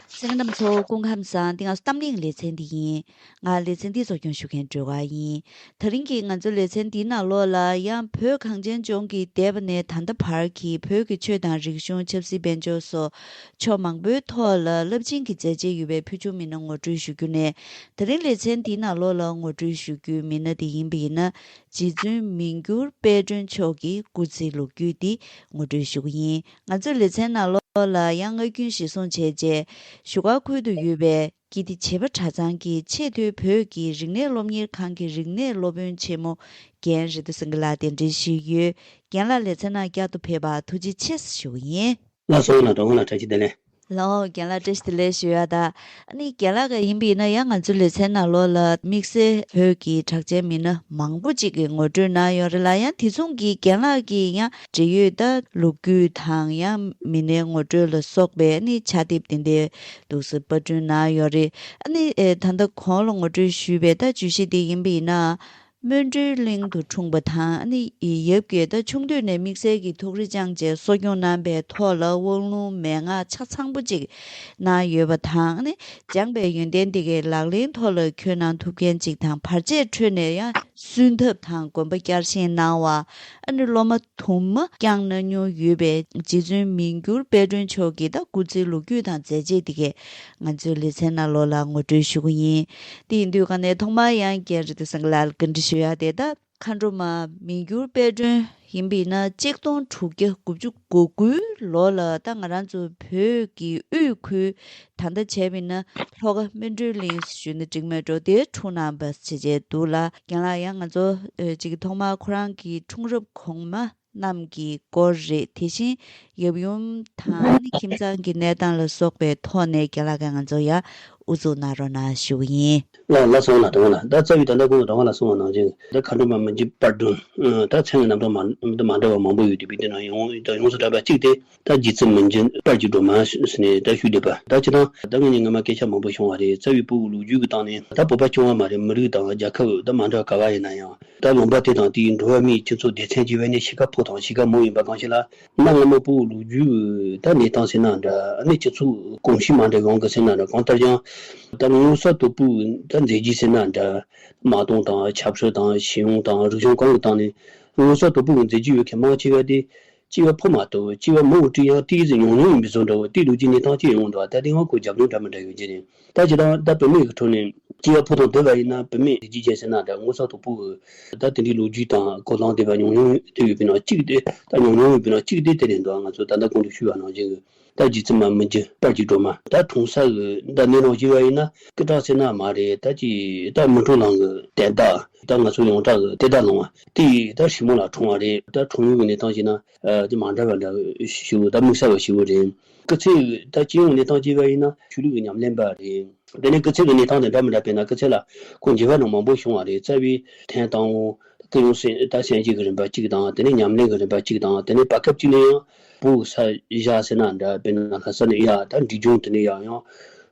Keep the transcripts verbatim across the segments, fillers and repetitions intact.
གསན་མཁན་རྣམ་པ་ཚོ་སྐུ་ཁམས་བཟང་། འདི་ང་ཚོ་གཏམ་གླེང་ལེ་ཚན་འདི་ཡིན། ང་ལེ་ཚན་འདི་གཙོ་སྐྱོང་ཞུ་མཁན་སྒྲོལ་དཀར་ཡིན། དེ་རིང་གི་ང་ཚོའི་ལེ་ཚན་འདིའི་ནང་ལོགས་ལ་ཡང་བོད་གངས་ཅན་ལྗོངས་ཀྱི་འདས་པ་ནས་ད་ལྟ་བར་གྱི་བོད་ཀྱི་ཆོས་དང་རིག་གཞུང་། ཆབ་སྲིད། དཔལ་འབྱོར་སོགས་ཕྱོགས་མང་པོའི་ཐོག་ལ་རླབས་ཆེན་གྱི་མཛད་རྗེས་ཡོད་པའི་ཕུལ་བྱུང་མི་སྣ་ངོ་སྤྲོད་ཞུ་རྒྱུ་ནས། དེ་རིང་ལེ་ཚན་འདིའི་ནང་ལོགས་ལ་ངོ་སྤྲོད་ཞུ་རྒྱུའི་མི་སྣ་དེ་ཡིན་པ་ཡིན་ན། རྗེ་བཙུན་མི་འགྱུར་དཔལ་སྒྲོན་མཆོག་གི་སྐུ་ཚེའི་ལོ་རྒྱུས་འདི་ངོ་སྤྲོད་ཞུ་གི་ཡིན། ང་ཚོའི་ལེ་ཚན་ནང་ལོགས་ལ་ཡང་རྔ་རྒྱུན་གཞིར་བཟུང་བྱས་རྗེས་བཞུགས་སྒར་ཁུལ་དུ་ཡོད་པའི་ཀིརྟི་བྱེས་པ་གྲྭ་ཚང་གི་ཆེས་མཐོའི་བོད་ཀྱི་རིག་གནས་སློབ་གཉེར་ཁང་གི་རིག་གནས་སློབ་དཔོན་ཆེན་མོ་རྒན་རེ་ཏོ་སེང་གེ་ལགས་གདན་འདྲེན་ཞུས་ཡོད། རྒན་ལགས་ལེ་ཚན་ནང་བསྐྱར་དུ་ཕེབས་པར་ཐུགས་རྗེ་ཆེ་ཞུ་གི་ཡིན། ལགས་སོ། ལགས་སོ། ལགས་སོ། བཀྲ་ཤིས་བདེ་ལེགས། ལགས་སོ། རྒན་ལགས་བཀྲ་ཤིས་བདེ་ལེགས་ཞུ་ཡ་ད། ཨ་ནི་རྒན་ལགས་ཀྱི་ཡིན་པ་ཡིན་ན་ཡང་ང་ཚོའི་ལེ་ཚན་ནང་ལོགས་ལ་དམིགས་བསལ་བོད་ཀྱི་གྲགས་ཅན་མི་སྣ་མང་པོ་ཅིག་གི་ངོ་སྤྲོད་གནང་ཡོད་རེད་ལ། ཡང་དེ་མཚུངས་ཀྱི་རྒན་ལགས་ཀྱི་ཡང་འབྲེལ་ཡོད་ད་ལོ་རྒྱུས་དང་ཡང་མི་སྣའི་ངོ་སྤྲོད་ལ་སོགས་པའི་ཨ་ནི་ཕྱག་དེབ་དེ་འདྲའི་འདུག་སེ་པར་སྐྲུན་གནང་ཡོད་རེད། ཨ་ནི་ཨེ་ད་ལྟ་གོང་ལ་ངོ་སྤྲོད་ཞུས་པའི་ད་བརྗོད་གཞི་དེ་ཡིན་པ་ཡིན་ན། སྨིན་གྲོལ་གླིང་དུ་འཁྲུངས་པ་དང་། ཨ་ནི་ཡབ་ཀྱིས་ད་ཆུང་དུས་ནས་དམིགས་བསལ་གྱི་ཐུགས་རེ་བཅངས་བྱས་གསོ་སྐྱོང་གནང་པའི་ཐོག་ལ་དབང་ལུང་མན་ངག་ཆ་ཚང་པོ་ཅིག་གནང་ཡོད་པ་དང་། ཨ་ནི་སྦྱངས་པའི་ཡོན་ཏན་དེ་གའི་ལག་ལེན་ཐོག་ལ་འཁྱོལ་གནང་ཐུབ་མཁན་ཅིག་དང་། བར་ཆད་ཁྲོད་ནས་ཡང་བསུན་ཐབས་དང་དགོན་པ་བསྐྱར་བཞེངས་གནང་བ། ཨ་ནི་སློབ་མ་དུ་མ་བསྐྱངས་གནང་མྱོང་ཡོད་པའི་རྗེ་བཙུན་མི་འགྱུར་དཔལ་སྒྲོན་མཆོག་གི་ད་སྐུ་ཚེའི་ལོ་རྒྱུས་དང་མཛད་རྗེས་དེ་གའི་ང་ཚོའི་ལེ་ཚན་ནང་ལོགས་ལ་ངོ་སྤྲོད་ཞུ་གི་ཡིན། དེ་ཡིན་དུས་ག་ནས་ཐོག་མར་ཡང་རྒན་རེ་ཏོ་སེང་གེ་ལགས་ལ་བཀའ་འདྲི་ཞུ་ཡ་དེ། ད་མཁའ་འགྲོ་མ་མི་འགྱུར་དཔལ་སྒྲོན་ཡིན་པ་ཡིན་ན་གཅིག་སྟོང་དྲུག་བརྒྱ་དགུ་བཅུ་གོ་དགུའི་ལོ་ལ་ད་ང་རང་ཚོ་བོད་ཀྱི་དབུས་ཁུལ། ད་ལྟ་བྱས་པ་ཡིན་ན་ལྷོ་ཁ་སྨིན་གྲོལ་གླིང་ཞུས་ན་འགྲིག་མེད་འགྲོ། དེར་འཁྲུངས་གནང་བ་བྱས་བྱས་འདུག་ལ། རྒན་ལགས་ཡང་ང་ཚོ་ཨ་ཅིག་ཐོག་མར་ཁོ་རང་གི་འཁྲུངས་རབས་གོང་མ་རྣམས་ཀྱི་སྐོར་རེད། དེ་བཞིན་ཡབ་ཡུམ་དང་ནི་ཁྱིམ་ཚང་གི་གནས་སྟངས་ལ་སོགས་པའི་ཐོག་ནས་རྒན་ལགས་ཀྱིས་ང་ཚོ་ཡང་དབུ་འཛུགས་གནང་རོགས་གནང་ཞུ་གི་ཡིན། ལགས་ལགས་སོ། ལགས་སོ། ད་རྩ་བའི་ད་ལྟ་ཁོང་གིས་རང་ལ་གསུངས་པ་ནང་བཞིན་ད་མཁའ་འགྲོ་མ་མི་འགྱུར་དཔལ་སྒྲོན། ད་མཚན་གྱི་རྣམ་གྲངས་མ་འདི་མ་འདྲ་བ་མང་པོ་ཡོད་དུས་པའི་དེ་ནང་ཡོངས་ཡོངས་སུ་གྲགས་པ་གཅིག་དེ། ད་རྗེ་བཙུན་མི་འགྱུར་དཔལ་གྱི་སྒྲོན་མ་ཟེར་ནས་ད་ཞུས་བསྡད་པ། ད་སྤྱིར་བཏང་ད་ངེད་གཉིས་སྔོན་མ་སྐད་ཆ་མང་པོ་བྱུང་བ་རེད། རྩ་བའི་ཕྲུ་གུ་ལོ་རྒྱུས་ཀྱི་སྟེང་ནས་ད་བོད་པ་སྐྱོ་བ་མ་རེད། མི་རིགས་དང་རྒྱལ་ཁབ་ད་མ་འདྲ་ག་བ་ཡིན་ན་ཡང་། ད་ལུང་པ་དེ་དང་དེའི་འགྲོ་བ་མིའི་སྤྱི་ཚོགས་སྡེ་ཚན་བརྗེ་བའི་ནི་གཤིས་ཀ་ཕོ་དང་གཤིས་ཀ་མོ་ཡིན་པ་གང་ཞིག་ལ། གནའ་སྔ་མོ་ཕྲུ་གུ་ལོ་རྒྱུས་ད་གནས་སྟངས་ཟེར་ན་འདྲ། ཨ་ནི་སྤྱི་ཚོགས་གོམས་གཤིས་མ་འདྲ་གང་གི་ཟེར་ན་འདྲ། གང་ལྟར་ཀྱང་ད་ངོ་སོ་དོད་པོའི་ད་མཛད་རྗེས་ཟེར་ན་འདྲ། མ་དངུལ་དང་ཆབ་སྲིད་དང་ཤེས་ཡོན་དང་རིག་གཞུང་གང་གི་སྟེང་ནས་ངོ་སོ་དོད་པོའི་མཛད་རྗེས་ཡོད་མཁན་མང་ཆེ་བ་དེ་སྐྱེས་པ་ཕོ་མ་གཏོགས་སྐྱེས་པ་མོ་བོ་དེ་ཡང་ཏོག་ཙམ་ཉུང་ཉུང་ཡིན་པའི་བཟོ་འདྲ་བོ། དེ་ལོ་རྒྱུས་གནས་སྟངས་ཅིག་ཡོང་འདུག་ད་དེ་ཡང་ཁོ་རྒྱབ་ལྗོངས་འདྲ་མི་འདྲ་ཡོད་ཀྱི་རེད། ད་ཇི་ལྟར་ད་བུད་མེད་ཀྱི་ཁྲོད་ནས་སྐྱེས་པ་ཕོ་དང་བསྡུར་བ་ཡིན་ན་བུད་མེད་ཀྱི་རྒྱུ་རྐྱེན་ཟེར་ན་འདྲ། ངོ་སོ་དོད་པོ་གི་ད་དེ་འདྲའི་ལོ་རྒྱུས་དང་གོ་ལོང་བསྡུར་བ་ཉུང་ཉུང་དེ་ཡོད་པའི་ནང་གཅིག་དེ། ད་ཉུང་ཉུང་ཡོད་པའི་ནང་གཅིག་དེ་དེ་རེད་འདུག་ང་ཚོ་ད་ལྟ་གོང་དུ་ཞུས་པ་ནང་བཞིན་གྱི་ད་རྗེ་བཙུན་མ་མི་འགྱུར་དཔལ་གྱི་སྒྲོན་མ། ད་འཁྲུངས་ས་གི་ད་གནས་ལུགས་བྱས་པ་ཡིན་ན་སྐུ་དྲག་ཟེར་ན་མ་རེད། ད་ཅི་ད་མི་འཁྲུག་ལང་གི་དན་རྟགས། ད་ང་ཚོ་ཡོངས་གྲགས་གི་དེ་ད་ལོང་བ་དེ་ད་ཧྲིལ་མོ་ལ་འཁྲུངས་པ་རེད། ད་འཁྲུངས་ཡུལ་གྱི་གནས་སྟངས་བྱས་ན་དེ་མ་འདྲ་བ་འདྲ་ཞིག་ད་དམིགས་བསལ་བ་ཞིག་རེད། སྐུ་ཚེ་ད་སྤྱི་ཡོངས་གནས་སྟངས་བྱས་པ་ཡིན་ན་ཆོས་ལུགས་ཀྱི་ཉམས་ལེན་པ་རེད། དེ་ནས་སྐུ་ཚེ་གི་གནས་སྟངས་དང་འདྲ་མི་འདྲ་དཔེར་ན་སྐུ་ཚེ་ལ་ཁོང་མཇལ་བ་ནང་མང་པོ་བྱུང་བ་རེད། རྩ་བའི་ཐེངས་དང་པོ་སྐུ་ཡོན་སེ་ད་སེམས་བསྐྱེད་ཀྱི་རིམ་པ་གཅིག་དང་། དེ་ནས་ཉམས་ལེན་གྱི་རིམ་པ་གཅིག་དང་། དེ་ནས་བར་སྐབས་གཅིག་ནས་ཡང་བོད་ས་གཞི་ཟེར་ན་འདྲ། དཔེར་ན་ལྷ་ས་ནས་ཡ་ད་འབྲས་ལྗོངས་དེ་ནས་ཡང་ཡང་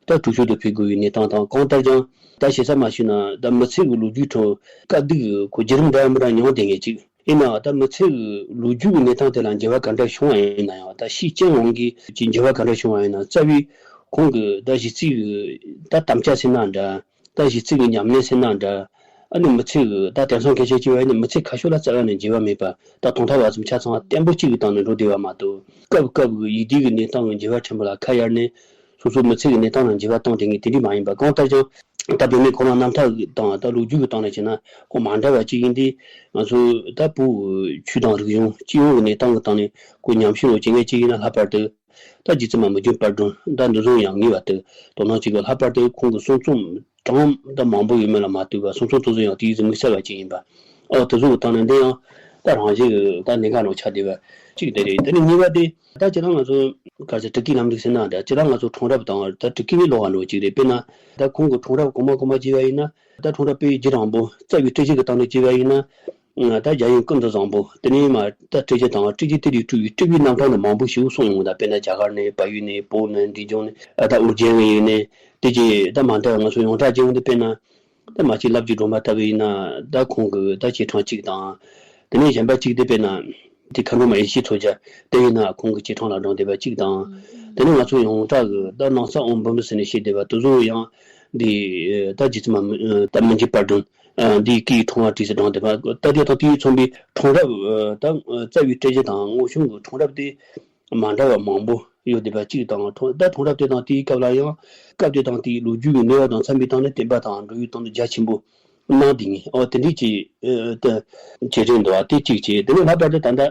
ད་བྲོས་བྱོལ་དུ་ཕེབས་དགོས་པའི་གནས་སྟངས་དང་། གང་ལྟར་ཀྱང་ད་ཞེ་ས་མ་ཞུས་ན་ད་མི་ཚེ་གི་ལོ་རྒྱུས་ཁྲོད་དཀའ་སྡུག་གི་ཁོ་བརྒྱུད་རིམ་འདྲ་མི་འདྲ་མྱོང་བསྡད་མཁན་གཅིག་ཡིན་ནའང་ད་མི་ཚེ་གི་ལོ་རྒྱུས་ཀྱི་གནས་སྟངས་དེ་ལ་འགྱུར་བ་ག་འདྲ་བྱུང་བ་ཡིན་ན་ཡང་། ད་ཤེས་ཅན་དབང་གིས་ཀྱི་འགྱུར་བ་ག་འདྲ་བྱུང་བ་ཡིན་ན། རྩ་བའི་ཁོང་གི་ད་གཞི་རྩའི་གི་ད་དམ་བཅའ་ཟེར་ན་འདྲ། ད་གཞི་རྩའི་གི་ཉམས་ལེན་ཟེར་ན་འདྲ། ཨ་ནི་མི་ཚེ་གི་ད་དེང་སང་སྐད་ཆ་བྱས་པ་ཡིན་ན་མི་ཚེ་ཁ་ཤོར་ལ་རྩ་བ་ནས་འགྱུར་བ་མེད་པ། ད་དང་ཐོག་བར་གསུམ་ཆ་ཚང་བརྟན་པོ་གཅིག་གི་སྟེང་ནས་འགྲོ་བསྡད་པ་མ་གཏོགས། སྐབས་སྐབས་ཀྱི་ཡིད་བདེ་གི་གནས་སྟངས་ཀྱི་འགྱུར་བ་ཕྲན་བུ་ལ་ཁ་གཡར་ནས་སོ་སོའི་མི་ཚེ་གི་གནས་སྟངས་ལ་འགྱུར་བ་བཏང་བསྡད་མཁན་དེ་འདྲ་མ་ཡིན་པ། གང་ལྟར་ཀྱང་ད་བུད་མེད་ཁོ་རང་རྣམ་ཐར་དང་ད་ལོ་རྒྱུས་ཀྱི་སྟེང་ནས་བྱས་ན་ཁོ་མ་འདྲ་བ་གཅིག་ཡིན་དུས། ང་ཚོ་ད་བོད་ཆོས་དང་རིག་གཞུང་སྤྱི་ཡོངས་ཀྱི་གནས་སྟངས་ཀྱི་སྟེང་ནས་ཁོ་ཉམས་ཞིབ་རོགས་བྱེད་མཁན་གཅིག་ཡིན་ན། ལྷག་པར་དུ་ད་རྗེ་བཙུན་མ་མི་འགྱུར་དཔལ་སྒྲོན་ད་འདི་ཚོ་ཡང་ངེས་པར་དུ་དོ་སྣང་བྱེད་དགོས། ལྷག་པར་དུ་ཁོང་གི་གསུང་རྩོམ་གྲངས་ད་མང་པོ་ཡོད་མེད་ལ་མ་ལྟོས་པར་གསུང་རྩོམ་དེ་ཚོ་ཡང་དེའི་གཟི་མིག་གསལ་བ་ཅིག་ཡིན་པ། ཨོ་དེ་ཚོ་གི་སྟེང་ནས་འདི་ཡང་ད་རང་བཞིན་གྱི་ད་གནད་འགག་ནང་ཆགས་བསྡད་པ་གཅིག་དེ་རེད། དེ་ནས་གཉིས་པ་དེ་ད་སྤྱིར་བཏང་ང་ཚོ་ག་ཚོད་སྤྲུལ་སྐུའི་ལམ་ལུགས་ཟེར་ན་འདྲ། སྤྱིར་བཏང་ང་ཚོ་འཁྲུངས་རབས་དང་ད་སྤྲུལ་སྐུ་མི་ལོག་པ་འདྲ་བོ་ཅིག་རེད། དཔེར་ན་ད་ཁོང་གི་འཁྲུངས་རབས་གོང་མ་གོང་མ་བྱས་པ་ཡིན་ན། ད་འཁྲུངས་རབས་དཔེ་ཡི་རྒྱུད་དང་པོ་རྩ་བའི་སྤྲུལ་སྐུ་གི་སྟེང་ནས་བྱས་པ་ཡིན་ན། ད་རྒྱལ་ཡུམ་ཀུན་ཏུ་བཟང་པོ། དེ་ནས་མ་ད་སྤྲུལ་སྐུ་དང་སྤྲུལ་སྐུ་དེ་ལས་སྤྲུལ་པའི་སྤྲུལ་པའི་རྣམ་གྲངས་ནི་མང་པོ་ཞིག་གསུངས་ཡོང་། ད་དཔེར་ན་རྒྱ་གར་ནས་བལ་ཡུལ་ནས་བོད་ནས་འབྲས་ལྗོངས་ནས་ཨ་ད་ཨོ་རྒྱན་གྱི་ཡུལ་ནས་དེ་རྗེས་ད་མ་འདྲ་བ་ང་ཚོ་ཡོངས་གྲགས་ཅན་དེ་དཔེར་ན་ད་མ་གཅིག་ལབ་ཀྱི་སྒྲོལ་མ་ལྟ་བུ་ཡིན་ན་ད་ཁོང་གི་ད་ཆེ་ཕྲེང་གཅིག་དང་། དེ་ནས་གཞན་པ་གཅིག་དེ་དཔེར་ན་ དེ་མཁའ་འགྲོ་མ་ཡེ་ཤེས་མཚོ་རྒྱལ་དེ་ཡིན་ན་ཁོང་གི་ཆེ་ཕྲེང་ལ་བགྲངས་བསྡད་པ་གཅིག་དང་། དེ་ནས་ང་ཚོ་ཡོངས་གྲགས་ཀྱི་ད་ནང་ས་ཨོམ་བུ་མི་ཟེར་ནས་བཤད་བསྡད་པ་དེ་ཚོ་ཡང་འདི་ད་རྗེ་བཙུན་མ་ད་མི་འཇིགས་དཔལ་སྒྲོན་འདིའི་སྐུའི་འཁྲུངས་པ་བྲིས་སུ་བགྲངས་བསྡད་པ་ད་དེ་དང་དེའི་མཚུངས་པའི་འཁྲུངས་རབས་ད་རྩ་བའི་སྤྲེལ་རྒྱལ་དང་རྔོག་ཆུང་གི་འཁྲུངས་རབས་དེ། མ་འདྲ་བ་མང་པོ་ཡོད་བསྡད་པ་གཅིག་དང་ད་འཁྲུངས་རབས་དེ་དང་དེའི་སྐབས་ལ་ཡང་སྐབས་དེ་དང་དེའི་ལོ་རྒྱུས་ཀྱི་གནས་བབ་དང་འཚམ་པའི་སྟེང་ནས་བསྟན་པ་དང་འགྲོ་བའི་སྟེང་དུ་རྒྱ་ཆེན་པོ་གནང་བསྡད་ངེས་ཨོ་དེ་འདྲའི་ཅིག་ད་བྱེད་རིན་འདུག་བ་དེ་གཅིག་བྱས་དེ་ནས་ལྷག་པར་དུ་ད་ལྟ་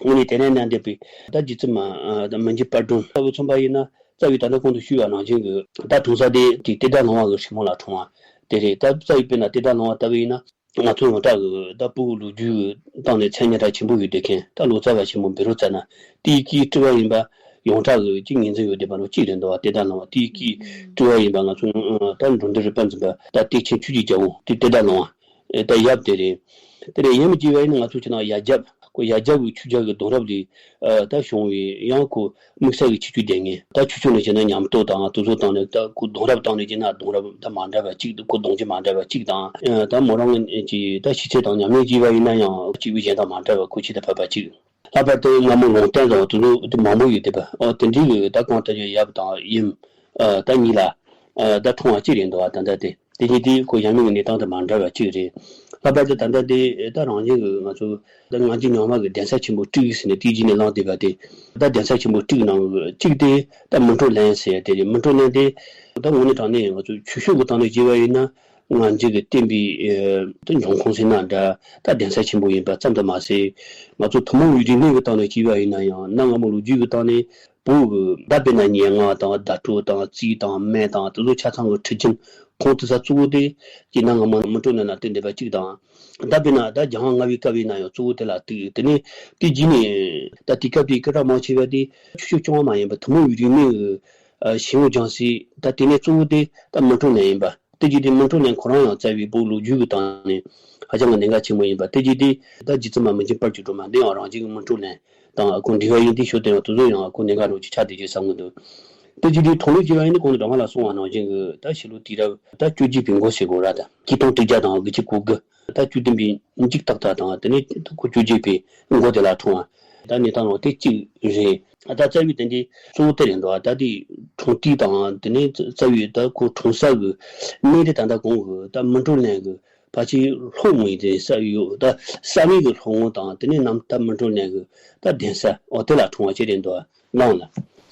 དངོས་གནས་དེ་ནས་གནང་བསྡད་པའི་ད་རྗེ་བཙུན་མ་མི་འཇིགས་དཔལ་སྒྲོན་ལྟ་བུ་མཚོན་པ་ཡིན་ན་རྩ་བའི་ད་ལྟ་གོང་དུ་ཞུས་པ་ནང་བཞིན་གྱི་ད་འཁྲུངས་ས་དེ་དེ་ཏེ་ད་ལུང་བ་གི་སྲིང་མོ་ལ་འཁྲུངས་བ་དེ་རེད། ད་རྩ་བའི་དཔེར་ན་ཏེ་ད་ལུང་བ་ལྟ་བུ་ཡིན་ན། ང་ཚོ་ཡོངས་གྲགས་ཀྱི་ད་ཕྲུ་གུ་ལོ་རྒྱུས་ཀྱི་སྟེང་ནས་མཚན་སྙན་གྲགས་ཆེན་པོ་ཡོད་བསྡད་མཁན་ད་ལོ་ཙཱ་བ་ཆེན་མོ་བཻ་རོ་ཙ་ན་དེའི་སྐུའི་སྤྲུལ་བ་ཡིན་པ་ཡོངས་གྲགས་ཀྱི་གཅིག་ངོས་འཛིན་ཡོད་བསྡད་པ་ནང་གཅིག་རེད་འདུག་བ། ཏེ་ད་ལུང་བ་དེའི་སྐུའི་སྤྲུལ་བ་ཡིན་པ་ང་ཚོ་ད་འགྲོ་འདི་རི་པ་འཛིན་པ་ད་བདེ་ཆེན་ཆོས་ཀྱི་རྒྱལ་པོ་དེ་ཏེ་ད་ལུང་བ་ད་ཡབ་དེ་རེད། དེ་ནས་ཡབ་མི་བརྗེད་པ་ཡིན་ན་ང་ཚོ་ཕྱི་ནང་ཡ་རྒྱབ་ཁོ་ཡ་རྒྱབ་ཀྱི་ཆོས་རྒྱལ་གྱི་གདུང་རབས་ལས་ད་བྱུང་བའི་ཡང་ཁོ་དམིགས་བསལ་གྱི་ཁྱད་ཆོས་ལྡན་ངེས། ད་ཆོས་ཕྱོགས་ནས་བྱས་ན་ཉམས་རྟོགས་དང་དེ་ཚོ་སྟེང་ནས་ད་ཁོ་གདུང་རབས་སྟེང་ནས་བྱས་ན་གདུང་རབས་ད་མ་འདྲ་བ་གཅིག་ཁོ་གདུང་རྒྱུད་མ་འདྲ་བ་གཅིག་དང་ད་མོ་རང་གི་ད་ཤེས་ཚད་དང་ཉམས་ལེན་བགྱིས་པ་ཡིན་ན་ཡང་གཅིག་པའི་གཞན་དང་མ་འདྲ་བ་ཁོ་ཆེས་ད་ཕབ་པ་གཅིག་ལྷག་པར་དུ་སྔ་མོ་ལུང་བསྟན་དང་དེ་ཚོ་དེ་མང་པོ་ཡོད་དེ་པ་ཨོ་དེ་འདྲའི་གི་ད་གང་ལྟར་ཡང་ཡབ་དང་ཡུམ་ད་གཉིས་ལ་ད་འཁྲུངས་པ་གཅིག་རེད་འདུག་བ། ད་ལྟ་དེ། དེ་བཞིན་དེ་ཁོ་ཡབ་མེས་ཀྱི་གནས་སྟངས་དང་མ་འདྲ་བ་གཅིག་རེད། ལྷག་པར་དུ་ད་ལྟ་དེ་ད་རང་བཞིན་གྱི་ང་ཚོ་ད་སྔ་འགྱུར་རྙིང་མ་གི་གདན་ས་ཆེན་པོ་དྲུག་ཟེར་ནས་དེའི་རྗེས་ནས་བླངས་བསྡད་པ་དེ་ད་གདན་ས་ཆེན་པོ་དྲུག་ནང་གི་གཅིག་དེ་ད་མི་འགྲོ་གླིང་ཟེར་ཡ་དེ་རེད། མི་འགྲོ་གླིང་དེ་ད་དངོས་གནས་དྲང་གནས་ང་ཚོ་ཆོས་ཕྱོགས་ཀྱི་སྟེང་ནས་བྱས་པ་ཡིན་ན་སྔ་འགྱུར་གྱི་བསྟན་པའི་ད་འབྱུང་ཁུངས་ཟེར་ན་འདྲ་ད་གདན་ས་ཆེན་པོ་ཡིན་པ་ཙམ་དུ་མ་ཟད་ང་ཚོ་ཐུན་མོང་མའི་རིག་གནས་ཀྱི་སྟེང་ནས་བྱས་པ་ཡིན་ན་ཡང་གནའ་སྔ་མོ་ལོ་རྒྱུས་ཀྱི་སྟེང་ནས། བོད་ཀྱི་ད་དཔེར་ན་སྙན་ངག་དང་བརྡ་སྤྲོད་དང་རྩིས་དང་སྨན་དང་དེ་ཚོ་ཆ་ཚང་གི་ཁྲིད་རྒྱུན་ཁུངས་གཏུགས་ས་གཙོ་བོ་དེ་སྤྱིར་ན་སྔ་མོ་མི་འགྲོ་གླིང་ན་བསྟན་བསྡད་པ་གཅིག་དང་། ད་དཔེར་ན་ད་རྒྱལ་དབང་ལྔ་པའི་སྐབས་ཡིན་ན་ཡང་གཙོ་བོ་དེ་ལ་གཏུགས། དེ་ནས་དེ་རྗེས་ནས་ད་དེ་སྐབས་དེའི་སྐད་གྲགས་མང་ཆེ་བ་དེ་ཆོས་ཕྱོགས་རྐྱང་པ་མ་ཡིན་པར་ཐུན་མོང་བའི་རིག་གནས་ཀྱི་ཞིང་ཨུ་སྦྱང་སའི་ད་ལྟེ་གནས་གཙོ་བོ་དེ་ད་མི་འགྲོ་གླིང་ཡིན་པ། དེ་རྗེས་དེ་མི་འགྲོ་གླིང་ཁོ་རང་ཡང་རྩ་བའི་བོད་ལོ་རྒྱུས་ཀྱི་སྟེང་ནས་ཧ་ཅང་གི་གནད་འགག་ཆེན་མོ་ཡིན་པ། དེ་རྗེས་དེ་ད་རྗེ་བཙུན་མ་མི་འཇིགས་དཔལ་གྱི་སྒྲོན་མ་འདི་ཡང་རང་བཞིན་གྱི་མི་འགྲོ་གླིང་དང་ཁོ་འབྲེལ་བ་ཡིན་དེ་ཤོད་དེ་ཡང་དེ་ཚོ་ཡང་ཁོ་གནད་འགག་རང་ཅིག་ཆགས་བསྡད་ཀྱི་བསམ་གྱི་འདུག་དེ་རྗེས་དེ་གྲོང་ལུགས་ཀྱི་བ་ཡིན་དེ་གོང་དུ་སྒྲོལ་མ་ལ་གསུངས་པ་ནང་བཞིན་གྱི་ད་ཕྱི་ལོ་དུས་རབས་ད་བཅོ་བརྒྱད་པའི་མགོ་ཟེར་དགོས་ར། ད་ཆིག་སྟོང་དྲུག་བརྒྱ་དང་དགུ་བཅུ་གོ་དགུ་ད་བཅུ་བདུན་པའི་མཇུག་ཏག་ཏག་དང་དེ་ནས་ཁོ་བཅོ་བརྒྱད་པའི་མགོ་དེ་ལ་འཁྲུངས་པ། ད་གནས་སྟངས་འོ་དེ་གཅིག་རེད། ད་རྩ་བའི་དེ་འདྲའི་གཙོ་བོ་དེ་རེད་འདུག་ད་དེ་འཁྲུངས་དུས་དང་དེ་ནས་རྩ་བའི་ད་ཁོ་འཁྲུངས་ས་གི་གནས་དེ་ད་ལྟ་གོང་གི་ད་མི་འགྲོ་གླིང་གི་ཕལ་ཆེར་ལྷོ་ངོས་དེ་ས་ཡོད་ད་ས་མིག་གི་ལྷོ་ངོས་དང་དེ་ནས་ནམ་ད་མི་འགྲོ་གླིང་གི་ད་གདན་ས་འོ་དེ་ལ་འཁྲུངས་པ་ཅིག་རེད་འདུག་ལོང་ལ།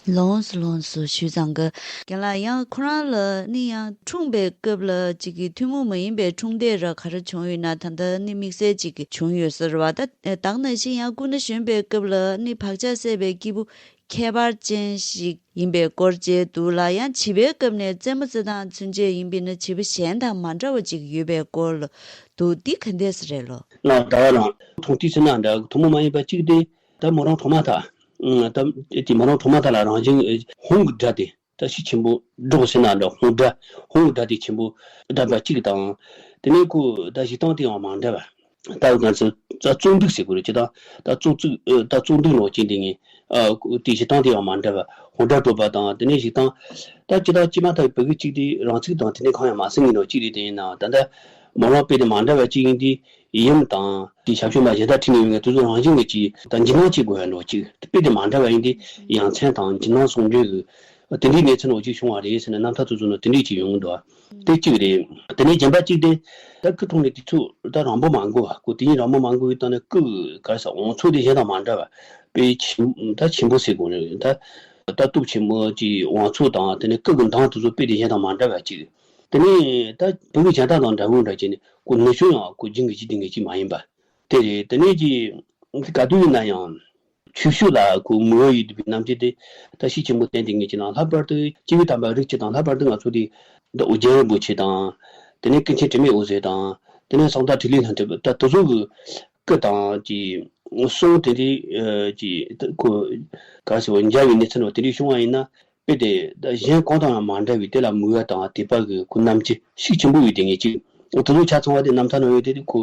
ལོངས་སུ་ལོངས་སུ་ཞུས་ཙང་གི་རྒན་ལགས་ཡང་ཁོ་རང་ལ་ནི་ཡང་འཁྲུངས་པའི་སྐབས་ལ་ཅིག་གི་ཐུན་མོང་མ་ཡིན་པའི་འཁྲུངས་འདས་ར་ག་རེ་བྱུང་ཡོད་ན་ད་ལྟ་ནི་དམིགས་བསལ་ཅིག་གི་བྱུང་ཡོད་ཟེར་བ་ད་ད་ག་ནང་བཞིན་ཡང་སྐུ་ན་གཞོན་པའི་སྐབས་ལ་ནི་བག་ཆགས་སད་པའི་སྐྱེས་བུ་ཁྱད་པར་ཅན་ཞིག་ཡིན་པའི་སྐོར་བཅས་འདུག་ལ་ཡང་བྱིས་པའི་སྐབས་ནས་རྩེད་མོ་རྩེ་སྟངས་ཚུན་ཆད་ཡིན་པས་ན་བྱིས་པ་གཞན་དང་མ་འདྲ་བ་ཅིག་ཡོད་པའི་སྐོར་ལ་འདུག་འདི་ག་འདྲས་རེད་ལོ། ང་ད་ག་རང་འཁྲུངས་དུས་ཟེར་ན་འདྲ་ཐུན་མོང་མ་ཡིན་པ་གཅིག་དེ་ད་མོ་རང་གྲོང་མ་ཐག་ད་དེ་མོ་རང་གྲོང་མ་ཐག་ལ་རང་བཞིན་ཧོང་གི་སྒྲ་དེ། ད་ཤུགས་ཆེན་པོ་སྒྲོག་ཟེར་ན་འདྲ་ཧོང་སྒྲ་ཧོང་སྒྲ་དེ་ཆེན་པོ་སྒྲ་འདྲ་གཅིག་དང་། དེ་ནས་ཁོ་ད་བཞེས་སྟངས་དེ་ཡང་མ་འདྲ་བ། ད་ང་ཚོ་ད་བཙོ་འདུག་ཟེར་དགོས་རེད་ཅེ་ད་ད་བཙོ་བཙུགས་ད་བཙོ་འདུག་ནང་བཅས་འདི་ངས་ཨ་དེ་བཞེས་སྟངས་དེ་ཡང་མ་འདྲ་བ་ཧོང་སྒྲ་སྒྲོག་པ་དང་དེ་ནས་བཞེས་སྟངས་ད་ཅི་ད་ཅི་མ་ཐག་བོད་སྐད་གཅིག་དེ་རང་ཚིག་དང་དེ་ནས་གང་ཡང་མ་ཟིན་གི་ནང་གཅིག་རེད། དེ་ཡིན་ན་ད་ལྟ་མོ་རང་དཔེ་དེ་མ་འདྲ་བ་གཅིག་ཡིན་དེ། ཡུམ་དང་དེའི་ཞབས་ཞུམ་པ་གཞན་དག་ཁྲིད་ནས་ཡོང་མཁན་དེ་ཚོ་རང་བཞིན་གྱི་ཅིག་ད་འཇིགས་སྣང་སྐྱེ་དགོས་ཡ་འདྲ་བོ་ཅིག་དཔེ་དེ་མ་འདྲ་བ་ཡིན་དེ་ཡ་མཚན་དང་འཇིགས་སྣང་གསུང་རྒྱུན་གྱི་དེ་འདྲའི་གནས་ཚུལ་འོ་ཅིག་བྱུང་བ་རེད་ཟེར་ནས་རྣམ་ཐར་དེ་ཚོ་ནང་དེ་འདྲས་ཅིག་ཡོང་གི་འདུག་དེ་གཅིག་རེད། དེ་ནས་གཞན་པ་གཅིག་དེ་ད་སྐུ་འཁྲུངས་ནས་དུས་ཚོད་ད་རིང་པོ་མ་འགོར་བ་སྐུ་དེ་ཉིད་རིང་པོ་མ་འགོར་བའི་སྟེང་ནས་སྐུ་ག་རེ་ཟེར་ངང་ཚུལ་དེ་གཞན་དང་མ་འདྲ་བ་དཔེ་ཆེན་ད་ཆེན་པོ་ཟེར་དགོས་རེད། ད་ད་སྟོབས་ཆེན་པོ་ཅིག་ངང་ཚུལ་དང་དེ་ནས་སྐུ་གི་མདངས་དེ་ཚོ་དཔེ་དེ་གཞན་དང་མ་འདྲ་བ་གཅིག་དེ་ནས་ད་བོད་ཀྱི་གཞན་དག་དང་འདྲ་བོ་འདྲ་བྱས་ནས་ཁོ་ནུ་ཞོ་ཡང་ཁོ་སྦྱིན་གི་ཅི་སྦྱིན་གི་ཅི་མ་ཡིན་པ། དེ་རེད། དེ་ནས་ཀྱི་ག་དུས་ཡིན་ན་ཡང་ཆོས་ཕྱོགས་ལ་ཁོ་མོས་པ་ཡོད་པའི་རྣམ་འགྱུར་དེ་ད་ཤུགས་ཆེན་པོ་བསྟན་ཏེ་ངེད་ཀྱི་ནང་ལྷག་པར་དུ་སྐྱེས་བུ་དམ་པ་རིགས་གཅིག་དང་ལྷག་པར་དུ་ང་ཚོ་དེ་ད་ཨོ་རྒྱན་རིན་པོ་ཆེ་དང་དེ་ནས་ཀུན་མཁྱེན་དྲི་མེད་འོད་ཟེར་དང་དེ་ནས་གསང་བདག་ཕྲིན་ལས་ལྷུན་གྲུབ་ད་དེ་ཚོ་གི་སྐུ་དང་ཀྱི་གསུང་དེ་འདྲའི་ཀྱི་ཁོ་ག་ཟེར་བ་འཇའ་བའི་གནས་ཚུལ་འོ་དེ་འདྲའི་བྱུང་བ་ཡིན་ན། དཔེ་དེ་ད་གཞན་གང་དང་ཡང་མ་འདྲ་བའི་དེ་ལ་མོས་པ་དང་དད་པ་གི་ཁོ་རྣམ་དཔྱོད་ཤུགས་ཆེན་པོ་ཡོད་དེ་ངེས་ཅིག་དེ་ཚོ་ཆ་ཚང་བ་དེ་རྣམ་ཐར་ནང་ཡོད་དེ་ཁོ་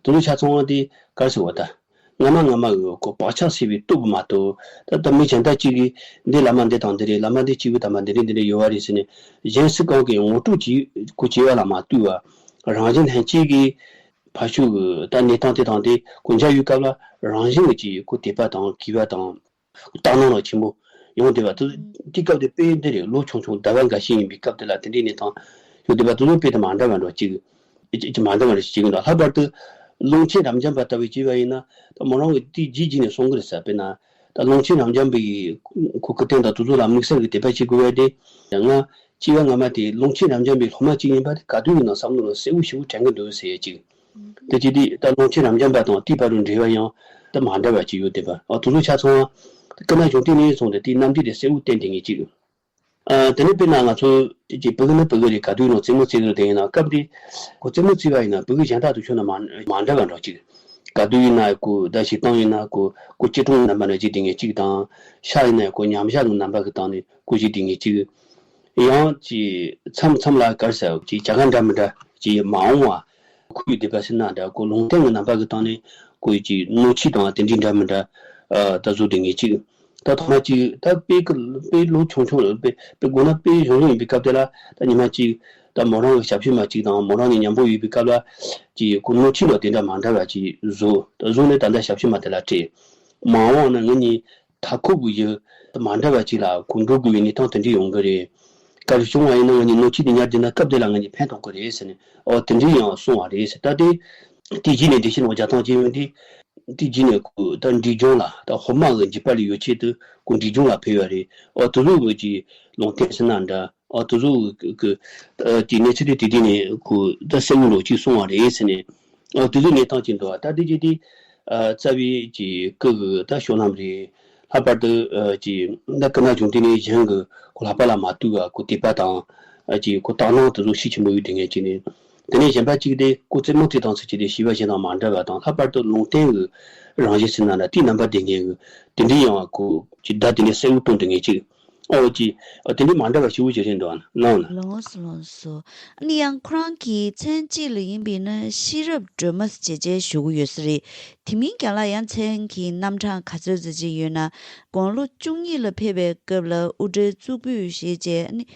དེ་ཚོ་ཆ་ཚང་བ་དེ་ག་རེ་ཟེར་བ་ད་སྔ་མ་སྔ་མ་གི་ཁོ་བག་ཆགས་སད་པའི་སྟོབས་མ་གཏོགས་ད་ད་མི་གཞན་དག་ཅིག་གིས་འདི་བླ་མ་འདི་དང་འདི་རེད། བླ་མ་འདི་སྐྱེས་བུ་དམ་པ་འདི་རེད་འདི་རེད་ཡོད་བ་རེད་ཟེར་ནས་གཞན་སུ་གང་གིས་ངོ་སྤྲོད་ཀྱིས་ཁོ་བྱས་པ་ལ་མ་ལྟོས་པ་རང་བཞིན་ལྷན་སྐྱེས་ཀྱི་ཕར་ཕྱོགས་ཀྱི་ད་གནས་སྟངས་དེ་དང་དེ་གོ་འཇའ་ཡོད་སྐབས་ལ་ རང་བཞིན་གྱི་ཅིག་ཁོ་དད་པ་དང་གུས་པ་དང་། དག་སྣང་རང་ཆེན་པོ་ཡོང་བསྡད་པ་དེ། དེ་སྐབས་དེ་དཔེ་འདི་རེད། ལོ་ཆུང་ཆུང་ཟླ་བ་འགའ་ཤས་ཡིན་པའི་སྐབས་དེ་ལ་དེ་འདྲའི་གནས་སྟངས་ཡོང་བསྡད་པ་དེ་ཚོ་དཔེ་དེ་མ་འདྲ་བ་འདྲ་ཅིག་ཅིག་མ་འདྲ་བ་རེ་ཞིག་ཅིག་འདུག་ལྷག་པར་དུ་ཀློང་ཆེན་རབ་འབྱམས་པ་ལྟ་བུའི་བྱས་པ་ཡིན་ན། ད་མོ་རང་གིས་དེའི་རྗེས་རྗེས་ནས་གསུང་གི་རེད་ཟེར། དཔེར་ན་ད་ཀློང་ཆེན་རབ་འབྱམས་པའི་ཁོ་སྐུ་རྟེན་དང་དེ་ཚོ་ལ་དམིགས་བསལ་གྱི་དད་པ་བྱེད་དགོས་པ་དེ། ང་སྐྱེ་བ་སྔ་མ་དེ་ཀློང་ཆེན་རབ་འབྱམས་པའི་སློབ་མ་ཅིག་ཡིན་པ་དེ་ག་དུས་ཡིན་ནའང་བསམ་བློ་ལ་གསལ་བོ་ཞེ་པོ་དྲན་གྱི་འདུག་ཟེར་ཡས་ཅིག་དེ་བྱས་དུས་ད་ཀློང་ཆེན་རབ་འབྱམས་པ་དང་དེའི་བར་དུ་འབྲེལ་བ་ཡང་ད་མ་འདྲ་བ་ཅིག་ཡོད་བསྡད་པ། ཨ། དེ་ཚོ་ཆ་ཚང་སྐུ་ན་གཞོན་དུས་ནས་བཟུང་སྟེ་དེའི་རྣམ་འགྱུར་དེ་གསལ་བོ་བསྟན་བསྡད་མཁན་ཅིག་ཨ། དེ་ནས་དཔེར་ན་ང་ཚོ་ཅིག་ཕྲུ་གུ་ནི་ཕྲུ་གུ་རེད། ག་དུས་ཡིན་ནའང་རྩེད་མོ་རྩེ་གི་རེད། དེ་ཡིན་ནའང་སྐབས་དེ་ཁོ་རྩེད་མོ་རྩེ་བ་ཡིན་ན་ཕྲུ་གུ་གཞན་དག་དང་ཕྱོགས་ནས་མ་མ་འདྲ་བ་འདྲ་ཅིག་ག་དུས་ཡིན་ན་ཁོ་ད་བྱེད་སྟངས་ཡིན་ན་ཁོ་ཁོ་སྐྱིད་གྲོང་རྣམ་པ་ནས་བྱེད་བསྡད་མཁན་ཅིག་དང་། ཤ་ཡིན་ན་ཁོ་མཉམ་བཞག་གི་རྣམ་པ་གི་སྟེང་ནས་ཁོ་བྱེད་བསྡད་མཁན་ཅིག་ཡང་ཅིག་མཚམས་མཚམས་ལ་ག་རེ་ཟེར་ཅིག་བྱ་དགའ་འདྲ་མི་འདྲ་ཅིག་མ་འོངས་པ་ཁོ་ཡོད་བསྡད་པ་ཟེར་ན་འདྲ། ཁོ་ལུང་བསྟན་གྱི་རྣམ་པ་གི་སྟེང་ནས་ཁོ་ཡི་ཅིག་སྣོད་ཆས་དང་དེ་འདྲའི་འདྲ་མི་འདྲ་ཨ་ད་བཟོ་བསྡད་མཁན་ཅིག་ད་ཐོག་མ་ཅིག་ད་དཔེ་ཀི་དཔེ་ལོ་ཆུང་ཆུང་དཔེ་དཔེ་དགོས་ན་དཔེ་གཞོན་གཞོན་ཡིན་པའི་སྐབས་དེ་ལ་ད་ཉི་མ་ཅིག་ད་མོ་རང་གི་ཞབས་ཕྱི་མ་ཅིག་དང་མོ་རང་གཉིས་མཉམ་པོ་ཡོད་པའི་སྐབས་ལ་ཅིག་ཁོ་སྣོད་ཆས་ལ་དེ་འདྲ་མ་འདྲ་བ་ཅིག་བཟོ། ད་བཟོ་ནས་ད་ལྟ་ཞབས་ཕྱི་མ་དེ་ལ་སྤྲད། མ་འོངས་ན་ང་གཉིས་མཐའ་འཁོབ་ཀྱི་ཡུལ་མ་འདྲ་བ་ཅིག་ལ་གོ་འགྲོ་དགོས་པའི་གནས་སྟངས་དེ་འདྲ་ཡོང་གི་རེད། གལ་སྲིད་བྱུང་བ་ཡིན་ན་ང་གཉིས་སྣོད་ཆས་དེ་ཉར་བསྡད་ན་སྐབས་དེ་ལ་ང་གཉིས་ཕན་ཐོགས་ཀྱི་རེད་ཟེར་ནས། ཨོ་དེ་འདྲ་ཡང་གསུངས་པ་རེད་ཟེར། ད་དེ་དེ་རྗེས་ནས་དེ་བཞིན་འོ་རྒྱག་སྟངས་ཅིག་ཡོད་དེ། དེ་རྗེས་ནས་ཁོ་ད་འབྲས་ལྗོངས་ལ་ད་ཧོ་མ་གི་འཇིགས་པ་ལས་གཡོལ་ཆེད་དུ་ཁོ་འབྲས་ལྗོངས་ལ་ཕེབས་པ་རེད། ཨོ་དེ་ཚོ་གི་ཅིག་ལུང་བསྟན་ཟེར་ན་འདྲ། ཨོ་དེ་ཚོ་གི་གི་ཨ་དེ་གནས་ཚུལ་དེ་དེ་དེ་ནས་ཁོ་ད་གསལ་བོ་འདྲ་ཅིག་གསུངས་པ་རེད་ཟེར་ནས། ཨོ་དེ་ཚོ་གནས་སྟངས་ཅིག་འདུག་ད་དེ་རྗེས་དེ་ཨ་རྩ་བའི་ཅིག་སྐུ་གི་ད་བཤོལ་ལམ་རེད། ལྷག་པར་དུ་ཨ་ཅིག་ད་སྐུ་ན་གཞོན་དུས་ནས་གཞན་གྱི་ཁོ་ལག་པ་ལ་མ་ཐུག་པ་ཁོ་དད་པ་དང་ཨ་ཅིག་ཁོ་དག་སྣང་དེ་ཚོ་ཤུགས་ཆེན་པོ་ཡོད་དེ་ངས་ཅིག་ནས། དེ་ནས་གཞན་པ་གཅིག་དེ་ཁོ་རྩེད་མོ་རྩེ་སྟངས་ཚུལ་གཅིག་དེ་བྱིས་པ་གཞན་དང་མ་འདྲ་བ་དང་། ལྷག་པར་དུ་ལུང་བསྟན་གྱི་རང་བཞིན་ཟེར་ན་འདྲ། དེའི་རྣམ་པ་དེ་ངས་གི་དེ་འདྲའི་ཡང་ཁོ་ཅིག་བརྡ་དེ་འདྲའི་གསལ་བོ་བཏོན་དེ་ངས་ཅིག་ཨོ་ཅིག་ཨ་དེ་འདྲའི་མ་འདྲ་བ་ཞེ་པོ་ཅིག་རེད་འདུག་ཨ་ནང་ལ། ལགས་སོ་ལགས་སོ། ཨ་ནི་ཡང་ཁོ་རང་གི་མཚན་དཔྱད་ལ་ཡིན་པས་ན་ཤེས་རབ་སྒྲོན་མ་ཞེས་བྱས་ཞུ་གི་ཡོད་ས་རེད། དེ་མིན་རྒན་ལགས་ཡང་མཚན་གྱི་རྣམ་གྲངས་ག་ཚོད་ཙམ་ཅིག་ཡོད་ན། དགུང་ལོ་བཅུ་གཉིས་ལ་ཕེབས་པའི་སྐབས་ལ་དབུ་སྐྲའི་གཙུག་ཕུད་ཞེས་བྱས་ཨ་ནི་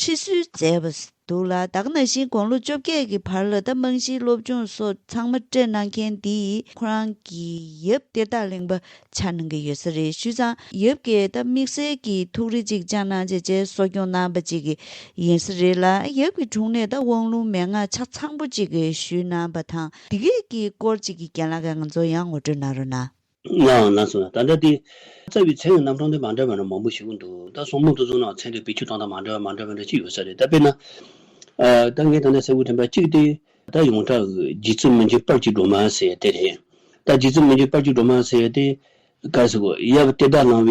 ཁྲི་སུལ་མཛད་པ་འདུག་ལ། ད་ག་ནང་བཞིན་དགུང་ལོ་བཅོ་བརྒྱད་ཀྱི་བར་ལ་ད་རྨང་གཞིའི་སློབ་སྦྱོང་སོགས་ཚང་མ་སྤྲད་གནང་མཁན་འདི་ཁོ་རང་གི་ཡབ་གཏེར་བདག་གླིང་པ་ཆགས་གནང་གི་ཡོད་ས་རེད། བྱས་ཙང་ཡབ་ཀྱིས་ད་དམིགས་བསལ་གྱི་ཐུགས་རེ་ཅིག་བཅངས་གནང་བྱས་བྱས་གསོ་སྐྱོང་གནང་བ་ཅིག་ཡིན་ས་རེད་ལ། ཡབ་ཀྱི་དྲུང་ནས་ད་དབང་ལུང་མན་ངག་ཆ་ཚང་པོ་ཅིག་ཞུས་གནང་བ་དང་། དེ་གའི་གི་སྐོར་ཅིག་གི་རྒན་ལགས་ཀྱིས་ང་ཚོ་ཡང་ངོ་སྤྲོད་གནང་རོགས་གནང་། ལགས་ལགས་སོ། ད་ལྟ་དེ་རྩ་བའི་མཚན་གྱི་རྣམ་གྲངས་དེ་མ་འདྲ་བ་ནི་མང་པོ་ཞིག་འདུག་ད་གསུང་འབུམ་དེ་ཚོ་ནང་མཚན་དེ་བེད་སྤྱོད་གཏོང་སྟངས་མ་འདྲ་བ་མ་འདྲ་བ་འདྲ་ཅིག་ཡོད་ས་རེད། ད་དཔེར་ན་ཨ་ད་ངས་ད་ལྟ་གསལ་བོ་དྲན་པ་གཅིག་དེ་ད་ཡོངས་གྲགས་ཀྱི་རྗེ་བཙུན་མི་འགྱུར་དཔལ་གྱི་སྒྲོན་མ་ཟེར་དེ་རེད། ད་རྗེ་བཙུན་མི་འགྱུར་དཔལ་གྱི་སྒྲོན་མ་ཟེར་དེ་ག་རེ་ཟེར་དགོས། ཡབ་གཏེར་བདག་གླིང་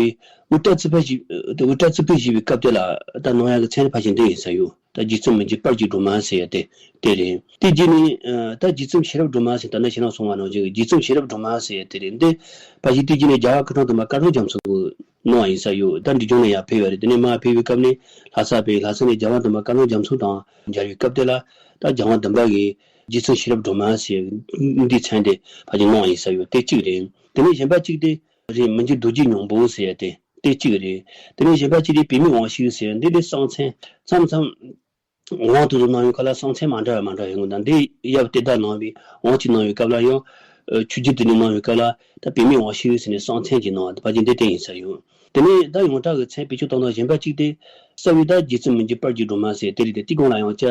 པས་དབུ་སྐྲ་གཙུག་ཕུད་བཞེས། དབུ་སྐྲ་གཙུག་ཕུད་བཞེས་པའི་སྐབས་དེ་ལ་ད་གནང་ཡག་གི་མཚན་ཕལ་ཆེར་འདི་ཡིན་ས་ཡོད། ད་རྗེ་བཙུན་མི་འགྱུར་དཔལ་གྱི་སྒྲོན་མ་ཟེར་ཡ་དེ་དེ་རེད། དེ་རྗེས་ནས་ཨ་ད་རྗེ་བཙུན་ཤེས་རབ་སྒྲོན་མ་ཟེར། ད་ནི་ཁྱེད་རང་གསུངས་པ་ནང་བཞིན་རྗེ་བཙུན་ཤེས་རབ་སྒྲོན་མ་ཟེར་ཡ་དེ་རེད། འདི་ཕལ་ཆེར་དེ་རྗེས་ནས་རྒྱལ་བ་སྐུ་ཕྲེང་བདུན་པ་བཀའ་བཟང་རྒྱ་མཚོ་གིས་གནང་བ་ཡིན་ས་ཡོད། ད་འབྲས་ལྗོངས་ནས་ཡར་ཕེབས་པ་རེད། དེ་ནས་མར་ཕེབས་པའི་སྐབས་ནས་ལྷ་ས་ཕེབས། ལྷ་ས་ནས་རྒྱལ་བ་བདུན་པ་བཀའ་བཟང་རྒྱ་མཚོ་དང་མཇལ་བའི་སྐབས་དེ་ལ་ད་རྒྱལ་བ་བདུན་པ་གིས་རྗེ་བཙུན་ཤེས་རབ་སྒྲོན་མ་ཟེར་འདིའི་མཚན་དེ་ཕལ་ཆེར་གནང་བ་ཡིན་ས་ཡོད། དེ་གཅིག་རེད། དེ་ནས་གཞན་པ་གཅིག་དེ་རེད། མི་འགྱུར་རྡོ་རྗེ་སྙིང་པོ་ཟེར་ཡ་དེ་དེ་གཅིག་རེད། དེ་ནས་གཞན་པ་གཅིག་དེ་པདྨའི་དབང་ཕྱུག་ཟེར་ཡ་འདི་དེ་གསང་མཚན། མཚམས་མཚམས་དབང་དུ་གནང་བའི་སྐབས་ལ་གསང་མཚན་མ་འདྲ་བ་མ་འདྲ་བ་ཡོང་གི། ད་འདི་ཡབ་གཏེར་བདག་གླིང་པས་དབང་ཅིག་གནང་བའི་སྐབས་ལ་ཡང་ཨ་ཆོས་རྗེ་དེ་ནས་གནང་བའི་སྐབས་ལ་ད་པདྨའི་དབང་ཕྱུག་ཟེར་ནས་གསང་མཚན་གྱི་གནང་བ་དེ་ཕལ་ཆེར་འདི་དེ་ཡིན་ས་ཡོད། དེ་ནས་ད་ཡོངས་གྲགས་ཀྱི་མཚན་བེད་སྤྱོད་གཏོང་སྟངས་གཞན་པ་གཅིག་དེ་རྩ་བའི་ད་རྗེ་བཙུན་མི་འགྱུར་དཔལ་གྱི་སྒྲོན་མ་ཟེར་དེ་རེད་དེ། དེའི་སྒང་ལ་ཡང་ཅིག་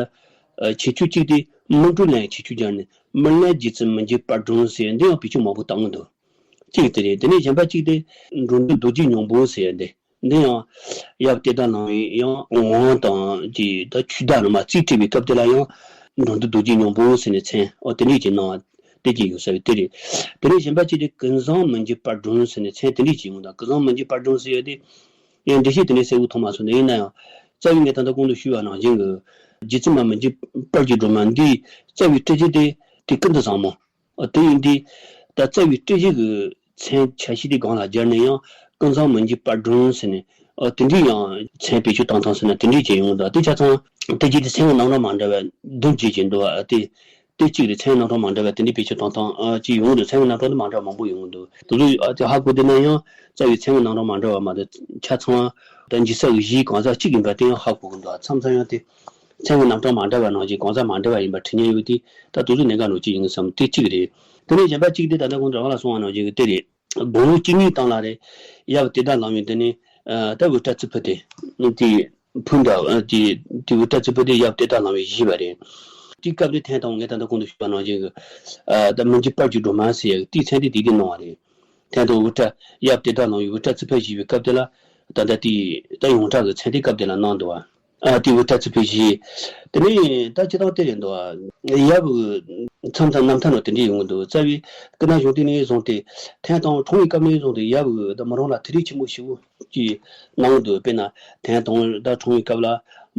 ཨ་ཁྱད་ཆོས་གཅིག་དེ་སྨིན་གྲོལ་ལ་ཡང་ཁྱད་ཆོས་སྦྱར་ནས་སྨིན་གྲོལ་རྗེ་བཙུན་མི་འགྱུར་དཔལ་སྒྲོན་ཟེར་འདི་ཡང་བེད་སྤྱོད་མང་པོ་བཏང་གི་འདུག་གཅིག་དེ་རེད། དེ་ནས་གཞན་པ་གཅིག་དེ་འགྲོ་འདུལ་རྡོ་རྗེ་སྙིང་པོ་ཟེར་ཡ་འདི། འདི་ཡང་ཡབ་གཏེར་བདག་གླིང་པས་ཡང་དབང་དང་གི་ད་ཆོས་བདག་རྣམས་རྩིས་སྤྲད་པའི་སྐབས་དེ་ལ་ཡང་འགྲོ་འདུལ་རྡོ་རྗེ་སྙིང་པོ་ཟེར་ནས་མཚན་ཨོ་དེ་འདྲས་ཀྱི་གནང་བ་དེ་གཅིག་ཡོད་ས་རེད། དེ་རེད། དེ་ནས་གཞན་པ་གཅིག་དེ་ཀུན་བཟང་མི་འགྱུར་དཔལ་སྒྲོན་ཟེར་ནས་མཚན་དེ་འདྲས་ཀྱི་ཡོང་དང་། ཀུན་བཟང་མི་འགྱུར་དཔལ་སྒྲོན་ཟེར་ཡ་དེ་ཡང་འགྲེལ་བཤད་དེ་ནས་གསལ་བོ་མཐོང་མ་སོང་། དེ་ཡིན་ན་ཡང་རྩ་བའི་ངས་ད་ལྟ་གོང་དུ་ཞུས་པ་ནང་བཞིན་གྱི་རྗེ་བཙུན་མ་མི་འགྱུར་དཔལ་གྱི་སྒྲོན་མ་འདིའི་རྩ་བའི་སྤྲད་རྗེས་དེ་དེ་ཀུན་ཏུ་བཟང་མོ། ཨ་དེ་ཡིན་དུས་ད་རྩ་བའི་སྤྲད་གཞི་གི་མཚན་ཆ་ཤས་དེ་སྒང་ལ་སྦྱར་ནས་ཡང་ཀུན་བཟང་མི་འགྱུར་དཔལ་སྒྲོན་ཟེར་ནས་ཨ་དེ་འདྲའི་ཡང་མཚན་བེད་སྤྱོད་བཏང་སྟངས་ཟེར་ན་དེ་འདྲའི་ཅིག་ཡོང་འདུག་དེ་ཆ་ཚང་དེ་རྗེས་དེ་མཚན་གྱི་རྣམ་གྲངས་མ་འདྲ་བ་བདུན་བརྒྱད་ཅིག་འདུག་ཨ་དེ་དེ་གཅིག་རེད། མཚན་གྱི་རྣམ་གྲངས་མ་འདྲ་བ་དེ་འདྲའི་བེད་སྤྱོད་བཏང་སྟངས་ཨ་ཅིག་ཡོང་འདུག་མཚན་གྱི་རྣམ་གྲངས་དེ་མ་འདྲ་བ་མང་པོ་ཡོང་འདུག་དེ་ཚོ་ཨ་དེ་ཧ་གོ་བསྡད་ན་ཡང་རྩ་བའི་མཚན་གྱི་རྣམ་གྲངས་མ་འདྲ་བ་མ་གཏོགས་ཆ་ཚང་ད་འཇིག་ས་གི་གཞིའི་གང་ཟག་གཅིག་ཡིན་པ་དེ་ཡང་ཧ་གོ་གི་འདུག་མཚམས་མཚམས་ཡང་དེ། མཚན་གྱི་རྣམ་གྲངས་མ་འདྲ་བ་ནང་བཞིན་གང་ཟག་མ་འདྲ་བ་ཡིན་པ་འཁྲིད་མཁན་ཡོད་དེ། ད་དེ་ཚོ་གནད་འགག་ནོར་གཅིག་ཡིན་བསམ། དེ་གཅིག་རེད། དེ་ནས་གཞན་པ་གཅིག་དེ་ད་ལྟ་གོང་དུ་རང་ལ་གསུངས་པ་ནང་བཞིན་གྱི་དེ་རེད། དགུང་ལོ་བཅུ་གཉིས་སྟེང་ལ་རེད། ཡབ་དེ་དག་ལང་བའི་དེ་ནས་ད་བུ་ཏྲ་ཙི་ཕུ་དེ་དེ་ཕུ་འདྲ་དེ་དེ་བུ་ཏྲ་ཙི་ཕུ་དེ་ཡབ་དེ་དག་ལང་བའི་བཞི་པ་རེད། དེའི་སྐབས་དེ་ཐན་དང་ངས་ད་ལྟ་གོང་དུ་ཞུས་པ་ནང་བཞིན་གྱི་ད་མི་འཇིགས་དཔལ་གྱི་སྒྲོན་མ་ཟེར་ཡ་གི་དེའི་མཚན་དེ་དེ་དེ་གནང་བ་རེད། ཐན་དང་བུ་ཏྲ་ཡབ་དེ་དག་ལང་བའི་བུ་ཏྲ་ཙི་ཕུ་བཞི་པའི་སྐབས་དེ་ལ་ད་ལྟ་དེ་ད་ཡོངས་གྲགས་ཀྱི་མཚན་དེ་སྐབས་དེ་ལ་གནང་འདུག་བ། ཨ་དེ་བུ་ཏྲ་ཙི་ཕུ་བཞི། དེ་ནས་ད་སྤྱི་བཏང་དེ་རེད་འདུག་བ། ཡབ་གི་མཚམས་མཚམས་རྣམ་ཐར་ནང་དེ་འདྲ་ཡོང་གི་འདུག་རྩ་བའི་སྐུ་ན་གཞོན་དུས་ནས་བཟུང་སྟེ་ཐན་དང་འཁྲུངས་པའི་སྐབས་ནས་བཟུང་སྟེ་ཡབ་གི་ད་མོ་རང་ལ་ཐུགས་རེ་ཆེན་པོ་ཞེ་པོ་ཅིག་གནང་གི་འདུག་དཔེར་ན་ཐན་དང་ད་འཁྲུངས་པའི་སྐབས་ལ་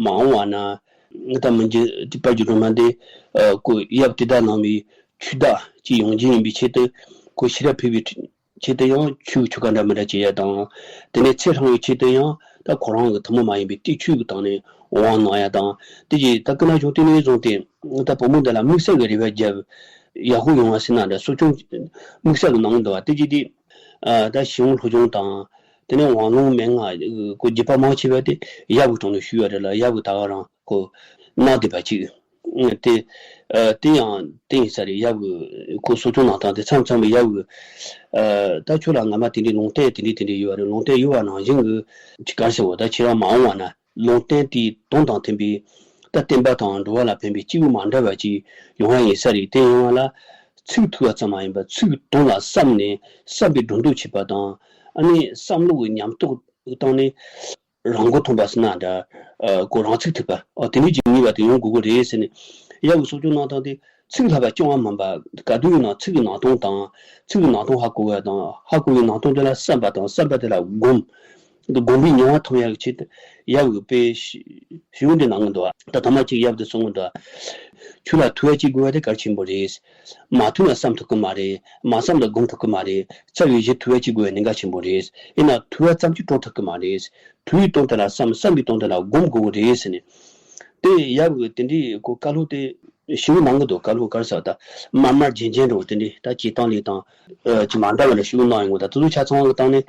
མ་འོངས་པ་ན་ད་མི་འཇིགས་དཔལ་གྱི་སྒྲོན་མ་འདི་ཨ་ཁོ་ཡབ་དེ་དག་ལང་བའི་ཆོས་བདག་ཅིག་ཡོང་རྒྱུ་ཡིན་པའི་ཆེད་དུ་ཁོ་ཤེས་རབ་ཕུལ་བའི་ཆེད་དུ་ཡང་ཆོས་ཆོ་ག་འདྲ་མི་འདྲ་བྱེད་ཡ་དང་། དེ་ནས་ཚེ་ཧྲང་བའི་ཆེད་དུ་ཡང་ད་ཁོ་རང་གི་ཐུན་མོང་མ་ཡིན་པའི་གཏེར་ཆོས་ཀྱི་སྟེང་ནས་དབང་གནང་ཡ་དང་། དེ་རྗེས་ད་སྐུ་ན་གཞོན་དུས་ནས་བཟུང་སྟེ་ད་བུ་མོ་འདི་ལ་དམིགས་བསལ་གྱི་རེ་བ་བརྒྱབ། ཡག་པོ་ཡོང་བ་ཟེར་ན་འདྲ་གསོ་སྐྱོང་དམིགས་བསལ་གྱི་གནང་འདུག་བ། དེ་རྗེས་དེ་ད་ཞི་ཝང་ལྷོ་ལྗོངས་དང་། དེ་ནས་ཝང་ལུང་མན་ངག་གི་རྒྱུད་པ་མང་ཆེ་བ་དེ་ཡབ་གི་དྲུང་ནས་ཞུས་ཡ་རེད་ལ་ཡབ་གི་ད་ག་རང་ཁོ་གནང་བསྡད་པ་ཅིག་དེ་ཨ་དེ་ཡང་དེ་ཡིན་ས་རེད། ཡབ་གི་ཁོ་གསོ་སྐྱོང་གནང་སྟངས་དེ་མཚམས་མཚམས་ལ་ཡབ་གི་ཨ་ད་ཁྱོད་ལ་སྔ་མ་དེ་འདྲའི་ལུང་བསྟན་དེ་འདྲའི་དེ་འདྲའི་ཡོད་རེད། ལུང་བསྟན་ཡོད་པ་ནང་བཞིན་གྱི་ཅིག་ག་རེ་ཟེར་བ་ད་ཁྱེད་རང་མ་འོངས་པ་ན་ལུང་བསྟན་དེའི་དོན་དང་མཐུན་པའི་ད་བསྟན་པ་དང་འགྲོ་བ་ལ་ཕན་པའི་སྐྱེས་བུ་མ་འདྲ་བ་ཅིག་ཡོང་བ་ཡིན་ས་རེད། དེ་ཡོང་བ་ལ་ཚིག་ཐོས་པ་ཙམ་མ་ཡིན་པར་ཚིག་དོན་ལ་བསམས་ནས་བསམ་པའི་སྒྲོ་འདོགས་བྱེད་པ་དང་ཨ་ནི་བསམ་བློ་གི་ཉམས་རྟོགས་བཏང་ནས། རང་མགོ་ཐོན་པ་ཟེར་ན་འདྲ། ཨ་ཁོ་རང་ཚུགས་ཐུབ་པ། ཨ་དེ་འདྲའི་ཅིག་ནུས་པ་དེ་ཡོང་དགོས་ཀྱི་རེད་ཟེར་ནས། ཡབ་ཀྱི་གསོ་སྐྱོང་གནང་སྟངས་དེ་ཚིག་ལྷག་པ་རྐྱང་བ་མིན་པ། ག་དུས་ཡིན་ན་ཚིག་གི་ནང་དོན་དང་། ཚིག་གི་ནང་དོན་ཧ་གོ་བ་དང་། ཧ་གོ་བའི་ནང་དོན་དེ་ལ་བསམ་པ་དང་། བསམ་པ་དེ་ལ་སྒོམ། འདི་སྒོམ་པའི་ཉམས་པ་ཐོན་ཡག་གི་ཆེད་དུ་ཡབ་ཀྱི་དཔེ་ཞིག་ཞུ་འདི་གནང་གི་འདུག་ད་ཐ་མ་གཅིག་ཡབ་དེ་གསུང་གི་འདུག་ཆོས་ལ་ཐོས་པ་གཅིག་དགོས་པ་དེ་གལ་ཆེན་པོ་རེད། མ་ཐོས་ན་བསམ་ཐུབ་ཀྱི་མ་རེད། མ་བསམ་ན་སྒོམ་ཐུབ་ཀྱི་མ་རེད། རྩ་བའི་གཞི་ཐོས་པ་གཅིག་དགོས་པའི་གནད་འགག་ཆེན་པོ་རེད། ཡིན་ན་ཐོས་པ་ཙམ་གྱིས་གྲུབ་ཐུབ་ཀྱི་མ་རེད། ཐོས་པའི་དོན་དེ་ལ་བསམ། བསམ་པའི་དོན་དེ་ལ་སྒོམ་དགོས་ཀྱི་རེད་ཟེར་ནས། དེ་ཡབ་ཀྱི་དེ་འདྲའི་ཁོ་བཀའ་སློབ་དེ་ཞེ་པོ་གནང་གི་འདུག་བཀའ་སློབ་ག་རེ་ཟེར་བ་ད་མར་མར་རྗེན་རྗེན་འདྲ་བོ་དེ་འདྲའི་ད་བྱེད་སྟངས་ལས་དང་ཅི་མ་འདྲ་བ་འདྲ་ཞེ་པོ་གནང་ཡོང་གི་ད་དེ་ཚོ་ཆ་ཚང་བ་གི་སྟེང་ནས་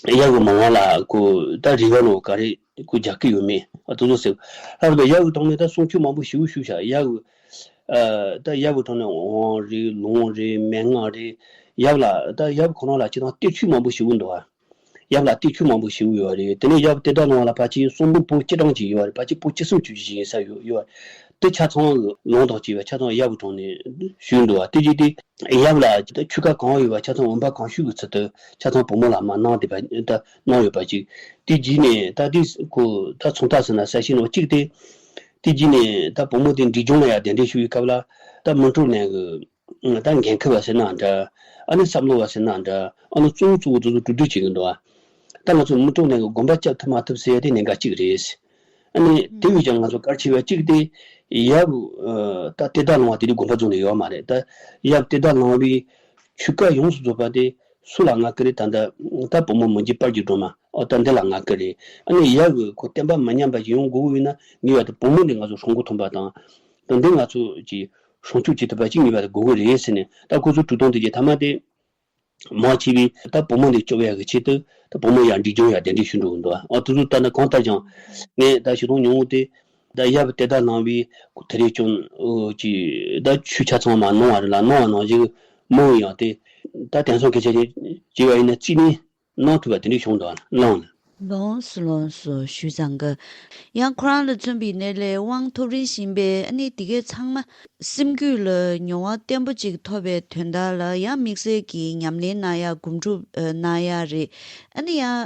ཡབ་ཀྱི་མི་དབང་ལ་ཁོ་ད་རེ་བ་ནོ་ག་རེ་ཁོ་རྒྱག་གི་ཡོད་མེད་ཨ་དེ་ཚོ་ཟེར། ལྷག་པར་དུ་ཡབ་ཀྱི་ཐོག་ནས་ད་གསུང་ཆོས་མང་པོ་ཞེ་པོ་ཞུས་ཤག་ཡབ་ཀྱི་ཨ་ད་ཡབ་ཀྱི་ཐོག་ནས་དབང་རེད་ལུང་རེད་མན་ངག་རེད། ཡབ་ལ་ད་ཡབ་ཁོ་རང་ལ་སྤྱིར་བཏང་གཏེར་ཆོས་མང་པོ་ཞེ་པོ་འདུག་ཨ། ཡབ་ལ་གཏེར་ཆོས་མང་པོ་ཞེ་པོ་ཡོད་རེད། དེ་ནས་ཡབ་དེ་དག་ནང་ལ་ཕལ་ཆེར་གསུང་འབུམ་པོད་བཅུ་གྲངས་ཅིག་ཡོད་རེད། ཕལ་ཆེར་པོད་བཅུ་གསུམ་ཅིག་ཡིན་ས་ཡོད་ཡོད་རེད། དེ་ཆ་ཚང་གི་ལུང་དང་བཅས་པ་ཆ་ཚང་ཡབ་ཀྱི་དྲུང་ནས་ཞུས་འདུག་བ། དེ་རྗེས་དེ་ཡབ་ལ་ད་ཆོས་བཀའ་གང་ཡོད་པ་ཆ་ཚང་འོན་པ་གང་ཞུས་ཀྱི་ཚུལ་དུ་ཆ་ཚང་བུ་མོ་ལ་མར་གནང་བསྡད་པ་ད་གནང་ཡོད་པ་ཅིག་དེ་རྗེས་ནས་ད་དེ་ཁོ་ད་མཚུངས་རྟགས་ཟེར་ན་གསལ་བཤད་ནང་གཅིག་དེ། དེ་རྗེས་ནས་ད་བུ་མོ་དེ་འབྲས་ལྗོངས་ལ་ཡང་གདན་འདྲེན་ཞུ་བའི་སྐབས་ལ་ད་མུན་ཀྲོ་ནས་གི་ད་འགན་འཁུར་བ་ཟེར་ན་འདྲ། ཨ་ནི་བསམ་བློ་བ་ཟེར་ན་འདྲ། ཨ་ནི་གཙོ་བོ་གཙོ་བོ་དེ་ཚོ་གྲོས་བསྡུར་བྱེད་ཀྱི་འདུག་ཨ། ད་ང་ཚོ་མུན་ཀྲོ་ནས་གི་དགོན་པ་བཅག་ཐུབ་མ་ཐུབ་ཟེར་ཡ་དེ་གནད་འགག་གཅིག་རེད། ཨ་ནི་དེ་བས་ཀྱང་ང་ཚོ་གལ་ཆེ་བ་གཅིག་དེ་ཡབ་ད་གཏེར་བདག་ལུང་པ་དེ་རིང་དགོན་པ་རྫོགས་ནས་ཡོད་མ་རེད། ད་ཡབ་གཏེར་བདག་ལུང་པའི་ཆོས་བཀའ་ཡོངས་སུ་རྫོགས་པ་དེ་སུ་ལ་མངའ་གི་རེད། ད་ད་ད་བུ་མོ་མི་འཇིགས་དཔལ་གྱི་སྒྲོན་མ་ཨོ་ད་འདི་ལ་མངའ་གི་རེད། ཨ་ནི་ཡབ་གི་ཁོ་བསྟན་པ་མི་ཉམས་པ་ཞིག་ཡོང་དགོས་ཀྱི་ཡོད་ན་ངེས་པར་དུ་བུ་མོ་འདི་ང་ཚོ་སྲུང་འཁོར་ཐོན་པ་དང་། ད་འདི་ང་ཚོ་གི་སྲུང་སྐྱོབ་བྱེད་ཐུབ་པ་ཅིག་ངེས་པར་དུ་དགོས་ཀྱི་རེད་ཟེར་ནས་ད་ཁོ་ཚོའི་གྲོས་སྟངས་དེ་གྱི་ཐ་མ་དེ། མང་ཆེ་བས་ད་བུ་མོ་འདི་སྐྱོབ་ཡག་གི་ཆེད་དུ་ད་བུ་མོ་ཡང་འབྲས་ལྗོངས་ཡར་གདན་འདྲེན་ཞུ་འགྲོ་གི་འདུག་ཨ་དེ་ཚོ་ལྟ་ན་གང་ལྟར་ཀྱང་ངས་ད་ཞུ་དོན་ཉུང་ངུ་དེ་ད་ཡབ་གཏེར་བདག་ལུང་པའི་དེ་རིང་ཀྱང་གི་ད་ཆོས་ཆ་ཚང་མ་གནང་བ་རེད་ལ་གནང་བ་ནང་བཞིན་མོ་ཡང་དེ་ད་དེང་སང་སྐད་ཆ་བྱས་པ་ཡིན་ན་རྩིས་ནས་གནང་ཐུབ་པ་དེ་འདྲ་བྱུང་འདུག་ཨ་གནང་། ལགས་སོ་ལགས་སོ་ཞུས་ཙང་གི། ཡང་ཁོ་རང་ལ་མཚོན་པའི་ནས་ལས་དབང་ཐོབ་རིམ་བཞིན་པས་ཨ་ནི་དེ་གའི་ཚང་མ་སེམས་རྒྱུད་ལ་མྱོང་བ་བརྟན་པོ་ཅིག་ཐོབ་པའི་དོན་དག་ལ་ཡང་དམིགས་བསལ་གྱི་ཉམས་ལེན་གནང་ཡ་སྒོམ་སྒྲུབ་གནང་ཡ་རེད། ཨ་ནི་ཡང་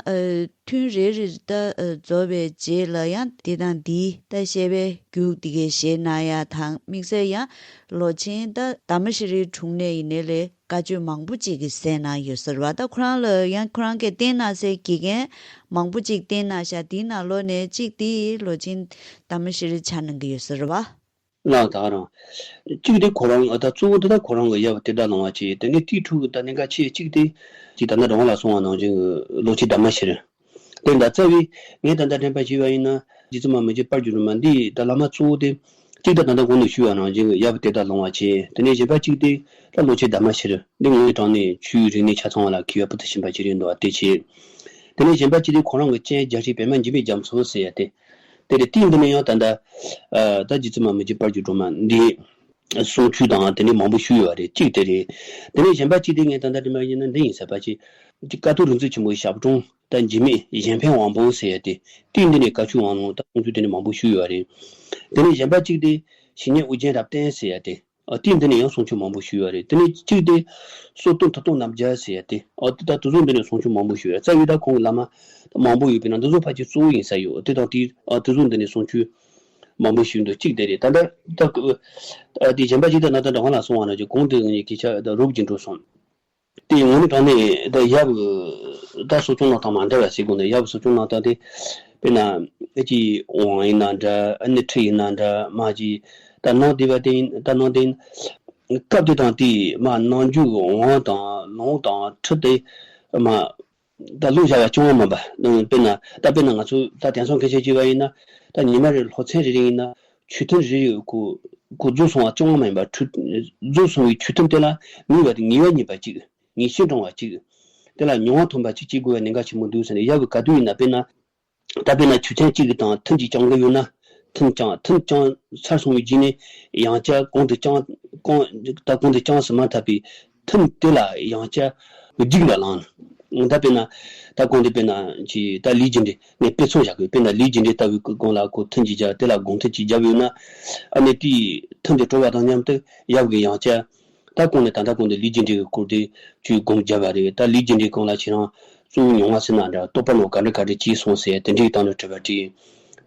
ཐུན་རེ་རེ་ད་རྫོགས་པའི་རྗེས་ལ་ཡང་དེ་དང་འདིའི་ད་བཤད་པའི་རྒྱུགས་དེ་གའི་བཞེས་གནང་ཡ་དང་དམིགས་བསལ་ཡང་ལོ་ཆེན་ད་དྷརྨ་ཤྲཱིའི་དྲུང་ནས་ཡིན་ནའི་ལས། བཀའ་ཆོས་མང་པོ་ཅིག་གི་གསན་གནང་ཡོད་ས་རེད་བ། ད་ཁོ་རང་ལ་ཡང་ཁོ་རང་གིས་བསྟན་གནང་སའི་དགེ་རྒན་མང་པོ་ཅིག་བསྟན་གནང་ཤག་དེའི་ནང་ལོགས་ནས་གཅིག་དེ་ལོ་ཆེན་དྷརྨ་ཤྲཱི་ཆགས་གནང་གི་ཡོད་ས་རེད་བ། ལགས་ད་རང་། གཅིག་དེ་ཁོ་རང་ད་གཙོ་བོ་དེ་ད་ཁོ་རང་གི་ཡབ་གཏེར་བདག་ལུང་པ་བྱས། དེ་ནས་དེའི་ཕྲུ་གུ་ད་གནད་འགག་ཆེ་གཅིག་དེ་གཅིག་ད་ནི་རང་ལ་གསུངས་པ་ནང་བཞིན་གྱི་ལོ་ཆེན་དྷརྨ་ཤྲཱི། དེ་ད་རྩ་བའི་ངས་ད་ལྟ་དྲན་པ་བྱས་པ་ཡིན་ན་རྗེ་བཙུན་མ་མི་འཇིགས་དཔལ་གྱི་སྒྲོན་མ་འདི་ད་བླ་མ་གཙོ་བོ་དེ་གཅིག་ད་ད་ལྟ་གོང་དུ་ཞུས་པ་ནང་བཞིན་གྱི་ཡབ་གཏེར་བདག་ལུང་པ་བྱས། དེ་ནས་གཞན་པ་གཅིག་དེ་ད་ལོ་ཆེན་དྷརྨ་ཤྲཱི་འདི་ངོས་དྲངས་ནས་ཆོས་རིག་གནས་ཆ་ཚང་བ་ལ་མཁས་པ་པོ་ཏི་ཞིང་པ་ཅིག་རེད་འདུག་བ་དེ་བྱས། དེ་ནས་གཞན་པ་གཅིག་དེ་ཁོ་རང་གི་སྤྱན་རྒྱ་ཧྲཱིཿ་པདྨ་འཇིགས་མེད་རྒྱ་མཚོ་ཟེར་ཡ་དེ། དེ་རེད། དེའི་མདུན་ནས་ཡང་ད་ལྟ་ད་རྗེ་བཙུན་མ་མི་འཇིགས་དཔལ་གྱི་སྒྲོན་མ་འདི། གསུང་ཆོས་དང་དེ་འདྲའི་མང་པོ་ཞུས་ཡོད་རེད། གཅིག་དེ་རེད། དེ་ནས་གཞན་པ་གཅིག་དེ་ངས་ད་ལྟ་དྲི་མ་ཡིན་ན་འདི་ཡིན་ས་པ་ཅིག་ཀ་ཐོག་རིག་འཛིན་ཆེན་པོའི་ཞབས་དྲུང་ད་འཇིགས་མེད་གཞན་ཕན་དབང་པོ་ཟེར་ཡ་དེ་དེའི་འདི་ནས་བཀའ་ཆོས་དབང་ལུང་ད་གསུང་ཆོས་དེ་འདྲ་མང་པོ་ཞུས་ཡོད་རེད། དེ་ནས་གཞན་པ་གཅིག་དེ་བཤེས་གཉེན་ཨོ་རྒྱན་རབ་བརྟན་ཟེར་ཡ་དེ། ཨ། དེའི་འདི་ནས་ཡང་གསུང་ཆོས་མང་པོ་ཞུས་ཡོད་རེད། དེ་ནས་གཅིག་དེ་སོ་སྟོན་ཐུབ་བསྟན་རྣམ་རྒྱལ་ཟེར་ཡ་དེ། ཨ། དེ་ད་དེ་ཚོ་འདི་ནས་གསུང་ཆོས་མང་པོ་ཞུས་ཡོད། རྩ་བའི་ད་ཁོང་གི་བླ་མ་མང་པོ་ཡོད་པས་ན་འདི་ཚོ་ཕལ་ཆེར་གཙོ་བོ་ཡིན་ས་ཡོད། དེ་དང་དེའི། ཨ། དེ་ཚོ་འདི་ནས་གསུང་ཆོས་མང་པོ་ཞུས་འདུག་གཅིག་དེ་རེད། ད་ལྟ་ད་ཀུ། ཨ། དེ་གཞན་པ་གཅིག་ད་ན་ད་དྲང་ལ་སོང་བ་ན་ཅིག་གོང་དུ་ངས་སྐད་ཆ་ད་རོབ་ཀྱི་འགྲོ་སོང་། དེ་ངོ་མའི་དྲང་གནས་ད་ཡབ་ཀྱི་ད་གསོ་སྐྱོང་གནང་སྟངས་མ་འདྲ་བ་ཟེར་དགོས་ན། ཡབ་ཀྱི་གསོ་སྐྱོང་གནང་སྟངས་དེ་དཔེར་ན་ཨེ་ཅིག་དབང་ཡིན་ན་འདྲ། ཨ་ནི་ཁྲིད་ཡིན་ན་འདྲ། མ་ཅིག་ད་གནང་བསྡད་པ་དེ་ཡིན། ད་གནང་དེ་ཡིན། སྐབས་དེ་དང་དེའི་མ་གནང་རྒྱུ་གི་དབང་དང་ལུང་དང་ཁྲིད་དེ་མ་ད་ལུང་བཞག་ཡ་ཅུང་མ་མིན་པ། དཔེར་ན་ད་དཔེར་ན་ང་ཚོ་ད་དེང་སང་སྐད་ཆ་བྱས་པ་ཡིན་ན་ད་ཉི་མ་རེ་སློབ་ཚན་རེ་རེ་ཡིན་ན་ཆོས་ཐུན་རེ་རེ་གོ་གོ་རྫོགས་སོང་བ་ཅུང་མ་ཡིན་པ། ཆོས་རྫོགས་སོང་བའི་ཆོས་ཐུན་དེ་ལ་ངེས་པ་དེ་ངེས་པ་རྙེད་པ་གཅིག་ངེས་ཤེས་འདྲོངས་པ་གཅིག་དེ་ལ་མྱོང་བ་ཐོན་པ་གཅིག་བྱེད་དགོས་པའི་གནད་འགག་ཆེན་པོ་འདུག་ཟེར་ནས། ཡབ་ཀྱི་ག་དུས་ཡིན་ན་དཔེར་ན། ད་དཔེར་ན་ཆོས་ཚན་གཅིག་གི་དང་ཐུན་གཅིག་བསྐྱང་གི་ཡོད་ན། ཐུན་བསྐྱང་ཐུན་བསྐྱང་ཚར་སོང་བའི་རྗེས་ནས་ཡང་བསྐྱར་གོང་དུ་བསྐྱང་གོང་ད་གོང་དུ་བསྐྱངས་སུ་མ་ཐུབ་པའི་ཐུན་དེ་ལ་ཡང་བསྐྱར་རྒྱུགས་ལ་ལངས། ད་དཔེར་ན་ད་གོང་དུ་དཔེར་ན་ཅིག་ད་ལས་རྒྱུ་འབྲས་ངས་དཔེ་མཚོན་བཞག་གི། དཔེར་ན་ལས་རྒྱུ་འབྲས་ལྟ་བུའི་སྒང་ལ་ཁོ་ཐུན་གཅིག་བརྒྱབ། དེ་ལ་སྒོམ་ཐུན་གཅིག་བརྒྱབ་ཡོད་ན། ཨ་ནི་དེའི་ཐུན་དེ་གྲོལ་བ་དང་མཉམ་དུ་ཡབ་ཀྱིས་ཡང་བསྐྱར། ད་གོང་ནས་ད་ལྟ་གོང་དུ་ལས་རྒྱུ་འབྲས་ཀྱི་སྐོར་དེ་ཁྱོས་སྒོམ་བརྒྱབ་པ་རེད། ད་ལས་རྒྱུ་འབྲས་སྒང་ལ་ཁྱེད་རང་གཙོ་བོ་མྱོང་བ་ཟེར་ན་འདྲ། རྟོགས་པ་ནང་ག་འདྲ་ག་འདྲ་སྐྱེས་སོང་ཟེར་དེ་འདྲའི་སྟེང་ནས་དྲི་བ་དྲིས།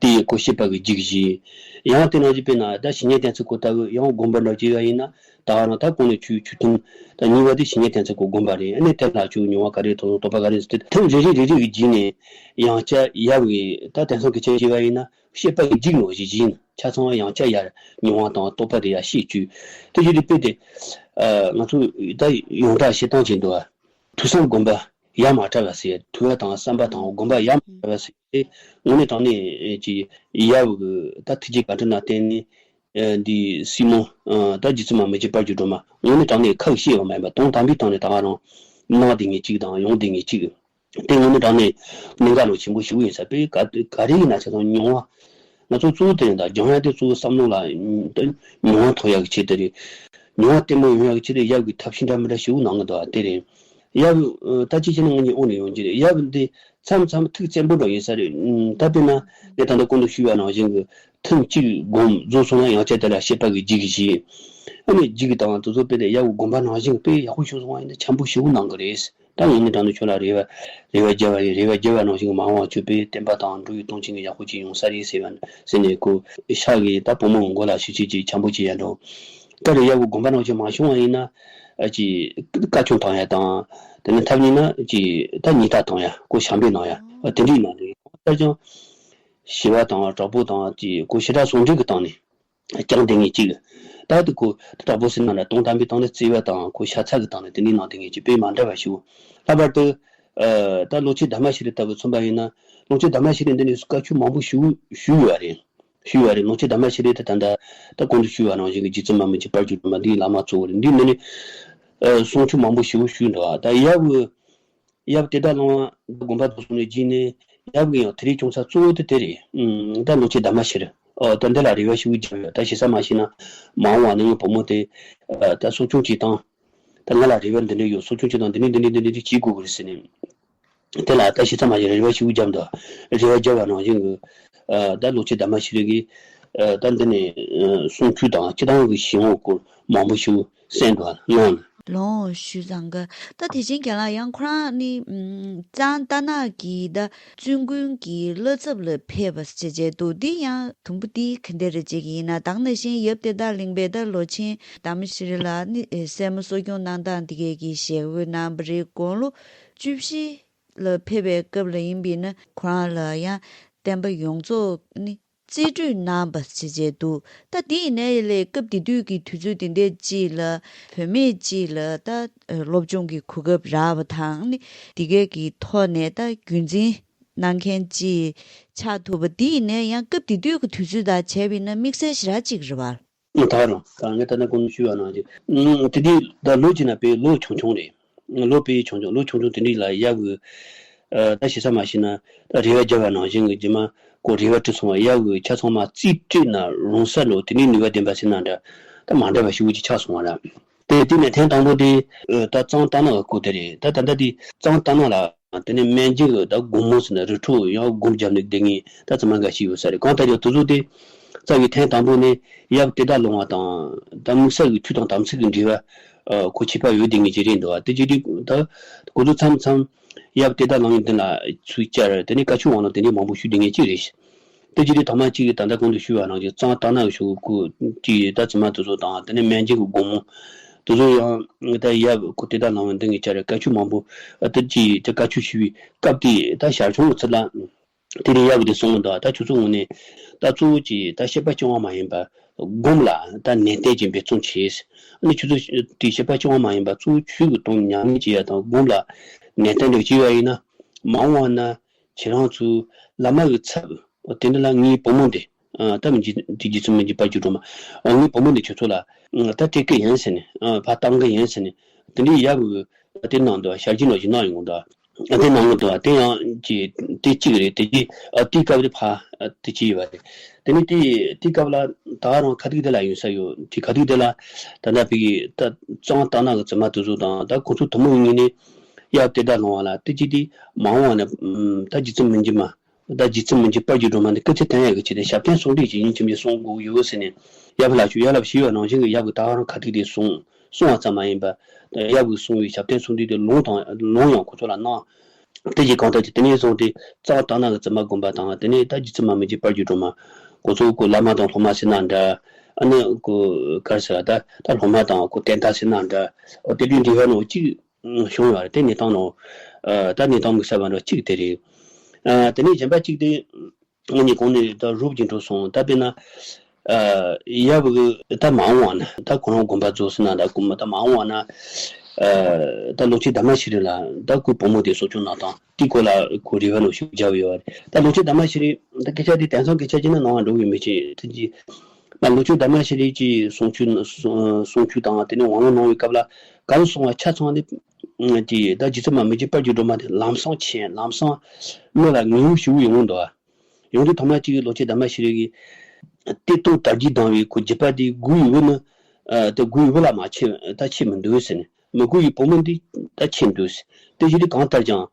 དེ་ཡི་སྐོར་བཤད་པ་གི་རྒྱུགས་བཞེས། ཡང་དེ་ནང་བཞིན་དཔེར་ན་ད་བཤེས་གཉེན་བསྟེན་ཚུལ་སྐོར་ལྟ་བུ་ཡང་སྒོམ་པ་འདྲ་བྱས་པ་ཡིན་ན། ད་ག་རང་ད་གོང་ནས་ཁྱོས་ཆོས་ཐུན་ད་གཉིས་པ་དེ་བཤེས་གཉེན་བསྟེན་ཚུལ་སྐོར་སྒོམ་པ་རེད། ཨ་ནི་དེ་ལ་ཁྱོས་མྱོང་བ་ག་རེ་ཐོབ་སོང་། རྟོགས་པ་ག་རེ་ཟེར་དེ་ཐུན་རེ་རེ་རེ་རེ་གི་རྗེས་ནས་ཡང་བསྐྱར་ཡབ་ཀྱིས་ད་དེང་སང་སྐད་ཆ་བྱས་པ་ཡིན་ན། བཤད་པ་གི་རྒྱུགས་ནང་བཞིན་བྱས་ནས་ཆ་ཚང་ཡང་བསྐྱར་ཡར་མྱོང་བ་དང་རྟོགས་པ་དེ་ཡར་བཤད་བཅུག་དེ་བཞིན་དུ་དཔེ་དེ། ཨ། ང་ཚོ་ད་ཡོངས་གྲགས་བཤད་སྟངས་བྱས་འདུག་ཨ། ཐོས་བསམ་སྒོམ་པ་ཡ་མ་བྲལ་བ་ཟེར། ཐོས་པ་དང་བསམ་པ་དང་སྒོམ་པ་ཡ་མ་བྲལ་བ་ཟེར་དེ་དངོས་གནས་དྲང་གནས་ཀྱི་ཡབ་ཀྱི་ད་ཐུགས་རྗེ་བཀའ་དྲིན་ལ་བརྟེན་ནས། ཨ། འདི་སྲིང་མོ། ཨ། ད་རྗེ་བཙུན་མ་མི་བརྗེད་དཔལ་གྱུར་སྒྲོལ་མ་དངོས་གནས་དྲང་གནས་ཁ་བཤད་ཡོད་མ་ཡིན་པ། དོན་དམ་པའི་སྟེང་ནས་ད་ག་རང་གནང་བསྡད་མཁན་གཅིག་དང་ཡོང་བསྡད་མཁན་གཅིག་དེ་དངོས་གནས་དྲང་གནས་གནད་འགག་ནང་ཆེན་པོ་ཞེ་པོ་ཡིན་ས། དཔེ་ག་ག་རེ་ཡིན་ན་ཆ་ཚང་མྱོང་བ། ང་ཚོ་གཙོ་བོ་དེ་ཡིན་ད། སྦྱང་ཡ་དེ་གཙོ་བོ་བསམ་བློ་ལ་མྱོང་བ་ཐོན་ཡག་གི་ཆེད་དེ་རེད། མྱོང་བ་ལྟད་མོ་ཡོང་ཡག་གི་ཆེད་དེ་ཡབ་ཀྱིས་ཐབས་ཤེས་འདྲ་མི་འདྲ་ཞེ་པོ་གནང་གི་འདུག་ཨ། དེ་རེད། ཡབ་ད་ཅི་བྱས་ན་ངེད་གཉིས་དབུ་ནས་ཡོང་གི་རེད། ཡབ་འདི་མཚམས་མཚམས་ཐུགས་བཙན་པོ་འདྲ་ཡིན་ས་རེད། ད་དཔེར་ན་ངས་ད་ལྟ་གོང་དུ་ཞུས་པ་ནང་བཞིན་གྱི་ཐུན་གཅིག་སྒོམ་རྫོགས་སོང་ན་ཡང་བསྐྱར་དེ་ལ་བཤད་པ་གི་རྒྱུགས་བཞེས། ཨ་ནི་རྒྱུགས་དང་དེ་ཚོ་དཔེ་དེ་ཡབ་ཀྱི་དགོངས་པ་ནང་བཞིན་དཔེ་ཡག་པོ་ཞིག་སོང་བ་ཡིན་ན་འཆམ་པོ་ཞེ་པོ་གནང་གི་རེད། ད་དངོས་གནས་དྲང་གནས་ཁྱོད་ལ་རེ་བ་རེ་བ་རྒྱབ་པ་རེད། རེ་བ་རྒྱབ་པ་ནང་བཞིན་གྱི་མ་འོངས་པ་ཁྱོད་དཔེ་བསྟན་པ་དང་འགྲོ་བའི་དོན་ཆེན་གྱི་ཡག་པོ་ཅིག་ཡོང་ས་རེད་ཟེར་བ་ཟེར་ནས་ཁོ་ཤག་གིས་ད་བུ་མོ་མགོ་ལ་ཤུགས་ཆེ་ཅིག་འཆམ་པོ་ཅིག་ཡར་འགྲོ། ད་རེས་ཡབ་ཀྱི་དགོངས་པ་ནང་བཞིན་མ་བྱུང་བ་ཡིན་ན། ཨ་ཅིག་བཀའ་ཆོས་གཏོང་ཡ་དང་། དེ་ནས་ཐབས་ཉིད་ན་ཅིག་ད་ཉེས་རྡུང་གཏོང་ཡ། ཁོ་ཞབས་འདྲེན་གནང་ཡ། ཨ། དེ་འདྲ་གནང་རེད། ད་ཀྱང་ཞི་བ་དང་དྲག་པོ་དང་ཅིག་ཁོ་ཞི་དྲག་ཟུང་འབྲེལ་གྱི་སྟེང་ནས་བསྐྱངས་བསྡད་མཁན་གཅིག་ད་དེ་ཁོ་དྲག་པོ་ཟེར་ན་འདྲ། དོན་དམ་པའི་སྟེང་ནས་བརྩེ་བ་དང་ཁོ་ཤ་ཚ་གི་སྟེང་ནས་དེ་འདྲ་གནང་བསྡད་མཁན་གཅིག་དཔེ་མ་འདྲ་བ་ཞིག་ལྷག་པར་དུ། ཨ། ད་ལོ་ཆེན་དྷརྨ་ཤྲཱི་ལྟ་བུ་མཚོན་པ་ཡིན་ན། ལོ་ཆེན་དྷརྨ་ཤྲཱི་འདི་ནས་བཀའ་ཆོས་མང་པོ་ཞུ་ཞུས་ཡོད་རེད། ཞུས་པ་རེད། ལོ་ཆེན་དྷརྨ་ཤྲཱི་དེ་ད་ལྟ་ད་གོང་དུ་ཞུས་པ་ནང་བཞིན་གྱི་རྗེ་བཙུན་མ་མི་བརྗེད་དཔལ་གྱུར་སྒྲོལ་མ་འདིའི་བླ་མ་གཙོ་བོ་རེད། འདི་ནི་ནི། ཨ། གསུང་ཆོས་མང་པོ་ཞེ་པོ་ཞུས་འདུག་ད་ཡབ་ཀྱི་ཡབ་དེ་དག་ལ་དགོངས་པ་རྫོགས་སོང་ནས་རྗེས་ནས་ཡབ་ཀྱི་ཡང་དེ་རིང་བྱུང་ས་གཙོ་བོ་དེ་དེ་རེད། ཨང་། ད་ལོ་ཆེན་དྷརྨ་ཤྲཱི། ཨོ། ད་འདི་ལ་རེ་བ་ཞེ་པོ་བརྒྱབ་ཡོད། ད་ཞེ་ས་མ་ཤེས་ན་མ་འོངས་པ་ནས་ངའི་བུ་མོ་དེ། ཨ། ད་གསོ་སྐྱོང་བྱེད་སྟངས། ད་ང་ལ་རེ་བ་འདི་འདྲ་ཡོད། གསོ་སྐྱོང་བྱེད་སྟངས་འདི་འདྲ་འདི་འདྲ་འདི་འདྲ་འདི་བྱེད་དགོས་ཀྱི་རེད་ཟེར་ནས། དེ་ལ་ད་ཞེ་ས་མ་ཤེས་རེ་བ་ཞེ་པོ་བརྒྱབ་འདུག་རེ་བ་བརྒྱབ་པ་ནང་བཞིན་གྱི། ཨ། ད་ལོ་ཆེན་དྷརྨ་ཤྲཱི་གིས། ཨ། ད་འདི་ནས། ཨ། གསུང་ཆོས་དང་སྤྱི་བཏང་གི་ཞི་བའི་སྐོར་མང་པོ་ཞིག་གསན་འདུག་གནང་། ལོངས་ཞུས་ཙང་གི། ད་དེ་བཞིན་རྒན་ལགས་ཡང་ཁོ་རང་ནི། ཨམ། གཙང་རྟ་ནག་གི་ད་བཙུན་དགོན་གྱི་བླ་ཚབ་ལ་ཕེབས་པ་བྱས་བྱས་འདུག་འདི་ཡང་དུམ་བུ་འདི་ག་འདྲ་རེ་བྱེད་ཀྱི་ཡིན་ན། ད་ག་ནང་བཞིན་ཡབ་དེ་དག་གླིང་པས་ད་ལོ་ཆེན་དྷརྨ་ཤྲཱི་ལ་ནི་སྲས་མོ་གསོ་སྐྱོང་གནང་སྟངས་འདི་གས་ཀྱི་ཞལ་བཀོད་གནང་བ་རེད། དགུང་ལོ་བཅུ་བཞི་ལ་ཕེབས་པའི་སྐབས་ལ་ཡིན་པས་ན་ཁོ་རང་ལ་ཡང་བསྟན་པ་ཡོངས་རྫོགས་ནི་རྩིས་སྤྲོད་གནང་བ་བྱས་བྱས་འདུག་ད་དེ་ཡིན་ནའི་ལས་སྐབས་དེ་དུས་ཀྱི་དུས་ཚོད་དེ་འདྲའི་ཅིག་ལ་བུད་མེད་ཅིག་ལ་ད་སློབ་སྦྱོང་གི་གོ་སྐབས་རག་པ་དང་ནི་དེ་གས་ཀྱི་ཐོག་ནས་ད་རྒྱུན་འཛིན་གནང་མཁན་ཅིག་ཆགས་ཐུབ་པ། དེ་ཡིན་ནའི་ཡང་སྐབས་དེ་དུས་ཀྱི་དུས་ཚོད་དང་བྱས་པ་ཡིན་ན་དམིགས་བསལ་ཞེ་དྲག་ཅིག་རེད་པ། ད་རུང་ད་ངས་ད་ལྟ་གོང་དུ་ཞུས་པ་ནང་བཞིན། ཨང་། དེ་དུས་ད་ལོ་གཅིག་ན་དཔེ་ལོ་ཆུང་ཆུང་རེད། ལོ་དཔེ་ཆུང་ཆུང་ལོ་ཆུང་ཆུང་དེ་འདྲ་ལ་ཡབ་ཀྱིས། ཨ། ད་ཞེ་ས་མ་ཤེས་ན་ད་རེ་བ་བརྒྱབ་པ་ནང་བཞིན་གྱི་རྗེས་མ་ཁོ་རེ་བ་འགྲུབ་སོང་བ། ཡབ་ཀྱིས་ཆ་ཚང་མ་རྩིས་སྤྲད་ན་རུང་ས་འགྲོ། དེ་འདྲའི་ནུས་པ་ལྡན་པ་ཟེར་ན་འདྲ། ད་མ་འདྲ་བ་ཞེ་པོ་ཅིག་ཆགས་སོང་བ་ར། དེ་དེ་ནས་ཐེངས་དང་པོ་དེ་ད་གཙང་རྟ་ནག་གི་སྐོར་དེ་རེད། ད་ད་ལྟ་དེ་གཙང་རྟ་ནག་ལ་དེ་ནས་སྨན་སྦྱིན་གྱི་ད་དགོང་མོ་ཟེར་ན་རི་ཁྲོད་ཡང་སྒོམ་བརྒྱབ་ནས་བསྡད་མཁན་ད་ཚང་མ་འགའ་ཞིག་ཡོད་ས་རེད། གང་ལྟར་ཡང་དེ་ཚོ་དེ་རྩ་བའི་ཐེངས་དང་པོ་ནས་ཡབ་དེ་དག་ལོང་བ་དང་ད་དམིགས་བསལ་གྱི་ཆོས་དང་དམ་ཚིག་གི་འབྲེལ་བ་ཁོ་ཁྱད་པར་ཡོད་བསྡད་མཁན་ཅིག་རེད་འདུག་བ། དེ་ཅི་སྟེ་ད་ཁོ་ཚོ་མཚམས་མཚམས་ཡབ་དེ་དག་ལོང་བའི་མདུན་ལ་ཚུར་བཅར་དེ་ནས་བཀའ་ཆོས་དབང་ལུང་དེ་འདྲའི་མང་པོ་ཞུ་བསྡད་མཁན་ཅིག་རེད། དེ་ཅི་སྟེ་ཐོག་མ་གཅིག་གིས་ད་ལྟ་གོང་དུ་ཞུས་པ་ནང་བཞིན་གཙང་རྟ་ནག་གི་ཤོག་གུ་ཅིག་ད་ཚང་མ་དེ་ཚོ་དང་དེ་ནས་སྨན་སྦྱིན་གྱི་དགོང་མོ་དེ་ཚོ་ཡང་ད་ཡབ་ཁོ་དེ་དག་ལོང་བའི་མདུན་གྱི་བཅར་བཀའ་ཆོས་མང་པོ་ཨ་ད་ཅི་ད་བཀའ་ཆོས་ཞུ་བའི་སྐབས་དེ་ད་ཞར་བྱུང་གི་ཚུལ་ལ། དེ་ནས་ཡབ་ཀྱིས་དེ་གསུངས་འདུག་ད་ཁྱོད་ཚོ་དངོས་གནས་ད་གཙོ་བོ་ཅིག་ད་བཤད་པ་སྐྱོ་བ་མ་ཡིན་པ་སྒོམ་ལ་ད་ནན་ཏན་གྱིས་འབད་བརྩོན་བྱས། ཨ་ནི་ཁྱོད་ཚོ་དེ་བཤད་པ་སྐྱོ་བ་མ་ཡིན་པ་གཙོ་བོ་ཆོས་ཀྱི་དོན་ཉམས་ལེན་བྱེད་ཡ་དང་སྒོམ་ལ་ནན་ཏན་འདྲ་བྱས་པ་ཡིན་ན་མ་འོངས་པ་ན་ཁྱེད་རང་ཚོའི་བླ་མ་གི་ཚབ་དེ་འདྲ་ལ་ངའི་བུ་མོ་འདི་ཨ་ད་མི་འཇིག་འཇིག་རྒྱུ་ཚུལ་མི་འཇིག་པར་གྱུར་འགྲོ་མ། ཨ་ངའི་བུ་མོ་འདི་ཁྱོད་ཚོ་ལ་ཨ་ད་སྤྲད་གི་ཡིན་ཟེར་ནས་ཨ་ཕར་བཏང་གི་ཡིན་ཟེར་ནས་དེ་འདྲའི་ཡབ་གི་དེ་གནང་འདུག་ཞལ་གྱིས་ནང་བཞིན་གནང་ཡོང་གི་འདུག་དེ་གནང་གི་འདུག་དེ་ཡང་ཅིག་དེ་གཅིག་རེད། དེ་གཅིག་ཨ་དེའི་སྐབས་དེ་ཕ་ཨ་དེ་བྱས་ཡོད་པ་རེད། དེ་ནས་དེ་དེའི་སྐབས་ལ་ད་རང་ཁ་ཐུག་དེ་ལ་ཡོང་ས་ཡོད། དེ་ཁ་ཐུག་དེ་ལ་ད་ལྟ་བོད་ཀྱི་ད་གཙང་རྟ་ནག་གི་བཙུན་མ་དེ་ཚོ་དང་ད་ཁོ་ཚོ་དུ་མ་ཡིན་ངེས་ནས་ཡབ་དེ་དག་ལོང་བ་ལ་དེ་གཅིག་དེ་མ་འོངས་པ་ན་ད་རྗེ་བཙུན་མི་འཇིགས་མ་ད་རྗེ་བཙུན་མི་འཇིགས་དཔལ་གྱི་སྒྲོན་མ་འདི་སྐུ་ཚེ་བརྟན་ཡག་གི་ཆེད་དུ་ཞབས་བརྟན་གསུམ་སྒྲིལ་གྱིས་ཡིན་གཅིག་མིན་གཅིག་སྲུང་དགོས་ཀྱི་ཡོད་ཟེར་ནས་ཡབ་ལ་ཞུ། ཡབ་ལ་ཞུས་པ་ནང་བཞིན་གྱི་ཡབ་ཀྱིས་ད་ག་རང་ཁ་ཐུག་དེ་གསུངས། གསུངས་པ་ཙམ་མ་ཡིན་པར་ཡབ་ཀྱིས་གསུངས་པའི་ཞབས་བརྟན་གསུམ་སྒྲིལ་དེ་ལུང་དང་ལུང་ཡང་ཁོ་ཚོ་ལ་གནང་། དེ་གྱིས་གང་ལྟར་གྱི་དེ་ནས་བཟུང་སྟེ་གཙང་རྟ་ནག་གི་བཙུན་མ་དགོན་པ་དང་དེ་ནས་ད་རྗེ་བཙུན་མ་མི་འཇིགས་དཔལ་གྱི་སྒྲོན་མ་ཁོ་ཚོ་ཁོ་བླ་མ་དང་སློབ་མ་ཟེར་ན་འདྲ། ཨ་ནི་ཁོ་ག་རེ་ཟེར་ད་ད་སློབ་མ་དང་ཁོ་བསྟན་བདག་ཟེར་ན་འདྲ། འོ་དེ་འདྲའི་འབྲེལ་བ་ནང་གཅིག་བྱུང་ཡོད་རེད། དེ་གནས་སྟངས་ནང་ཨ་ད་གནས་སྟངས་དམིགས་བསལ་བ་འདྲ་གཅིག་དེ་རེད། ཨ་དེ་ནས་གཞན་པ་གཅིག་དེ་ང་གཉིས་གོང་ནས་ད་རོབ་ཀྱིས་འགྲོ་སོང་། ད་དཔེར་ན་ཨ་ཡབ་ཀྱིས་ད་མ་འོངས་པ་ན་ད་ཁོ་རང་དགོན་པ་རྫོགས་ཟིན་ན་ད་ཁོ་མ་ད་མ་འོངས་པ་ན་ཨ་ད་ལོ་ཆེན་དྷརྨ་ཤྲཱི་ལ་ད་ཁོའི་བུ་མོ་དེ་གསོ་སྐྱོང་གནང་སྟངས་དེའི་སྐོར་ལ་ཁོ་རེ་བ་ནང་ཞུ་བརྒྱབ་ཡོད་རེད། ད་ལོ་ཆེན་དྷརྨ་ཤྲཱི་ད་སྐད་ཆ་དེ་དེང་སང་སྐད་ཆ་བྱས་ན་ནང་བ་འགྲོ་གི་མི་བྱེད་དེ་གྱིས། ད་ལོ་ཆེན་དྷརྨ་ཤྲཱི་གི་གསུང་ཆོས་གསུང་ཆོས་དང་དེ་ནས་དབང་ལུང་གནང་བའི་སྐབས་ལ་ག་རེ་གསུངས་པ་ཆ་ཚང་ནི་དེ་ད་རྗེ་བཙུན་མ་མི་འཇིགས་དཔལ་གྱི་སྒྲོན་མ་དེ་ལམ་སང་མཁྱེན། ལམ་སང་མི་ལ་ངེས་པོ་ཞེ་པོ་ཡོང་གི་འདུག་ཨ། ཡོང་དུས་ཐོག་མ་གཅིག་གི་ལོ་ཆེན་དྷརྨ་ཤྲཱི་གི་གཏེར་སྟོན་དར་རྒྱས་ལྡང་བའི་ཁོ་བརྒྱུད་པ་དེ་དགུ་ཡི་བུ་ནི་ཨ་དེ་དགུ་ཡི་བུ་ལ་མ་མཁྱེན་ད་མཁྱེན་མི་འདུག་ཟེར་ནས། མི་དགུ་ཡི་བུ་མོ་འདི་ད་མཁྱེན་འདུག་ཟེར། དེ་བཞིན་དུ་གང་ལྟར་ཀྱང་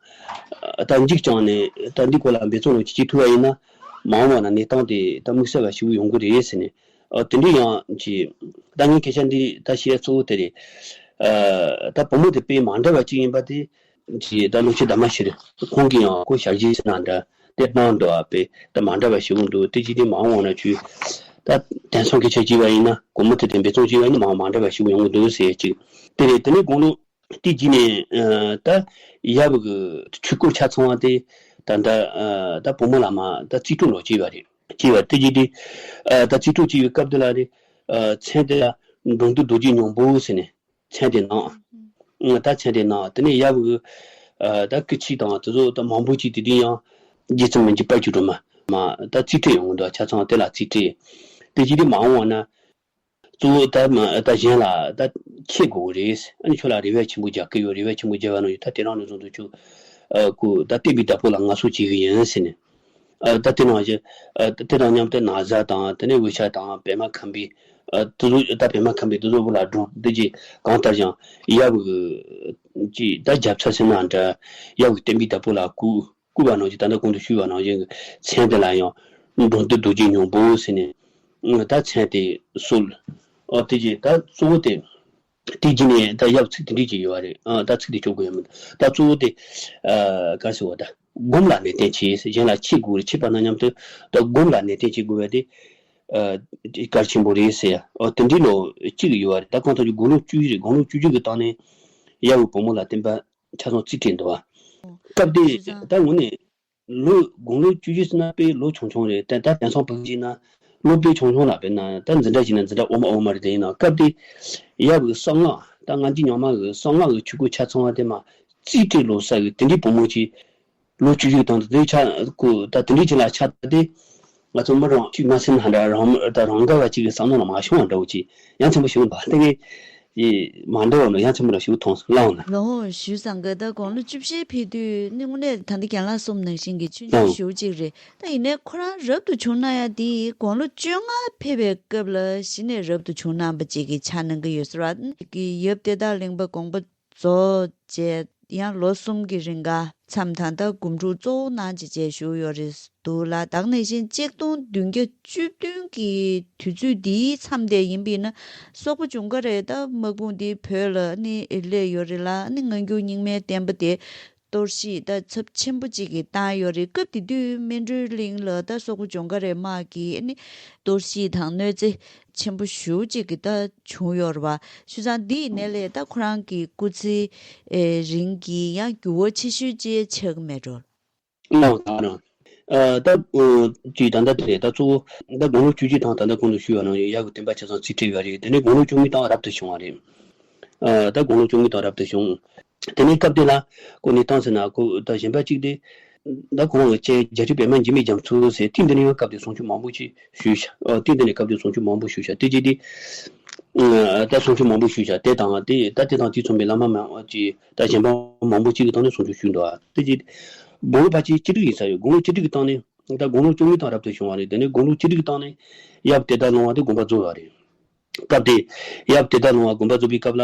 ཨ་ད་འཇིགས་བྱུང་ནས་ད་འདི་སྐོར་ལ་འབད་བརྩོན་རོགས་ཅིག་བྱེད་ཐུབ་པ་ཡིན་ན་མ་འོངས་པ་ན་གནས་སྟངས་དེ་ད་དམིགས་བསལ་བ་ཞེ་པོ་ཡོང་གི་རེད་ཟེར་ནས། ཨ་དེ་འདྲ་ཡང་ཅིག་ད་ངའི་སྐད་ཆ་འདི་ད་བཤད་གཙོ་བོ་དེ་རེད། ཨ་ད་བུ་མོ་དེ་དཔེ་མ་འདྲ་བ་ཅིག་ཡིན་པ་དེ་ཅིག་ད་ལོ་ཆེན་དྷརྨ་ཤྲཱི་ཁོང་གིས་ཡང་ཁོ་ཞལ་བཞེས་ཟེར་ན་འདྲ་དེ་གནང་འདུག་ཨ་དཔེ་ད་མ་འདྲ་བ་ཞེ་པོ་འདུག་དེ་ཅིག་དེ་མ་འོངས་ན་ཆུ་ད་དེང་སང་སྐད་ཆ་བྱས་པ་ཡིན་ན་བུ་མོ་དེ་དེ་འབད་བརྩོན་བྱས་པ་ཡིན་ན་མ་མ་འདྲ་བ་ཞེ་པོ་ཡོང་གི་འདུག་ཟེར་ཅིག་དེ་རེད། དེ་ནས་དགུང་ལོ་དེ་རྗེས་ནས་ཨ་ད་ཡབ་ཀྱི་ཆོས་སྐོར་ཆ་ཚང་བ་དེ་ད་ད་ཨ་ད་བུ་མོ་ལ་མ་ད་རྩིས་སྤྲོད་ལོ་བྱས་པ་རེད། བྱས་པ་དེ་རྗེས་དེ་ཨ་ད་རྩིས་སྤྲོད་བྱས་པའི་སྐབས་དེ་ལ་རེད། ཨ་མཚན་དེ་ལ་འགྲོ་འདུལ་རྡོ་རྗེ་སྙིང་པོ་ཟེར་ནས་མཚན་དེ་གནང་། ཨ་ད་མཚན་དེ་གནང་། དེ་ནས་ཡབ་ཀྱི་ཨ་ད་སྐུ་ཕྱྭ་དང་དེ་ཚོ་ད་མང་པོ་ཅིག་དེ་དུས་ཡང་རྗེ་བཙུན་མི་འཇིགས་དཔལ་གྱི་སྒྲོན་མ་མ་ད་རྩིས་སྤྲོད་ཡོང་གི་འདུག་ཆ་ཚང་དེ་ལ་རྩིས་སྤྲོད། དེ་རྗེས་དེ་མ་འོངས་པ་ན། གཙོ་བོ་ད་མ་ད་གཞན་ལ་ད་མཁས་དགོས་རེད། ཨ་ནི་ཁྱོད་ལ་རེ་བ་ཆེན་པོ་རྒྱག་གི་ཡོད། རེ་བ་ཆེན་པོ་རྒྱག་པ་ནང་བཞིན་ད་དེ་རང་ནས་བཟུང་དུ་ཁྱོད་ཨ་ཁོ་ད་བསྟན་པའི་བདག་པོ་ལ་ང་སོགས་བྱེད་གི་ཡིན་ཟེར་ནས། ཨ་ད་དེ་ནང་བཞིན་ཨ་དེ་དང་མཉམ་དུ་ན་བཟའ་དང་དེ་ནས་འོད་ཆགས་དང་པདྨ་ཁམས་པའི་ཨ་དེ་ཚོ་ད་པདྨ་ཁམས་པའི་དེ་ཚོ་བོད་ལ་འགྲོ་དེ་ཅི་གང་ལྟར་ཀྱང་ཡབ་ཀྱི་ད་རྒྱབ་རྩ་ཟེར་ན་འདྲ། ཡབ་ཀྱི་བསྟན་པའི་བདག་པོ་ལ་སྐུ། བཀུར་བ་ནང་བཞིན་ད་ལྟ་གོང་དུ་ཞུས་པ་ནང་བཞིན་གྱི་མཚན་དེ་ལ་ཡང་འགྲོ་འདུལ་རྡོ་རྗེ་སྙིང་པོ་ཟེར་ནས་ད་མཚན་དེ་གསོལ། ཨོ་དེ་རྗེས་ད་གཙོ་བོ་དེ་དེ་རྗེས་ནས་ད་ཡབ་ཚིག་དེ་འདྲས་ཅིག་ཡོད་པ་རེད། ཨ་ད་ཚིག་དེ་སྐྱོར་དགོས་ཡ་མི་འདུག་ད་གཙོ་བོ་དེ་ཨ་ག་རེ་ཟེར་བ་ད་སྒོམ་ལ་ནན་ཏན་བྱེད། གཞན་ལ་མཁས་དགོས་རེད། མཁས་པ་ན་མཉམ་དུ་ད་སྒོམ་ལ་ནན་ཏན་བྱེད་དགོས་པ་དེ་ཨ་གལ་ཆེན་པོ་རེད་ཟེར་ཡ། ཨོ་དེ་འདྲའི་ནང་གཅིག་ཡོད་པ་རེད། ད་གང་ལྟར་གྱི་དགུང་ལོ་བཅུ་བཞི་རེད། དགུང་ལོ་བཅུ་བཞི་གི་སྟེང་ནས་ཡབ་བུ་མོ་ལ་བསྟན་པ་ཆ་ཚང་རྩིས་སྤྲད་འདུག་བ། སྐབས་དེ་ད་དངོས་གནས་ལོ་དགུང་ལོ་བཅུ་བཞི་ཟེར་ན་དཔེ་ལོ་ཆུང་ཆུང་རེད། ད་ད་དེང་སང་བོད་སྐད་ན་ལོ་དཔེ་ཆུང་ཆུང་ལ་དཔེར་ན་ད་འཛིན་གྲྭ་ཞིག་ན་འཛིན་གྲྭ་འོག་མ་འོག་མ་རེད། དེ་ཡིན་ན་སྐབས་དེ་ཡབ་ཀྱི་གསང་སྔགས་ད་སྔ་འགྱུར་རྙིང་མ་གི་གསང་སྔགས་ཀྱི་ཆོས་སྐོར་ཆ་ཚང་བ་དེ་མ་རྩིས་སྤྲད་ལོ་ས་གི་དེ་འདྲའི་བུ་མོ་ཅིག་ལོ་བཅུ་བཞི་དང་དེ་ཆ་ཀུ་ད་དེ་འདྲའི་ཅིག་ལ་ཆ་ད་དེ་ང་ཚོ་མི་རང་ཅིག་མ་སེམས་ཧ་འདྲ་རང་ད་རང་དགའ་བ་ཅིག་གི་བསམ་བློ་ལ་མ་ཤོང་བ་འདྲ་བོ་ཅིག་ཡང་ཆེན་པོ་ཞིག་འབའ་དེ་གི་ ཅིག་མ་འདྲ་བ་ནང་ཡ་ཆེན་པོ་ར་ཞིག་མཐོང་སོང་ལགས་ན། ལགས་འོང་། ཞུས་ཙང་གི་ད་དགུང་ལོ་བཅུ་བཞི་ཕེབས་དུས་ནི་དངོས་གནས་ད་ལྟ་རྒན་ལགས་གསུངས་ནང་བཞིན་གྱི་ཆུང་ཆུང་ལགས་ཞེ་པོ་ཅིག་རེད། ད་ཡིན་ནའི་ཁོ་རང་རབ་ཏུ་བྱུང་གནང་ཡ་དེ་དགུང་ལོ་བཅོ་ལྔ་ཕེབས་པའི་སྐབས་ལ་གཞི་ནས་རབ་ཏུ་བྱུང་གནང་པ་ཅིག་གི་ཆ་གནང་གི་ཡོད་ཟེར་བ། ཡབ་དེ་དག་གླིང་པ་དགོངས་པ་རྫོགས་རྗེས་ཡང་ལོ་གསུམ་གྱི་རིང་ག་མཚམས་དང་ད་སྒོམ་སྒྲུབ་གཙོ་བོ་གནང་བྱས་བྱས་བཞུགས་ཡོད་རེད་འདུག་ལ། ད་ག་ནང་བཞིན་ཆིག་སྟོང་བདུན་བརྒྱ་བཅུ་བདུན་གྱི་དུས་ཚོད་འདིའི་མཚམས་དེ་ཡིན་པས་ན་སོག་པོ་ཇུང་ག་རས་ད་དམག་དཔུང་འདི་བོད་ལ་ནི་སླེབས་ཡོད་རེད་ལ། ནི་སྔ་འགྱུར་རྙིང་མའི་བསྟན་པ་དེ་གཏོར་བཤིག་ད་ཚབས་ཆེན་པོ་གཅིག་གིས་བཏང་ཡོད་རེད། སྐབས་དེ་དུས་སྨིན་གྲོལ་གླིང་ལ་ད་སོག་པོ་ཇུང་ག་རས་དམག་གིས་ནི་གཏོར་བཤིག་དང་གནོད་འཚེ་ཆེན་པོ་ཞེ་པོ་ཅིག་གི་ད་བྱུང་ཡོད་རེད་བ། བྱས་ཙང་འདི་ཡི་ནང་ལས་ད་ཁོ་རང་གི་སྐུ་ཚེ་ཨེ་རིང་གི་ཡང་འགྱུར་བ་ཆེ་ཤོས་ཅིག་ཆགས་ཀྱི་མེད་འགྲོ། ལགས་ད་རང་། ཨ་ད་ཨོ་ཅིག་ད་ལྟ་དེ་ད་གཙོ་བོ་ད་དགུང་ལོ་བཅུ་གཅིག་དང་ད་ལྟ་གོང་དུ་ཞུས་པ་ནང་བཞིན་ཡབ་ཀྱི་བསྟན་པ་ཆ་ཚང་རྩིས་སྤྲད་ཡོད་རེད། དེ་ནས་དགུང་ལོ་བཅུ་གཉིས་དང་རབ་ཏུ་བྱུང་བ་རེད། ཨ་ད་དགུང་ལོ་བཅུ་གཉིས་དང་རབ་ཏུ་བྱུང་། དེ་ནས་སྐབས་དེ་ལ་ཁོ་གནས་སྟངས་ཟེར་ན་ཁོ་ད་གཞན་པ་གཅིག་དེ། ད་ཁོ་རང་གི་སྤྱན་རྒྱལ་སྲས་པདྨ་འཇིགས་མེད་རྒྱ་མཚོ་ཟེར་དུས་འདི་ནས་ཡང་སྐབས་དེ་གསུང་ཆོས་མང་པོ་ཅིག་ཞུས་ཤག་ཨ་དུས་འདི་ནས་སྐབས་དེ་གསུང་ཆོས་མང་པོ་ཞུས་ཤག་དེ་རྗེས་དེ། ཨ་ད་གསུང་ཆོས་མང་པོ་ཞུས་ཤག་དེ་དང་དེ་ད་དེ་དང་དེ་མཚུངས་པའི་བླ་མ་མང་ཅིག་ད་གཞན་པ་མང་པོ་ཅིག་གི་ཐོག་ནས་གསུང་ཆོས་ཞུས་འདུག་ཨ་དེ་རྗེས་དགུང་ལོ་ཕལ་ཆེར་བཅུ་དྲུག་ཡིན་ས་ཡོད། དགུང་ལོ་བཅུ་དྲུག་གི་སྟེང་ནས་ད་དགུང་ལོ་བཅུ་གཉིས་དང་རབ་ཏུ་བྱུང་བ་རེད། དེ་ནས་དགུང་ལོ་བཅུ་དྲུག་གི་སྟེང་ནས་ཡབ་དེ་ད་ལུང་བ་དེ་དགོངས་པ་རྫོགས་པ་རེད། སྐབས་དེ་ཡབ་དེ་ད་ལུང་བ་དགོངས་པ་རྫོགས་པའི་སྐབས་ལ་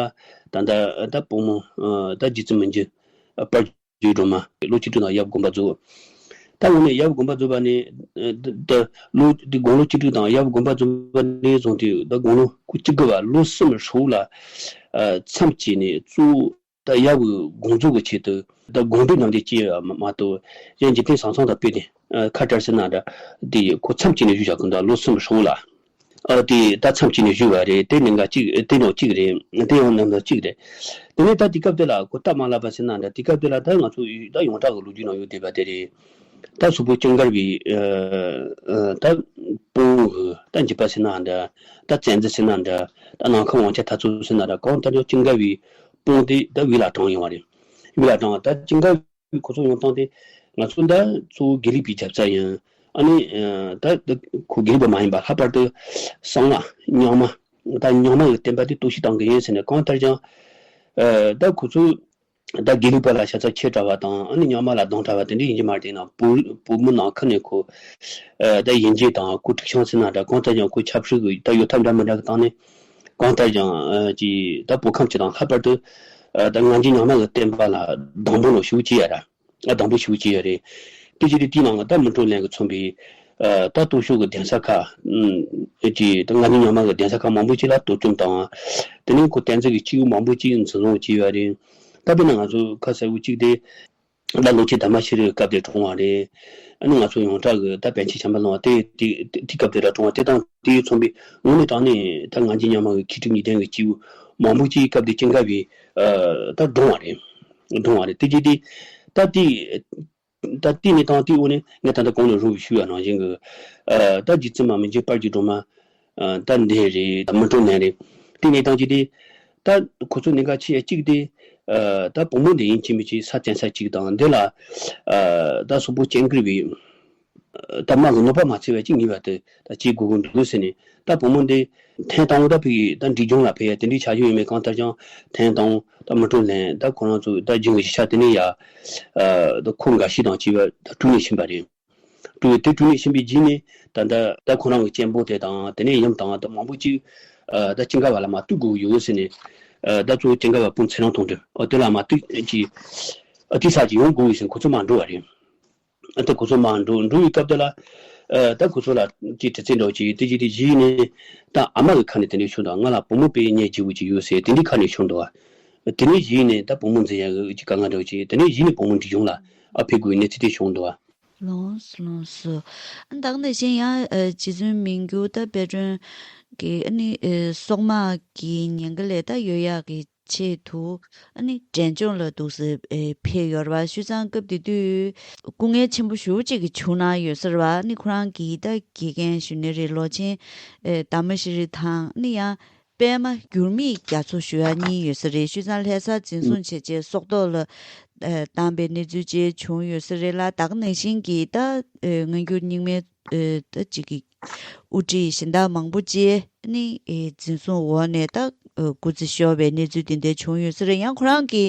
ད་ད་ད་བུ་མོ་ཨ་ད་རྗེ་བཙུན་མི་འགྱུར་ཨ་དཔལ་གྱི་སྒྲོལ་མ་ལོ་བཅུ་དྲུག་དང་ཡབ་དགོངས་པ་རྫོགས། ད་དངོས་གནས་ཡབ་དགོངས་པ་རྫོགས་པ་ནས་ཨ་ད་ད་ལོ་དགུང་ལོ་བཅུ་དྲུག་དང་ཡབ་དགོངས་པ་རྫོགས་པ་ནས་བཟུང་སྟེ་ད་དགུང་ལོ་བཅུ་དགུ་བ་ལོ་གསུམ་ཧྲིལ་པོ་ལ་ཨ་མཚམས་བཅད་ནས་གཙོ་བོ་ད་ཡབ་ཀྱི་དགོངས་རྫོགས་ཀྱི་ཆེད་དུ་ད་དགོངས་འགྲེལ་གནང་སྟེ་སྐྱེལ་བ་མ་མ་གཏོགས་གཞན་འཇིག་རྟེན་བཟང་ཚང་དང་སྤེལ་ཏེ་ཨ་ཁ་བྲལ་ཟེར་ན་འདྲ་དེ་ཁོ་མཚམས་བཅད་ནས་བཞུགས་བཞག་གི་འདུག་ལོ་གསུམ་ཧྲིལ་པོ་ལ། ཨ་དེ་ད་མཚམས་བཅད་ནས་བཞུགས་པ་རེད། དེ་གནད་འགག་གཅིག་དེ་ནང་གཅིག་རེད། དེ་ཡང་གནད་འགག་གཅིག་རེད། དེ་ནས་ད་དེ་སྐབས་དེ་ལ་ཁོ་སྟབས་མ་ལེགས་པ་ཟེར་ན་འདྲ་དེ་སྐབས་དེ་ལ་ད་ང་ཚོ་ད་ཡོངས་གྲགས་ཀྱི་ལོ་རྒྱུས་ནང་ཡོད་བསྡད་པ་དེ་རེད། ད་སོག་པོ་ཅང་ག་བའི་ཨ་ཨ་ད་དཔུང་གི་ད་འཇིགས་པ་ཟེར་ན་འདྲ་ད་བཙན་འཛུལ་ཟེར་ན་འདྲ་ད་ནམ་མཁའ་དབང་ཆེན་ཐར་ཚུལ་ཟེར་ན་འདྲ་གང་ལྟར་ཡང་ཅང་ག་བའི་དཔུང་དེ་ད་བོད་ལ་དྲངས་ཡོང་བ་རེད། བོད་ལ་དྲངས་ད་ཅང་ག་ཁོ་ཚོ་ཡོང་སྟངས་དེ་ང་ཚོ་ད་གཙོ་བོ་དགེ་ལུགས་པའི་རྒྱབ་རྩ་ཡིན། ཨ་ནི་ཨ་ད་ད་ཁོ་དགེ་ལུགས་པ་མ་ཡིན་པ་ལྷག་པར་དུ་གསང་སྔགས་རྙིང་མ་ད་རྙིང་མ་གི་བསྟན་པ་དེ་གཏོར་བཤིག་བཏང་གི་ཡིན་ཟེར་ནས་གང་ལྟར་ཀྱང་ཨ་ད་ཁོ་ཚོ་ད་དགེ་ལུགས་པ་ལ་ཤ་ཚ་ཁྱད་འདྲ་བ་དང་ཨ་ནི་རྙིང་མ་ལ་སྡང་འདྲ་བ་དེ་འདྲ་ཡིན་གྱི་མ་རེད། ཡིན་ན་བོད་བོད་མི་ནང་ཁུལ་ནས་ཁོ་ཨ་ད་ཡིན་གཅིག་དང་ཁོ་འཁྲུག་ཆང་ཟེར་ན་འདྲ་གང་ལྟར་ཀྱང་ཁོ་ཆབ་སྲིད་ཀྱི་ད་གཡོ་ཐབས་འདྲ་མི་འདྲ་གི་སྟེང་ནས་གང་ལྟར་ཀྱང་ཨ་ཅིག་ད་བོད་ཁམས་སྤྱི་དང་ལྷག་པར་དུ་ཨ་ད་སྔ་འགྱུར་རྙིང་མ་གི་བསྟན་པ་ལ་སྡང་པོ་ལོ་ཞེ་པོ་ཅིག་ཡ་ར། ཨ་དང་པོ་ཞུ་གི་ཡོད་རེད། དེ་བཞིན་དུ་དེའི་ནང་ད་མི་གྲངས་ལྷན་གྱིས་མཚོན་པའི་ཨ་ད་སྟོད་ཕྱོགས་ཀྱི་གདན་ས་ཁག་ཨུམ་ཨེ་ཅེ་ད་ང་ཚོ་རྙིང་མ་གི་གདན་ས་ཁག་མང་པོ་ཅིག་ལ་གཏོར་བཅོམ་དང་། དེ་ནས་ཁོ་བསྟན་འཛིན་གྱི་སྐྱེས་བུ་མང་པོ་ཅིག་འཛིན་བཟུང་བྱས་ཡོད་རེད། ད་དཔེར་ན་ང་ཚོ་ཁ་གསལ་བོ་གཅིག་དེ་ད་ལོ་ཆེན་དར་མ་ཤེས་རིག་གི་སྐབས་དེ་བྱུང་བ་རེད། ཨ་ནི་ང་ཚོ་ཡོངས་གྲགས་ཀྱི་ད་པཎ་ཆེན་བྱམས་པ་ལྷུན་པོ་དེ་དེ་དེ་སྐབས་དེ་ལ་བྱུང་བ་དེ་དང་དེ་མཚོན་པའི་དངོས་གནས་དྲང་གནས་ད་ང་ཚོ་རྙིང་མ་གི་མཁས་གྲུབ་གཉིས་ལྡན་གྱི་སྐྱེས་བུ་མང་པོ་ཅིག་སྐབས་དེ་ཅང་ག་བའི་ཨ་ད་བགྲངས་བ་རེད། བགྲངས་བ་རེད། དེ་རྗེས་དེ་ད་དེ་ད་དེ་གནས་སྟངས་དེའི་འོག་ནས་ངས་ད་ལྟ་གོང་ནས་རོབ་ཞུས་པ་ནང་བཞིན་གྱི་ཨ་ད་རྗེ་བཙུན་མ་མི་འགྱུར་དཔལ་གྱི་སྒྲོལ་མ་ཨ་ད་འདི་རེད། ད་མི་གྲངས་ལྷན་རེད། དེ་གནས་སྟངས་ཀྱི་དེ་ད་ཁོ་ཚོ་གནད་འགག་ཆེ་ཡ་གཅིག་དེ་ཨ་ད་བུ་མོ་འདི་ཡིན་གཅིག་མིན་གཅིག་ས་བཙན་ས་གཅིག་དང་འདི་ལ་ཨ་ད་སོག་པོ་སྤྱན་དགུ་པའི་ད་དམག་གི་གནོད་པ་མ་ཚད་པ་ཅིག་ངེས་པར་དུ་ད་བྱེད་དགོས་ཀྱི་འདུག་ཟེར་ནས་ད་བུ་མོ་འདི་ཐེངས་དང་པོ་ད་ཕ་གི་ད་འབྲས་ལྗོངས་ལ་ཕེབས་ཡ་དེ་འདྲའི་བྱ་རྒྱུ་ཡོད་མེད་གང་ལྟར་ཀྱང་ཐེངས་དང་པོ་ད་མི་གྲངས་ལྷན་ད་ཁོ་རང་ཚོ་ད་རྒྱུན་གྱི་གཞིས་ཆགས་དེ་ནས་ཡ་ད་ཁོ་འགའ་ཤས་དང་བཅས་པ་ད་བཀྲོངས་ནས་ཕྱིན་པ་རེད། བཀྲོངས་དེ་བཀྲོངས་ནས་ཕྱིན་པའི་རྗེས་ནས་ད་ད་ད་ཁོ་རང་གི་གཅེན་པོ་དེ་དང་དེ་ནས་ཡུམ་དང་ད་མང་པོ་ཅིག་ད་ཅང་ག་བ་ལ་མར་གཏུག་དགོས་ཡོད་ཟེར་ནས་ད་གཙོ་བོ་ཅང་ག་བ་སྤུན་ཚེ་རིང་དོན་གྲུབ་ཨོ་དེ་ལ་མར་གཏུག་ཅིག་ཨ་དེ་ས་ཅིག་ཡོང་དགོས་ཡོད་ཟེར་ཁོ་ཚོ་མར་འགྲོ་བ་རེད། ཨ་ད་ཁོ་ཚོ་མར་འགྲོ་འགྲོ་བའི་སྐབས་དེ་ལ་ཨ་ད་ཁོ་ཚོ་ལ་ཅིག་དྲི་རྩད་འདྲ་བོ་ཅིག་དེ་ཅིག་དེ་གཞི་ནས་ད་ཨ་མ་གི་ཁ་ནས་དེ་འདྲ་ཤོད་དང་ང་ལ་བུ་མོ་དཔེ་ཉེ་བརྗེ་བོ་ཅིག་ཡོད་ཟེར་དེ་འདྲའི་ཁ་ནས་ཤོད་འདུག་བ། དེ་ནས་གཞི་ནས་ད་བུ་མོ་འཛིན་ཡ་གི་ཅིག་དཀའ་ངལ་འདྲ་བོ་ཅིག་དེ་ནས་གཞི་ནས་བུ་མོ་འབྲས་ལྗོངས་ལ་ཨ་ཕེབས་དགོས་གནས་ཚུལ་དེ་བྱུང་འདུག་བ། ལགས་སོ་ལགས་སོ། ཨ་ད་ག་ནང་བཞིན་ཡང་ཨ་རྗེ་བཙུན་མི་འགྱུར་ད་དཔལ་སྒྲོན་གྱི་ཨ་ནི་ཨ་སོག་དམག་གི་ཉེན་ཁ་ལས་ད་ཡོལ་ཡག་གི་ཆེད་དུ་ཨ་ནི་འབྲས་ལྗོངས་ལ་འདུག་སེ་ཨེ་ཕེབས་ཡོད་རེད་བ། བྱས་ཙང་སྐབས་དེ་དུས་སྐུ་ངལ་ཆེན་པོ་ཞེ་པོ་ཅིག་གི་བྱུང་གནང་ཡོད་ས་རེད་བ། ཨ་ནི་ཁོ་རང་གི་ད་དགེ་རྒན་ཞུ་ནི་རེད། ལོ་ཆེན་ཨེ་དར་མ་ཤེས་རིག་དང་ཨ་ནི་ཡང་པདྨ་འགྱུར་མེད་རྒྱ་མཚོ་ཞུ་ཡག་གཉིས་ཡོད་ས་རེད། བྱས་ཙང་ལྷ་སར་འཛིན་བཟུང་བྱས་རྗེས་སོག་ཐོག་ལ་ཨེ་བཏང་པའི་གནས་ཚུལ་བཅས་བྱུང་ཡོད་ས་རེད་ལ། ད་ག་ནང་བཞིན་གྱི་ད་ཨེ་སྔ་འགྱུར་རྙིང་མའི་ཨེ་ད་ཅིག་གི་དབུ་ཁྲིད་གཞན་དག་མང་པོ་བཅས་ནི་ཨེ་འཛིན་བཟུང་འོག་ནས་ད་ ཨ་སྐུ་ཚེ་ཤོར་བའི་གནས་ཚུལ་དེ་འདྲ་བྱུང་ཡོད་ས་རེད། ཡང་ཁོ་རང་གི་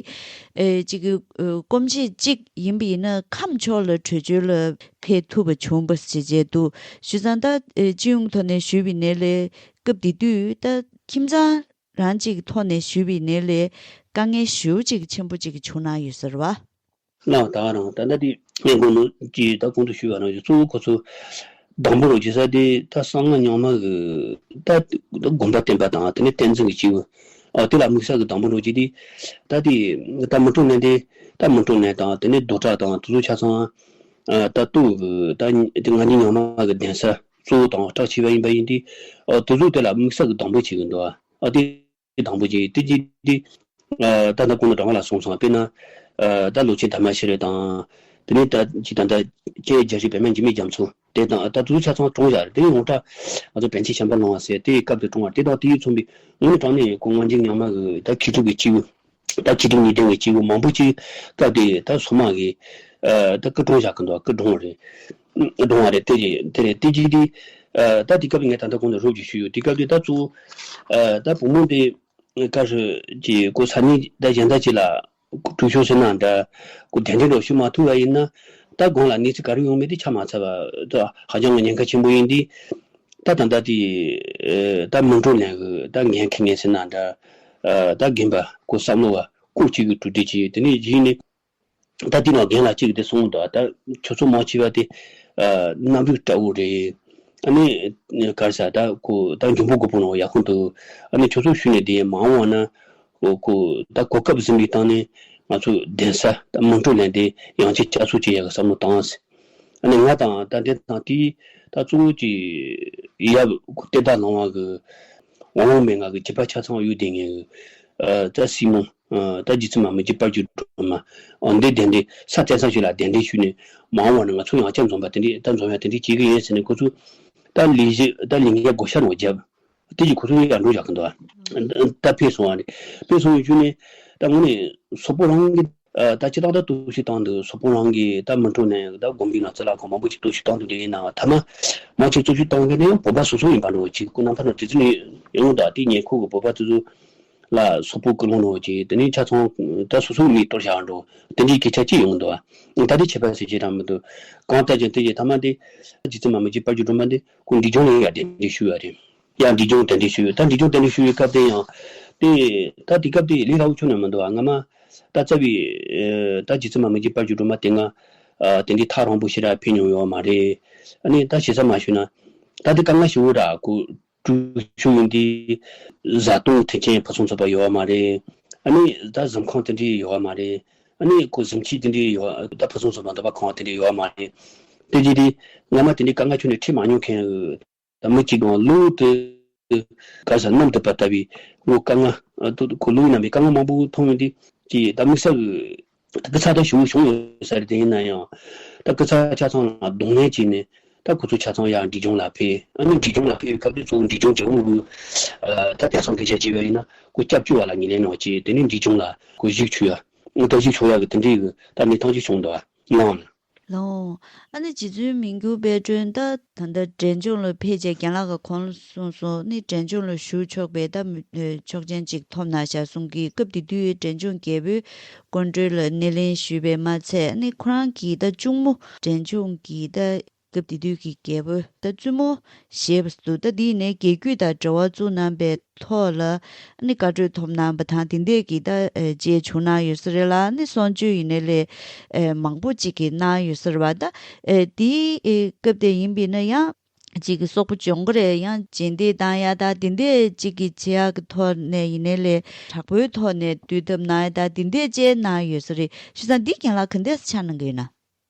ཨ་ཅིག་གི་ཨ་སྐོམ་བྱེད་ཅིག་ཡིན་པ་ཡིན་ན་ཁམས་ཕྱོགས་ལ་བྲོས་བྱོལ་ལ་ཕེབས་ཐུབ་པ་བྱུང་པ་ཞིག་བྱས་འདུག་བྱས་ཙང་ད་ཨ་སྤྱི་ཡོངས་ཐོག་ནས་ཞུས་པ་ཡིན་ནའི་ལས་སྐབས་དེ་དུས་ད་ཁྱིམ་ཚང་རང་གཅིག་ཐོག་ནས་ཞུས་པ་ཡིན་ནའི་ལས་དཀའ་ངལ་ཞེ་པོ་ཅིག་ཆེན་པོ་ཅིག་བྱུང་གནང་ཡོད་ས་རེད་བ། ལགས། ད་རང་ད་ལྟ་དེ་ངས་གོང་དུ་ཅི་ད་གོང་དུ་ཞུས་པ་ནང་བཞིན་གཙོ་བོ་ཁོ་ཚོ་དང་པོ་རུ་བྱེད་ས་དེ་ད་གསང་སྔགས་རྙིང་མ་གི་ད་དགོན་པ་བསྟེན་པ་དང་དེ་ནས་བསྟན་འཛིན་གྱི་སྐྱེས་བུ། ཨ་དེ་ལ་དམིགས་བསལ་གྱི་དང་པོ་རུ་བྱེད་དེ། ད་དེ་ད་མི་འགྲོ་ནས་དེ་ད་མི་འགྲོ་ནས་དང་དེ་ནས་རྡོ་བྲག་དང་དེ་ཚོ་ཆ་ཚང་། ཨ་ད་ལྟོ་གི་ད་ང་འདི་རྙིང་མ་གི་གདན་ས་གཙོ་བོ་དང་གྲགས་ཆེ་བ་ཡིན་པ་ཡིན་དེ། ཨ་དེ་ཚོ་དེ་ལ་དམིགས་བསལ་གྱི་དང་པོ་བྱེད་ཀྱི་འདུག་ཨ་དེ། དང་པོ་གཅིག་དེ་གཅིག་དེ། ཨ་ད་ལྟ་གོང་དུ་དྲང་བ་ལ་གསུངས་སོང་། དཔེར་ན། ཨ་ད་ལོ་ཆེན་དར་མ་ཤེས་རབ་དང་། དེ་ནས་ད་ཅི་ད་ལྟ་ཁྱེད་རྒྱལ་སྲས་པདྨ་འཇིགས་མེད་རྒྱ་མཚོ་དེ་དང་ད་དུ་ཆ་ཚང་བཀྲོངས་བཞག་རེད། དེ་ཡང་ངོ་ད་ང་ཚོ་པཎ་ཆེན་བྱམས་པ་སློང་བ་ཟེར་དེའི་སྐབས་དེ་བཀྲོངས་བ་རེད། དེ་དང་དེའི་མཚུངས་པའི་དངོས་གནས་དྲང་གནས་ཀྱི་ངོ་མཇུག་ཉག་མ་གི་ད་མཁས་གྲུབ་ཀྱི་སྐྱེས་བུ། ད་མཁས་གྲུབ་གཉིས་ལྡན་གྱི་སྐྱེས་བུ་མང་པོ་ཅིག་སྐབས་དེ་ད་སོ་མ་གི་ཨ་ད་སྐུ་བཀྲོངས་བཞག་གི་འདུག་སྐུ་བཀྲོངས་རེད། བཀྲོངས་བ་རེད། དེ་རེད། དེ་རེད། དེ་གཅིག་དེ་ཨ་ད་དེ་སྐབས་ངས་ད་ལྟ་གོང་དུ་རོབ་ཀྱིས་ཞུས་ཡོད། དེ་སྐབས་དེ་ད་གཙོ་བོ་ཨ་ད་བུ་མོ་དེ། བཀའ་ཤོད་ཀྱི་ཁོ་ས་གནས་ད་གཞན་དག་ཅིག་ལ་བྲོས་བྱོལ་ཟེར་ན་འདྲ། ཁོ་གདན་འདྲེན་འགྲོ་ཞུ་མ་ཐུབ་པ་ཡིན་ན་ད་དགོན་ལ་གནས་ཚུལ་ག་རེ་ཡོང་མིན་དེ་ཆ་མ་ཚང་བ་ད་ཧ་ཅང་གི་ཉེན་ཁ་ཆེན་པོ་ཡིན་དེ། ད་ད་ལྟ་དེ་ད་མི་འགྲོ་ནས་ད་འགན་འཁྱེར་མཁན་ཟེར་ན་འདྲ། ད་རྒན་པ་ཁོ་བསམ་བློ་བ་སྐོར་གཅིག་གི་གྲོས་བསྡུར་བྱས། དེ་ནས་གཞི་ནས། ད་དེ་ནང་རྒན་ལགས་གཅིག་གིས་དེ་གསུངས་འདུག་ད་ཁྱོད་ཚོ་མང་ཆེ་བ་དེ་ཨ་རྣམ་རིག་བཀྲ་བོ་རེད། ཨ་ནི་ག་རེ་ཟེར་ད་ཁོ་ད་འཇོན་པོ་རྒོད་པོ་ནང་ཡག་པོ་འདུག་ཨ་ནི་ཁྱོད་ཚོ་ཞུས་ནས་དེ་མ་འོངས་པ་ན་ཁོ་ཁོ་ད་གོ་སྐབས་ཟིན་པའི་སྟེང་ནས་ང་ཚོ་གདན་ས་ད་མི་འགྲོ་ནས་དེ་ཡང་ཅིག་བསྐྱར་གསོ་བྱེད་ཡག་གི་བསམ་བློ་བཏང་ཟེར། ཨ་ནི་ང་དང་ད་དེ་དང་དེའི་ད་གཙོ་བོ་གི་ཡབ་ཁོ་གཏེར་བདག་ལང་བ་གི་དབང་ལུང་མན་ངག་གི་རྒྱུད་པ་ཆ་ཚང་ཡོད་དེ་ངས་ཨ་ད་སྲིང་མོ། ཨ་ད་རྗེ་བཙུན་མ་མི་བརྒྱུད་དཔལ་གྱི་སྒྲོན་མ། ཨ་འདི་གདན་འདྲེན་ས་བཙན་ས་ཞིག་ལ་གདན་འདྲེན་ཞུས་ནས་མ་འོངས་པ་ན་ང་ཚོ་ཡང་བསྐྱར་འཛོམས་པ་དེ་འདྲས་ད་འཛོམས་ཡ་དེ་འདྲས་བྱེད་ཀྱི་ཡིན་ཟེར་ནས་ཁོ་ཚོ་ད་ལས་གཞི་ད་ལས་འགན་བགོ་བཤའ་རང་བརྒྱབ། དེ་གྱིས་ཁོ་ཚོ་ཡར་འགྲོ་བཞག་གི་འདུག་ཨ་ད་ཕེབས་སོང་བ་རེད། ཕེབས་སོང་བའི་རྒྱུ་ནས་ད་དངོས་གནས་སོག་པོ་རང་གི་ཨ་ད་སྤྱི་བཏང་ད་གཏོར་བཤིག་བཏང་འདུག་སོག་པོ་རང་གི་ད་མི་འགྲོ་ནས་ད་དགོན་པའི་ནང་ཚུད་ལ་ཁོ་མང་པོ་ཞིག་གཏོར་བཤིག་བཏང་འདུག་དེ་ཡིན་ནའང་ཐ་མ་མ་ཅིག་གཏོར་བཤིག་བཏང་མཁན་དེ་ཡང་བོད་པ་སོ་སོ་ཡིན་པ་འགྲོ་ཅིག་ཁོ་རྣམ་པ་ནང་དེ་ཚོ་ནས་ཡོང་ད་དེ་ཉེ་ཁོ་གི་བོད་པ་དེ་ཚོ། ལ་སོག་པོ་ཀུན་སློང་ནོ་ཅེས་དེ་ནས་ཆ་ཚང་ད་སོ་སོའི་མིས་གཏོར་བཞག་འགྲོ་དེ་འདྲའི་སྐད་ཆ་ཅི་ཡོང་འདུག་ད་དེ་ཆད་པ་ཟེར་གྱི་རང་མི་འདུག་གང་ལྟར་ཀྱང་དེ་ཡི་ཐ་མ་དེ་རྗེ་བཙུན་མ་མི་བརྒྱུད་དཔལ་གྱི་སྒྲོན་མ་དེ་ཁོ་འབྲས་ལྗོངས་ལ་ཡར་གདན་འདྲེན་ཞུས་པ་རེད། ཡར་འབྲས་ལྗོངས་གདན་འདྲེན་ཞུས་ཡོད། ད་འབྲས་ལྗོངས་གདན་འདྲེན་ཞུས་ཡོད་སྐབས་དེ་ཡང་དེ་ད་དེ་སྐབས་དེ་ལས་སླ་བོ་ཁྱོན་ནས་མི་འདུག་ང་མ་ད་རྩ་བའི་ད་རྗེ་བཙུན་མ་མི་བརྒྱུད་དཔལ་གྱི་སྒྲོན་མ་དེ་སྔ་དེ་འདྲའི་ཐག་རིང་པོ་ཞིག་ར་ཕེབས་མྱོང་ཡོད་མ་རེད། ཨ་ནི་ད་ཞེ་ས་མ་ཞུས་ན་ད་དེ་དཀའ་ངལ་ཞེ་བོ་ར་ཁོ། སྤྲུལ་ཆོས་ཡིན་དེ། བཟའ་བཏུང་མཐུན་རྐྱེན་ཕུན་སུམ་ཚོགས་པ་ཡོད་བ་མ་རེད། ཨ་ནི་ད་གཟིམ་ཁང་དེ་འདྲའི་ཡོད་བ་མ་རེད། ཨ་ནི་ཁོ་གཟིམ་ཆས་དེ་འདྲའི་ཡོད་ད་ཕུན་སུམ་ཚོགས་པ་འདུག་པ་ཁང་བ་དེ་འདྲའི་ཡོད་བ་མ་རེད། དེ་རྗེས་དེ་སྔ་མ་དེ་འདྲའི་དཀའ་ངལ་ཁྱོན་ནས་འཕྲད་མ་མྱོང་མཁན་གི་ད་མི་གཅིག་གང་ལུས་དེ་ག་ས་ནམ་དུ་པ་ལྟ་བུའི་ངོ་དཀའ་ངལ་ཁོ་ལུས་ནམ་པའི་དཀའ་ངལ་མང་པོ་མཐོང་ཡོང་དུས་ཀྱི་ད་དམིགས་བསལ་གི། དགུ་ཚ་ད་ཞུ་བྱུང་ཡོད་ས་རེད། དེ་ཡིན་ན་ཡང་ད་དགུ་ཚ་ཆ་ཚང་ལ་གདོང་ལེན་བྱས་ནས་ད་ཁོ་ཚོ་ཆ་ཚང་ཡང་འབྲས་ལྗོངས་ལ་ཕེབས། ཨ་ནི་འབྲས་ལྗོངས་ལ་ཕེབས་པའི་སྐབས་དུས་ཚོད་འབྲས་ལྗོངས་རྒྱལ་པོ་གི་ད་དེང་སང་སྐད་ཆ་བྱས་པ་ཡིན་ན་ཁོ་སྐྱབས་བཅོལ་བ་ལ་ངོས་ལེན་གནང་བྱས་དེ་ནས་འབྲས་ལྗོངས་ལ་ཁོ་གཞིས་ཆགས་ཡ་ད་གཞིས་ཆགས་ཡ་གི་དེ་འདྲའི་གི་ད་གནས་སྟངས་ཅིག་བྱུང་འདུག་ཨ་ནང་ལ། ལའོ། ཨ་ནི་རྗེ་བཙུན་མི་འགྱུར་དཔལ་སྒྲོན་ད་ད་ལྟ་འབྲས་ལྗོངས་ལ་ཕེབས་བྱས་རྒན་ལགས་ཀྱིས་གོང་ལ་གསུངས་སོང་ནི་འབྲས་ལྗོངས་ལ་བཞུགས་ཆོག་པའི་ད་མི་ཆོག་མཆན་ཅིག་ཐོབ་གནང་བཞག་གསུང་གི་སྐབས་དེ་དུས་འབྲས་ལྗོངས་རྒྱལ་པོའི་སྐུ་མགྲོན་ལ་སྣེ་ལེན་ཞུས་པས་མ་ཚད་ཨ་ནི་ཁོ་རང་གི་ད་གཅུང་མོ་འབྲས་ལྗོངས་ཀྱི་ད་སྐབས་དེ་དུས་ཀྱི་རྒྱལ་པོ་ད་བཙུན་མོ་ཞེས་པ་འདུག་ད་འདི་ནས་རྒྱལ་རྒྱུད་དང་འབྲེལ་བ་བཙུགས་གནང་པའི་ཐོག་ལ་ཨ་ནི་བཀའ་གྲོས་ཐོབ་གནང་པ་དང་དེ་འདྲས་ཀྱི་ད་ཨེ་རྗེས་བྱུང་གནང་ཡོད་ས་རེད་ལ་ཨ་ནི་གསུང་ཆོས་ཡིན་ནའི་ལས་ཨེ་མང་པོ་ཅིག་གིས་གནང་ཡོད་ས་རེད་བ། ད་ཨེ་དེའི་ཨེ་སྐབས་དེ་ཡིན་པས་ན་ཡང་ཅིག་གི་སོག་པོ་སྦྱོང་གི་རེད། ཡང་རྗེས་འདེད་བཏང་ཡ་ད་དེ་འདྲས་ཅིག་གི་བྱེད་ཡག་གི་ཐོག་ནས་ཡིན་ནའི་ལས་དྲག་པོའི་ཐོག་ནས་དུས་ཐབས་གནང་ཡ་ད་དེ་འདྲས་བཅས་གནང་ཡོད་ས་རེད། བྱས་ཙང་འདི་རྒན་ལགས་ག་འདྲས་ཆ་གནང་གི་ཡོད་ན།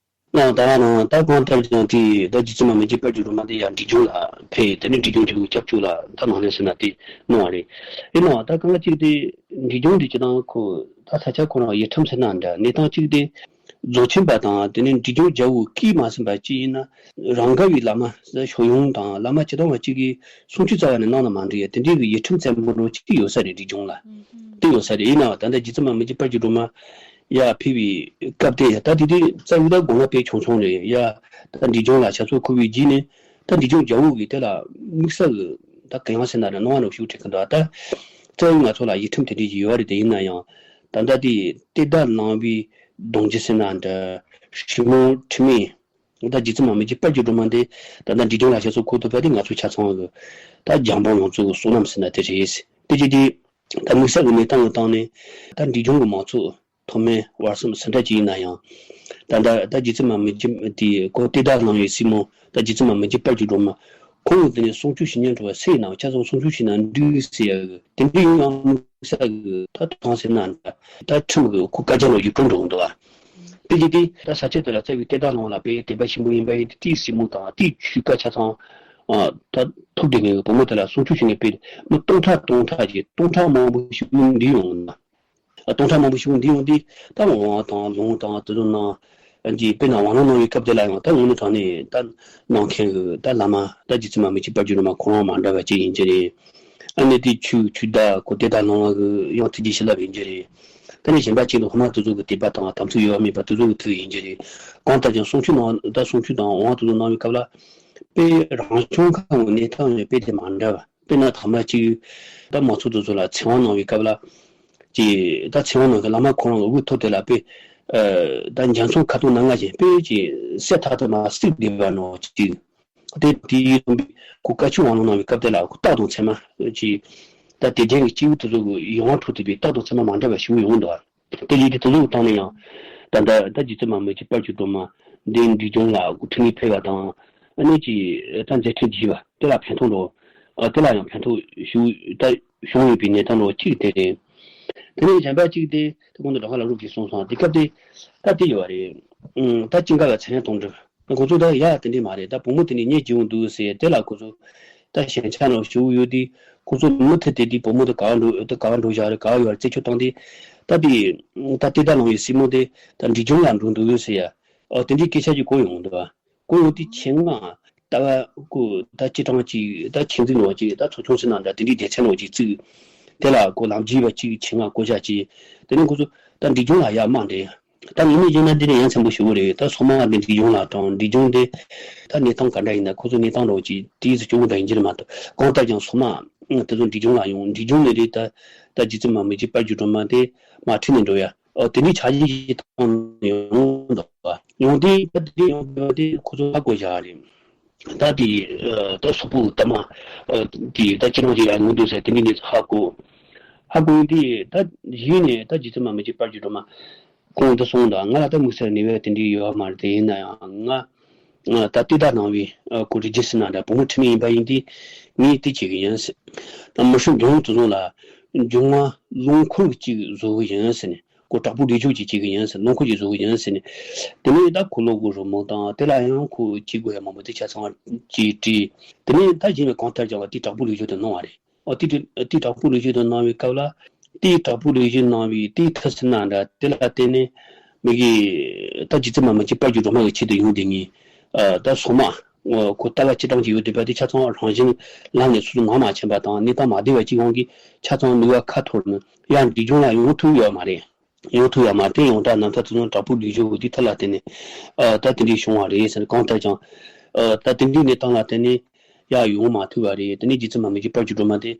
ལགས། ད་ནང་ད་གང་ལྟར་ཀྱང་དེ་ད་རྗེ་བཙུན་མ་མི་བརྒྱུད་དཔལ་གྱི་སྒྲོན་མ་དེ་ཡང་འབྲས་ལྗོངས་ལ་ཕེབས། དེ་ནས་འབྲས་ལྗོངས་རྒྱལ་པོའི་སྐྱབས་བཅོལ་ལ་ད་ནང་ལས་ཟེར་ན་དེ་གནང་བ་རེད། ཡིན་ནའང་ད་གང་ལ་གཅིག་དེ་འབྲས་ལྗོངས་དེ་སྤྱིར་བཏང་ཁོ་ད་ས་ཆ་ཁོ་རང་ཡུལ་ཁྲིམས་ཟེར་ན་འདྲ་གནས་སྟངས་གཅིག་དེ་རྫོགས་ཆེན་པ་དང་དེ་ནས་འབྲས་ལྗོངས་རྒྱལ་པོ་སྐྱེས་མ་ཟིན་པ་གཅིག་ཡིན་ན་རང་དགའ་བའི་བླ་མ་ཞོ་ཡོང་དང་བླ་མ་སྤྱིར་བཏང་བ་གཅིག་གིས་གསུང་ཆོས་རྩ་བ་ནས་གནང་ན་མ་འགྲིག་ཡ་དེ་འདྲའི་གི་ཡུལ་ཁྲིམས་བཙན་པོ་རོ་གཅིག་ཡོད་ས་རེད། འབྲས་ལྗོངས་ལ་དེ་ཡོད་ས་རེད། ཡིན་ནའང་ད་ལྟ་རྗེ་བཙུན་མ་མི་བརྒྱུད་དཔལ་གྱི་སྒྲོན་མ་ཡར་ཕེབས་པའི་སྐབས་དེ་ཡ་ད་དེ་དུས་རྩ་བའི་ད་དགོངས་པ་དཔེ་ཆུང་ཆུང་རེད་ཡ། ད་འབྲས་ལྗོངས་ལ་ཕྱག་ཚོགས་འཁོར་བའི་རྗེས་ནས་ད་འབྲས་ལྗོངས་རྒྱལ་པོ་གིས་དེ་ལ་དམིགས་བསལ་གྱི་ད་གུ་ཡངས་ཟེར་ན་རེད་གནང་བ་རོ་ཞུ་དྲན་གྱི་འདུག་ད་ རྩ་བའི་ང་ཚོ་ལ་ཡིག་ཁྲིམས་དེ་འདྲ་ཞིག་ཡོད་རེད། དེ་ཡིན་ན་ཡང་ད་ལྟ་དེ་ལྟེ་བདའ་བླངས་པའི་གདུང་རྒྱུད་ཟེར་ན་འདྲ། ཧྲིལ་མོ་ཁྲིམས་ཡིག་ད་རྗེ་བཙུན་མ་མི་བརྒྱུད་དཔལ་གྱི་སྒྲོན་མ་འདི་ད་ལྟ་འབྲས་ལྗོངས་ལ་ཞེས་སོགས་ཁོ་ཐུབ་པ་དེ་ང་ཚོ་ཆ་ཚང་གི་ད་རྒྱལ་འབངས་ཡོངས་རྫོགས་ཀྱི་བསོད་ནམས་ཟེར་ན་དེ་རེད། དེ་བྱས་དུས་ད་དམིགས་བསལ་གྱི་གནས་སྟངས་ཀྱི་སྟེང་ནས་ད་འབྲས་ལྗོངས་ཀྱི་མང་ཚོགས་མཐོ་དམན་བར་གསུམ་སུ་འདྲ་ཅིག་ཡིན་ན་ཡང་། ད་ལྟ་ད་རྗེ་བཙུན་མ་མི་བརྒྱུད་དེ་ཁོ་ལྟེ་བདའ་བླངས་པའི་སྲས་མོ་ད་རྗེ་བཙུན་མ་མི་བརྒྱུད་དཔལ་གྱི་སྒྲོན་མ། ཁོང་གིས་དེ་ནས་གསུང་ཆོས་ཞུ་ཉན་འགྲོ་བ་སུ་ཡིན་ནའང་ཆ་ཚང་གསུང་ཆོས་ཞུས་ན་འགྲིག་ཟེར་ཡ་གི་དེ་འདྲ་ཡིན་ཡང་དམིགས་བསལ་གྱི་ད་ཐོག་ཁང་ཟེར་ན་འདྲ། ད་ཁྲིམས་ཀྱི་ཁོ་བཀའ་རྒྱ་ནང་བཞིན་འགྲོ་འགྲོ་གི་འདུག་བ། དེ་བཞིན་དེ་ད་ས་ཆ་དེ་ལ་རྩ་བའི་ལྟེ་བདའ་བླངས་ལ་དཔེ་དད་པ་ཆེན་པོ་ཡིན་པ་ཡིན་དུས་དེའི་སྲས་མོ་དང་དེའི་ཆོས་བཀའ་ཆ་ཚང་ཨ་ད་ཐུགས་དེ་ངེས་བུ་མོ་དེ་ལ་གསུང་ཆོས་ཞུ་ནས་དཔེ་མི་སྟོང་ཕྲག་སྟོང་ཕྲག་ཅིག་སྟོང་ཕྲག་མང་པོ་ཞིག་འདུས་ཡོང་ན། སྟོང་ཕྲག་མང་པོ་ཞིག་འདུས་ཡོང་དུས་ད་ཝང་དང་ལུང་དང་དེ་ཚོ་ནང་གི་དཔེར་ན་ཝང་ལུང་གནང་བའི་སྐབས་དེ་ལ་ཡང་ད་དངོས་གནས་དྲང་གནས་ད་གནང་མཁན་གྱི་ད་བླ་མ་ད་རྗེ་བཙུན་མ་མི་བརྒྱུད་དཔལ་གྱི་སྒྲོན་མ་ཁོ་རང་མ་འདྲ་བ་ཅིག་ཡིན་གྱི་རེད། ཨ་ནི་དེ་ཆོས་ཆོས་བདག་ཁོ་ལྟེ་བདའ་བླངས་པ་གི་ཡང་ཐུགས་རྗེ་ཞལ་ལག་ཡིན་གྱི་རེད། ད་ནི་གཞན་པ་ཅིག་ཏུ་ཧོ་མ་དེ་ཚོ་གི་དད་པ་དང་དམ་ཚིག་ཡོད་པ་མེད་པ་དེ་ཚོ་གི་ཐུགས་ཡིན་གྱི་རེད། གང་ལྟར་ཀྱང་གསུང་ཆོས་ནང་ད་གསུང་ཆོས་དང་དབང་དེ་ཚོ་གནང་བའི་སྐབས་ལ་དཔེ་རང་བྱུང་ཁམས་ཀྱི་གནས་སྟངས་ཡང་དཔེ་དེ་མ་འདྲ་བ། དཔེར་ན་དང་པོ་གཅིག་ད་མང་ཚོགས་དེ་ཚོ་ལ་ཚེ་དབང་གནང་བའི་སྐབས་ལ་ཅིག་ད་ཚེ་དབང་གནང་མཁན་བླ་མ་ཁོ་རང་གི་དབུ་ཐོག་དེ་ལ་དཔེ་ད་འཇའ་ཚོན་ཁ་དོག་སྣ་ལྔ་ཅན་དཔེ་ཅིག་གསལ་ཐག་ཏུ་མ་གཟིགས་བསྡད་པ་ནང་གཅིག་དེ་དེའི་རྩོམ་པའི་ཁོ་བཀའ་ཆོས་དབང་ལུང་གནང་བའི་སྐབས་དེ་ལ་ཁོ་རྟགས་དང་མཚན་མ་ཅིག་ད་དེ་རྒྱན་གྱི་སྐྱེས་བུ་དེ་ཚོ་གི་ཡིད་དབང་འཕྲོག་ཐུབ་པའི་རྟགས་དང་མཚན་མ་མ་འདྲ་བ་ཞིག་ཡོང་འདུག་དེ་ཡིན་དུས་དེ་ཚོ་གི་སྟེང་ནས་ཡང་ད་ལྟ་ད་རྗེ་བཙུན་མ་མི་བརྒྱུད་དཔལ་གྱི་སྒྲོན་མ་འདི་འབྲས་ལྗོངས་ལ་སྐུ་ཁྲིད་ནས་ཕེབས་པ་དང་། ཨ་ནི་ཅིག་ད་མཛད་འཕྲིན་བགྱིས་པ་དེ་ལ་ཕན་ཐོགས་འགྲོ། ཨ་དེ་ལ་ཡང་ཕན་ཐོགས་ཞུ་ད་བྱུང་ཡོད་པའི་གནས་སྟངས་འགྲོ་གཅིག་དེ་རེད། དེ་ནས་གཞན་པ་གཅིག་དེ་དེ་གོང་དུ་ཌོག་ཊར་ལ་རུབ་ཀྱིས་གསུངས་སོང་། དེ་སྐབས་དེ་ད་དེ་ཡོད་པ་རེད། ཨང་ད་ཅི་འགའ་ལ་མཚན་སྙན་གཏོང་འདྲི། ཁོ་ཚོ་ད་ཡ་དེ་འདྲས་མ་རེད། ད་བུ་མོ་དེ་ནས་ཉེ་བྱེད་འོང་འདུག་ཟེར་དེ་ལ་ཁོ་ཚོ་ད་ཞན་ཆ་ནང་ཞུགས་ཡོད་དུས་ཁོ་ཚོ་མུ་མཐུད་དེ་དེ་བུ་མོ་དེ་ག་བ་འགྲོ་ད་ག་བ་འགྲོ་བཞག་རེད། ག་བ་ཡོད་རེད་རྩད་གཅོད་བཏང་དུས་ད་དེ་ད་ལྟེ་བདའ་བླངས་པའི་སྲས་མོ་དེ་ད་འབྲས་ལྗོངས་ལ་འགྲོ་འདུག་ཡོད་ཟེར་ཡ། ཨོ་དེ་འདྲའི་སྐད་ཆ་ཅིག་གོ་ཡོང་འདུག་བ། གོ་ཡོང་དུས་ཆེད་མངགས་ད་ག་ཁོ་ད་སྤྱི་དྲང་ཅིག་ད་ཁྱིམ་འཛིན་ནང་ཅིག་ད་ཚོགས་ཆུང་ཟེར་ན་འདྲ་དེ་འདྲའི་སྡེ་ཚན་ནང་ཅིག་བཙུགས། དེ་ལ་ཁོ་ལམ་རྒྱུས་པ་ཅིག་ཆེད་མངགས་བསྐོ་བཞག་བྱས། དེ་ནས་ཁོ་ཚོ་ད་འབྲས་ལྗོངས་ལ་ཡར་དམག་འདྲེན། ད་ངོ་མ་བྱས་ན་འདི་ནས་ཡ་མཚན་པོ་ཞེ་པོ་རེད། ད་སོ་མ་འདི་འབྲས་ལྗོངས་ལ་དྲངས། འབྲས་ལྗོངས་འདི་ད་གནས་སྟངས་ག་འདྲ་ཡིན་ན་ཁོ་ཚོ་གནས་སྟངས་འདྲ་བོ་ཅིག་དེའི་ཚོ་སྐྱོ་བོ་འདྲ་ཡིན་གྱི་རེད་མ་གཏོགས། གང་ལྟར་ཀྱང་སོ་མ་དེ་ཚོ་འབྲས་ལྗོངས་ལ་ཡོང་། འབྲས་ལྗོངས་ནས་རེད། ད་ད་རྗེ་བཙུན་མ་མི་བརྒྱུད་དཔལ་གྱི་སྒྲོན་མ་དེ་དམག་ཁྲིད་ནས་འགྲོ་ཡ། ཨོ་དེ་འདྲའི་ཆ་རྐྱེན་ཞིག་བཏང་ནས་ཡོང་འདུག་པ། ཡོང་དུས་ད་དེ་འདྲའི་ཡོང་དུས་དེ་ཁོ་ཚོ་ཧ་གོ་བཞག་རེད། ད་དེ་ཨ་ད་སོག་པོ་ལྟ་མ་ཨ་དེ་ད་ཅི་རང་ཅིག་ཡང་ཡོང་འདུག་ཟེར་དེ་འདྲའི་གནས་ཚུལ་ཧ་གོ། ཧ་གོ་ཡོང་དུས་ད་གཞི་ནས་ད་རྗེ་བཙུན་མ་མི་བརྒྱུད་དཔལ་གྱི་སྒྲོན་མ་ཁོང་འདི་སོང་དང་ང་ལ་ད་དམིགས་བསལ་ནུས་པ་དེ་འདྲའི་ཡོད་མ་རེད། དེ་ཡིན་ན་ཡང་ང་ད་ལྟེ་བདའ་གནང་བའི་ཨ་ཁོ་རིགས་རྒྱུད་ཟེར་ན་འདྲ་བུ་མོ་ཁྲིད་མི་ཡིན་པ་ཡིན་དུས་ངས་དེ་བྱེད་གི་ཡིན་ཟེར། ད་མི་ཧྲི་འབྲོང་དེ་ཚོ་ལ་འབྱུང་བ་ལུང་འཁོར་གཅིག་བཟོ་གི་ཡིན་ཟེར་ནས། ཁོ་དྲག་པོའི་ལུས་སྦྱོང་ཅིག་བྱེད་ཀྱི་ཡིན་ཟེར། ལུང་འཁོར་ཅིག་བཟོ་གི་ཡིན་ཟེར་ནས། དེ་ནས་ད་ཁོ་ལོ་དགུ་རུ་མོ་དང་དེ་ལ་ཡང་ཁོ་བྱེད་དགོས་ཡ་མང་པོ་དེ་ཆ་ཚང་ཅིག་བྲིས། དེ་ནས་ད་གཞན་པའི་གང་ལྟར་ཀྱང་དེའི་དྲག་པོའི་ལུས་སྦྱོང་དེ་གནང་བ་རེད། ཨོ་དེ་དེ་དྲག་པོའི་ལུས་སྦྱོང་དེ་གནང་བའི་སྐབས་ལ་དེའི་དྲག་པོའི་ལུས་སྦྱོང་གནང་བའི་དེའི་མཐུ་ཟེར་ན་འདྲ་དེ་ལ་བརྟེན་ནས་མི་གིས་ད་རྗེ་བཙུན་མ་མི་བརྒྱུད་དཔལ་གྱི་སྒྲོན་མ་གི་ཆེད་དུ་ཡོང་དེ་ངས་ཨ་ད་སོ་མ་ཁོ་ལྟ་བ་སྤྱི་བཏང་ཅིག་ཡོད་བསྡད་པ་དེ་ཆ་ཚང་རང་བཞིན་ལམ་ནས་སོ་སོ་ནང་མ་ཕྱིན་པ་དང་གནས་སྟངས་མ་བདེ་བ་ཅིག་ཡོང་གི་ཆ་ཚང་ནུས་པ་ཁ་འཐོར་ནས་ཡང་འབྲས་ལྗོངས་ལ་ཡོང་ཐུབ་ཡོད་མ་རེད། ཡོང་ཐུབ་ཡོད་མ་རེད། ཡོང་གྲབས་ནམ་ཐག་ཚུན་ཚོད་དྲག་པོའི་ལུས་སྦྱོང་གི་དེ་ཐད་ལ་བརྟེན་ནས་ཨ་ད་དེ་འདྲའི་བྱུང་བ་རེད་ཟེར། གང་ལྟར་ཀྱང་ཨ་ད་དེ་འདྲའི་གནས་སྟངས་ལ་བརྟེན་ནས་ཡར་ཡོང་མ་ཐུབ་པ་རེད། དེ་ནས་རྗེ་བཙུན་མ་མི་བརྒྱུད་དཔལ་གྱི་སྒྲོན་མ་དེ་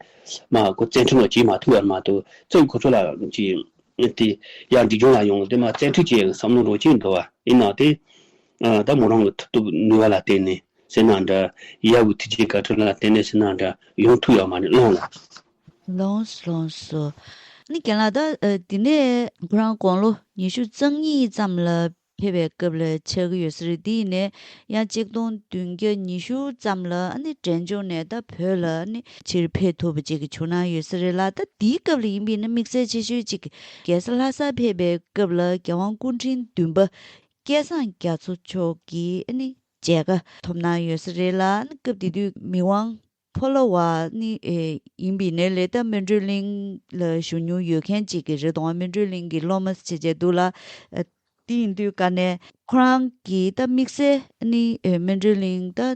མ་ཁོ་བཙན་ཁྲིད་ལ་བྱེད་མ་ཐུབ་པ་མ་གཏོགས་རྩ་བའི་ཁོ་ཚོ་ལ་ཅིག་དེ་ཡར་འབྲས་ལྗོངས་ལ་ཡོང་དེ་མ་བཙན་ཁྲིད་བྱེད་བསམ་བློ་རོ་ཅིག་འདུག་བ་ཡིན་ནའང་དེ་ཨ་ད་མོ་རང་གི་མཐུ་སྟོབས་ནུས་པ་ལ་བརྟེན་ནས་ཟེར་ན་འདྲ། ཡབ་ཀྱི་ཐུགས་རྗེ་བཀའ་དྲིན་ལ་བརྟེན་ནས་ཟེར་ན་འདྲ་ཡོང་ཐུབ་ཡོད་མ་རེད། ལོངས་ལ། ལོངས་ལོངས་སོ། ནི་རྒན་ལགས་ད་ཨ་དེ་ནས་ཁོ་རང་དགུང་ལོ་ཉི་ཤུ་རྩ་གཉིས་ཙམ་ལ་ཕེབས་པའི་སྐབས་ལ་ཆགས་ཀྱི་ཡོད་ས་རེད། དེ་ཡིན་ནས་ཡང་གཅིག་སྟོང་བདུན་བརྒྱ་ཉི་ཤུ་ཙམ་ལ་ཨ་ནི་འབྲས་ལྗོངས་ནས་ད་བོད་ལ་ཨ་ནི་ཕྱིར་ཕེབས་ཐུབ་པ་ཅིག་བྱུང་གནང་ཡོད་ས་རེད་ལ། ད་དེའི་སྐབས་ལ་ཡིན་པས་ན་དམིགས་བསལ་ཆེ་ཤོས་ཅིག་རྒྱལ་ས་ལྷ་སར་ཕེབས་པའི་སྐབས་ལ་རྒྱལ་དབང་སྐུ་ཕྲེང་བདུན་པ་སྐལ་བཟང་རྒྱ་མཚོ་མཆོག་གིས་ཨ་ནི་མཇལ་ཁ་ཐོབ་གནང་ཡོད་ས་རེད་ལ། སྐབས་དེ་དུས་མི་དབང་ཕོ་ལོ་བ་ནི་ཨེ་ཡིན་པའི་ནས་ལས་ད་སྨིན་གྲོལ་གླིང་ལ་བཞུགས་མྱོང་ཡོད་མཁན་ཅིག་གི་རེད་དང་། སྨིན་གྲོལ་གླིང་གི་སློབ་མ་བྱས་བྱས་འདུག་ལ། ཨ་དེ་ཡིན་དུས་ཀ་ནས་ཁོ་རང་གིས་ད་དམིགས་བསལ་ནི་ཨེ་སྨིན་གྲོལ་གླིང་ད་ཨེ་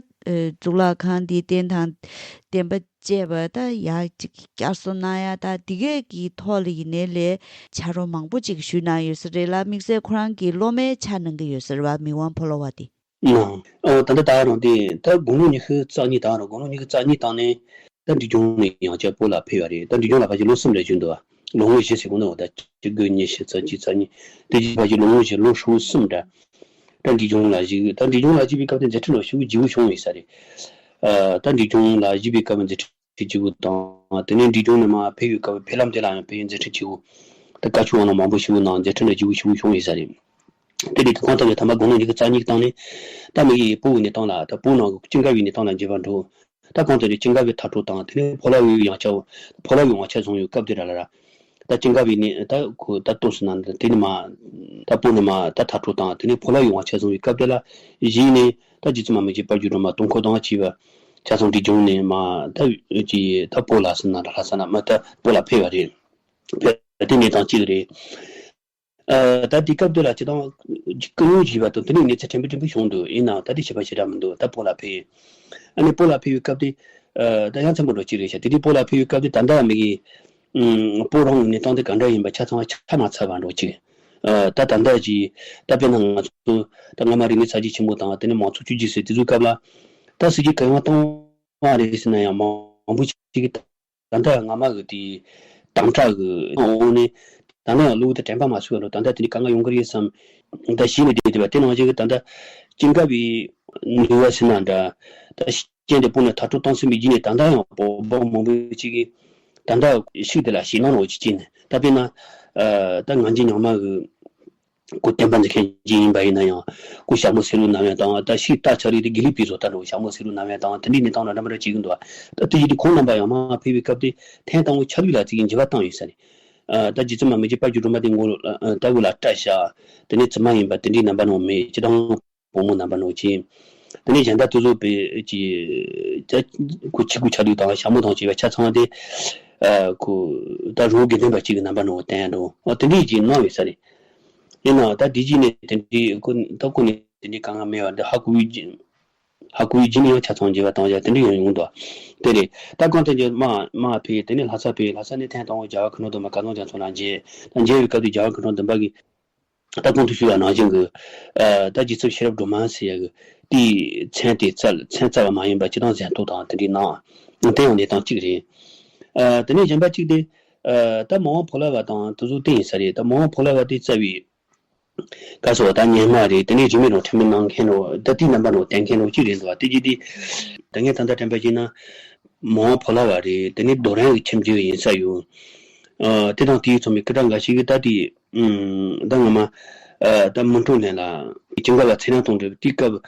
གཙུག་ལག་ཁང་འདི་རྟེན་དང་བརྟེན་པ་བཅས་པ་ད་ཡག་ཅིག་བསྐྱར་གསོ་གནང་ཡ་ད་དེ་གས་ཀྱི་ཐོག་ལ་ཡིན་ནའི་ལས་ཕྱག་རོགས་མང་པོ་ཅིག་ཞུས་གནང་ཡོད་ས་རེད་ལ། དམིགས་བསལ་ཁོ་རང་གི་སློབ་མའི་ཆ་གནང་གི་ཡོད་ས་རེད་བ། མི་དབང་ཕོ་ལོ་བ་དེ། ཨ་ད་ལྟ་ད་རང་དེ་ད་དགུང་ལོ་ཉི་ཤུ་རྩ་གཉིས་ད་རང་དགུང་ལོ་ཉི་ཤུ་རྩ་གཉིས་བཏང་ནས་ ད་འབྲས་ལྗོངས་ནས་ཡང་བསྐྱར་བོད་ལ་ཕེབས་པ་རེད། ད་འབྲས་ལྗོངས་ལ་ཕལ་ཆེར་ལོ་གསུམ་རེ་བཞུགས་འདུག་བ། ལོ་ངོ་བཞི་ཟེར་གོ་ནོ་ད་གཅིག་དགུ་ཉི་ཤུ་རྩ་གཅིག་རྩ་གཉིས་དེ་རྗེས་ཕལ་ཆེར་ལོ་ངོ་བཞི་ལོ་ཧྲིལ་པོ་གསུམ་འདྲ། ད་འབྲས་ལྗོངས་ལ་བཞུགས། ད་འབྲས་ལྗོངས་ལ་བཞུགས་པའི་སྐབས་དེ་མཛད་འཕྲིན་ལ་ཞེ་པོ་ལྗིད་པོ་བྱུང་ཡོད་ས་རེད། ཨ། ད་འབྲས་ལྗོངས་ལ་བཞུགས་པའི་སྐབས་མཛད་འཕྲིན་ཆེ་ཆེ་བོ་དང་། དེ་ནས་འབྲས་ལྗོངས་ནས་མར་ཕེབས་ཡོད་སྐབས་ཕེབས་ལམ་དེ་ལ་ཡང་ཕེབས་མཛད་འཕྲིན་ཆེ་བོ། ད་བཀའ་ཆོས་ནང་མང་པོ་ཞིག་ནང་མཛད་འཕྲིན་ལ་ལྗིད་པོ་ཞེ་པོ་བྱུང་ཡོད་ས་རེད། དེ་ནས་གང་ལྟར་ཡང་ཐ་མ་དགུང་ལོ་ཉི་ཤུ་རྩ་གཉིས་ཀྱི་སྟེང་ནས་ད་མི་ཡི་སྤོ་བོའི་གནས་སྟངས་ལ། ད་སྤོ་ནང་གི་ཅི་འགའ་བའི་གནས་སྟངས་ལ་འགྱུར་བ་འགྲོ། ད་གང་ལྟར་ཅི་འགའ་བའི་ཐར་གྲོལ་དང་། དེ་ནས་ཕོ་ལྷ་བའི་ཡང་བསྐྱར་ཕོ་ལྷ་བའི་དབང་ཆ་བཟུང་ཡོད་སྐབས་དེ་ར་ལ་ར། ད་ཅི་འགའ་བའི་ནི་ད་ཁོ་ད་ལྟོས་སུ་ན་དེ་ནི་མ། ད་སྤོ་ནི་མ་ད་ཐར་གྲོལ་དང་དེ་ནི་ཕོ་ལྷ་ཡི་དབང་ཆ་བཟུང་བའི་སྐབས་དེ་ལ་གཞི་ནས་ད་རྗེ་བཙུན་མ་མི་བརྗེད་དཔལ་གྱི་སྒྲོན་མ་སྟོང་འཁོར་དང་བཅས་པ་ཆ་ཚང་འབྲས་ལྗོངས་ནས་མ་ད་ཅི་ད་སྤོ་ལ་སུ་ན་ལྷ་ས་ན་མ་ད་སྤོ་ལ་ཕེབས་པ་རེད། ཕེབས་དེ་གནས་སྟངས་གཅིག་རེད། ཨ། ད་དེ་སྐབས་དེ་ལ་སྤྱི་བཏང་ཀུན་སློང་བྱས་པ་དང་དེ་ནས་གནས་ཚུལ་ཕྲན་བུ་ཕྲན་བུ་བྱུང་འདུག་ཡིན་ནའང་ད་དེ་བྱས་པ་ཞེ་དྲག་མི་འདུག་ད་སྤོ་ལ་ཕེབས། ཨ་ནི་སྤོ་ལ་ཕེབས་པའི་སྐབས་དེ། ཨ། ད་ཡང་ཚན་པོ་འགྲོ་གཅིག་རེད་ཤག་དེ་དུས་སྤོ་ལ་ཕེབས་པའི་སྐབས་དེ་ད་ལྟ་མི་གི། ཨུམ། སྤོ་རང་གི་གནས་སྟངས་དེ་ག་འདྲ་ཡིན་པ་ཆ་ཚང་ཆ་མ་ཚར་བ་འགྲོ་གཅིག་ཨ། ད་ད་ལྟ་གི་ད་དཔེར་ན་ང་ཚོ་ད་སྔ་མ་རིག་གནས་གསར་བརྗེ་ཆེན་མོ་དང་དེ་ནས་མང་གཙོ་བཅོས་བསྒྱུར་ཟེར་དེ་ཚོའི་སྐབས་ལ། ད་སྲིད་ཇུས་གང་ཡང་བཏང་བ་རེད་ཟེར་ན་ཡང་མང་པོ་ཞིག་གིས་ད་ལྟ་སྔ་མ་གི་དེ་དམ་དྲག་གི་འོག་ནས་ད་ནང་ལོག་དེ་དྲན་པ་མ་སོས་པ་ལོ། ད་ལྟ་དེ་འདྲའི་དཀའ་ངལ་ཡོང་གི་རེད་བསམ། ད་གཞི་ནས་བསྡད་བསྡད་པ་དེ་ནང་བཞིན་གྱི་ད་ལྟ་ཅི་འགའ་བའི་ནུས་པ་ཟེར་ན་འདྲ། ད་རྐྱེན་དེ་སྤོ་ནས་ཐར་གྲོལ་བཏང་ཟིན་པའི་རྗེས་ནས་ད་ལྟ་ཡང་བོད་པ་མང་པོ་ཅིག་གིས་ད་ལྟ་ཤུགས་དེ་ལ་ཞེད་སྣང་རོ་ཅིག་སྐྱེས་ནས། ད་དཔེར་ན་ད་ང་ཚོའི་ཉག་མ་གི་སྐུ་བསྟན་པ་འཛིན་མཁན་ཅིག་ཡིན་པ་ཡིན་ན་ཡང་སྐུ་ཞྭ་མོ་སེར་པོ་མནབས་ཡ་དང་། ད་ཤི་རྟ་ཆགས་རིགས་དེ་དགེ་ལེགས་པའི་བཟོ་ལྟ་འདྲ་བོ་ཞྭ་མོ་སེར་པོ་མནབས་ཡ་དང་དེ་འདྲའི་གནས་སྟངས་ལ་འདྲ་མི་འདྲ་བྱེད་ཀྱི་འདུག་ད་དེ་ཡིན་དུས་ཁོང་རྣམ་པ་ཡང་མར་ཕེབས་པའི་སྐབས་དེ་ཐེངས་དང་པོ་ཆ་ལུགས་ལ་ཅིག་གི་འགྱུར་བ་བཏང་ཡོད་ས་རེད། ཨ། ད་རྗེ་བཙུན་མ་མི་བརྒྱད་དཔལ་གྱི་སྒྲོན་མ་དེ་མགོ་ལ་ལྟ་བུ་ལ་སྐྲ་བཞར། དེ་ནས་བཙུན་མ་ཡིན་པ་དེ་འདྲའི་རྣམ་པ་ནང་མེད། སྤྱིར་བཏང་བུ་མོ་རྣམ་པ་ནང་ཅིག་དེ་ནས་གཞན་དག་དེ་ཚོ་དཔེ་ཅིག་ད་ཁོ་ཆིག་སྒོ་ཆ་ལུགས་དང་ཞྭ་མོ་དང་བཅས་པ་ཆ་ཚང་དེ། ཨ། ཁོ་ད་རི་བོ་དགེ་ལྡན་པ་གཅིག་གི་རྣམ་པ་ནང་བསྟན་འགྲོ། ཨ། དེ་འདྲའི་ཅིག་གནང་ཡོད་ས་རེད། ཡིན་ནའང་ད་དེ་རྗེས་ནས་དེ་འདྲའི་ཁོ་ད་ཁོ་ནས་དེ་འདྲའི་དཀའ་ངལ་མེད་པ་འདི་ཧ་གོ་བའི་རྗེས། ཧ་གོ་བའི་རྗེས་ནས་ཡང་ཆ་ཚང་འགྱུར་བ་བཏང་བྱ་དེ་འདྲ་ཡང་ཡོང་འདུག་དེ་རེད། ད་གང་ལྟར་འགྱུར་མ་མ་ཕེབས། དེ་ནས་ལྷ་ས་ཕེབས། ལྷ་ས་ནས་ཐེངས་དང་པོ་རྒྱལ་བ་མཁའ་འགྲོ་སྟོན་པ་བཀའ་གདམས་རྒྱ་མཚོ་ལ་མཇལ། ད་མཇལ་བའི་སྐབས་དེ་རྒྱལ་བ་མཁའ་འགྲོ་སྟོན་པ་གིས་ད་གོང་དུ་ཞུས་པ་ནང་བཞིན་གྱི། ཨ། ད་རྗེ་བཙུན་ཤེས་རབ་སྒྲོན་མ་ཟེར་ཡ་གི་དེའི་མཚན་དེ་བསྩལ། མཚན་བསྩལ་བ་མ་ཡིན་པར་སྤྱིར་བཏང་གཟེངས་བསྟོད་དང་དེ་འདྲའི་གནང་། དེ་ཡང་གནས་སྟངས་གཅིག་རེད། ཨ། དེ་ནས་གཞན་པ་གཅིག་དེ། ཨ། ད་མ་འོངས་བོད་ལྭ་བ་དང་དེ་ཚོ་དེ་ཡིན་ས་རེད། ད་མ་འོངས་བོད་ལྭ་བ་དེ་བསྩལ་བའི་སྐབས་སུ་ད་སྔོན་མ་རེད། དེ་ནས་རིས་མེད་རང་ཁྲིམས་མི་གནང་མཁན་རོ། ད་དེའི་རྣམ་པ་རོ་བསྟན་མཁན་རོ་གཅིག་རེད་འདུག་བ། དེ་གཅིག་དེ་ད་ངས་ད་ལྟ་དྲན་པ་བྱས་ན་མ་འོངས་བོད་ལྭ་བ་རེད། དེ་ནས་རྡོ་རིང་གི་ཁྱིམ་རྒྱུད་ཡིན་ས་ཡོད། ཨ། དེ་དང་དེའི་ཚོགས་མི་སྐུ་དྲག་འགའ་ཞིག་གིས་ད་དེ། ཨུམ། ད་སྔ་མ། ཨ། ད་མི་འཕྲོད་ལེན་ལ་ཅི་འགའ་ལ་ཚེ་རིང་གཏོང་འདྲ་དེའི་སྐབས་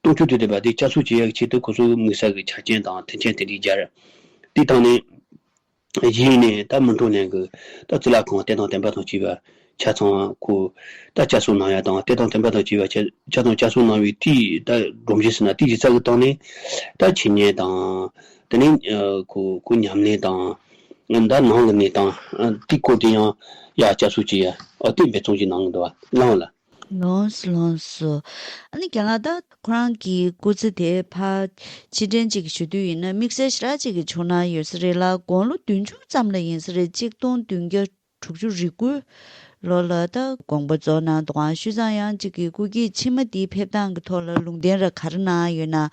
སྟོང་ཆུ་དུས་དེ་བ་དེ་བསྐྱར་གསོ་བྱེད་ཡག་ཆེད་དུ་ཁོ་ཚོ་དམིགས་བསལ་གྱི་ཆ་རྐྱེན་དང་མཐུན་རྐྱེན་དེ་འདྲའི་སྦྱར། དེ་དང་ནི། གཞི་ནས་ད་མི་འཕྲོད་ལེན་གྱི་ད་གཙུག་ལག་ཁང་གཏེར་དང་བརྟེན་པ་དང་བཅས་པ་ཆ་ཚང་ཁོ་ད་བསྐྱར་གསོ་གནང་ཡ་དང་། གཏེར་དང་བརྟེན་པ་དང་བཅས་པ་ཆ་ཆ་ཚང་བསྐྱར་གསོ་གནང་བའི་དེའི་ད་སྒྲོམ་གཞི་ཟེར་ན་དེའི་གཞི་རྩ་གི་སྟེང་ནས་ད་འཆད་ཉན་དང་། དེ་ནས་ཁོ་ཁོ་ཉམས་ལེན་དང་། ད་ནང་གི་གནས་སྟངས་དེའི་སྐོར་དེ་ཡང་ཡར་བསྐྱར་གསོ་བྱེད་ཡ། ཨོ། དེ་འབད་བརྩོན་ཅིག་གནང་གི་འདུག་བ། གནང་བ་ལ། ལོངས་སུ་ལོངས་སུ། ཨ་ནི་རྒན་ལགས། ད་ཁོ་རང་གི་སྐུ་ཚེ་དེ་ཕར་ཕྱིར་དྲན་ཅིག་ཞུ་དུས་ཡིན་ན་དམིགས་བསལ་ཞེ་དྲག་ཅིག་གི་བྱུང་ན་ཡོད་ས་རེད་ལ། དགུང་ལོ་བདུན་ཅུ་ཙམ་ལ་ཡིན་ས་རེད། གཅིག་སྟོང་བདུན་བརྒྱ་དྲུག་ཅུ་རེ་དགུ་ལོ་ལ་ད་དགོངས་པ་རྫོགས་གནང་འདུག་ཨང་། བྱས་ཙང་ཡང་ཅིག་གི་སྐུ་སྐྱེ་ཕྱི་མ་འདིའི་ཕེབས་སྟངས་ཀྱི་ཐོག་ལ་ལུང་བསྟན་ར་ག་རེ་གནང་ཡོད་ན།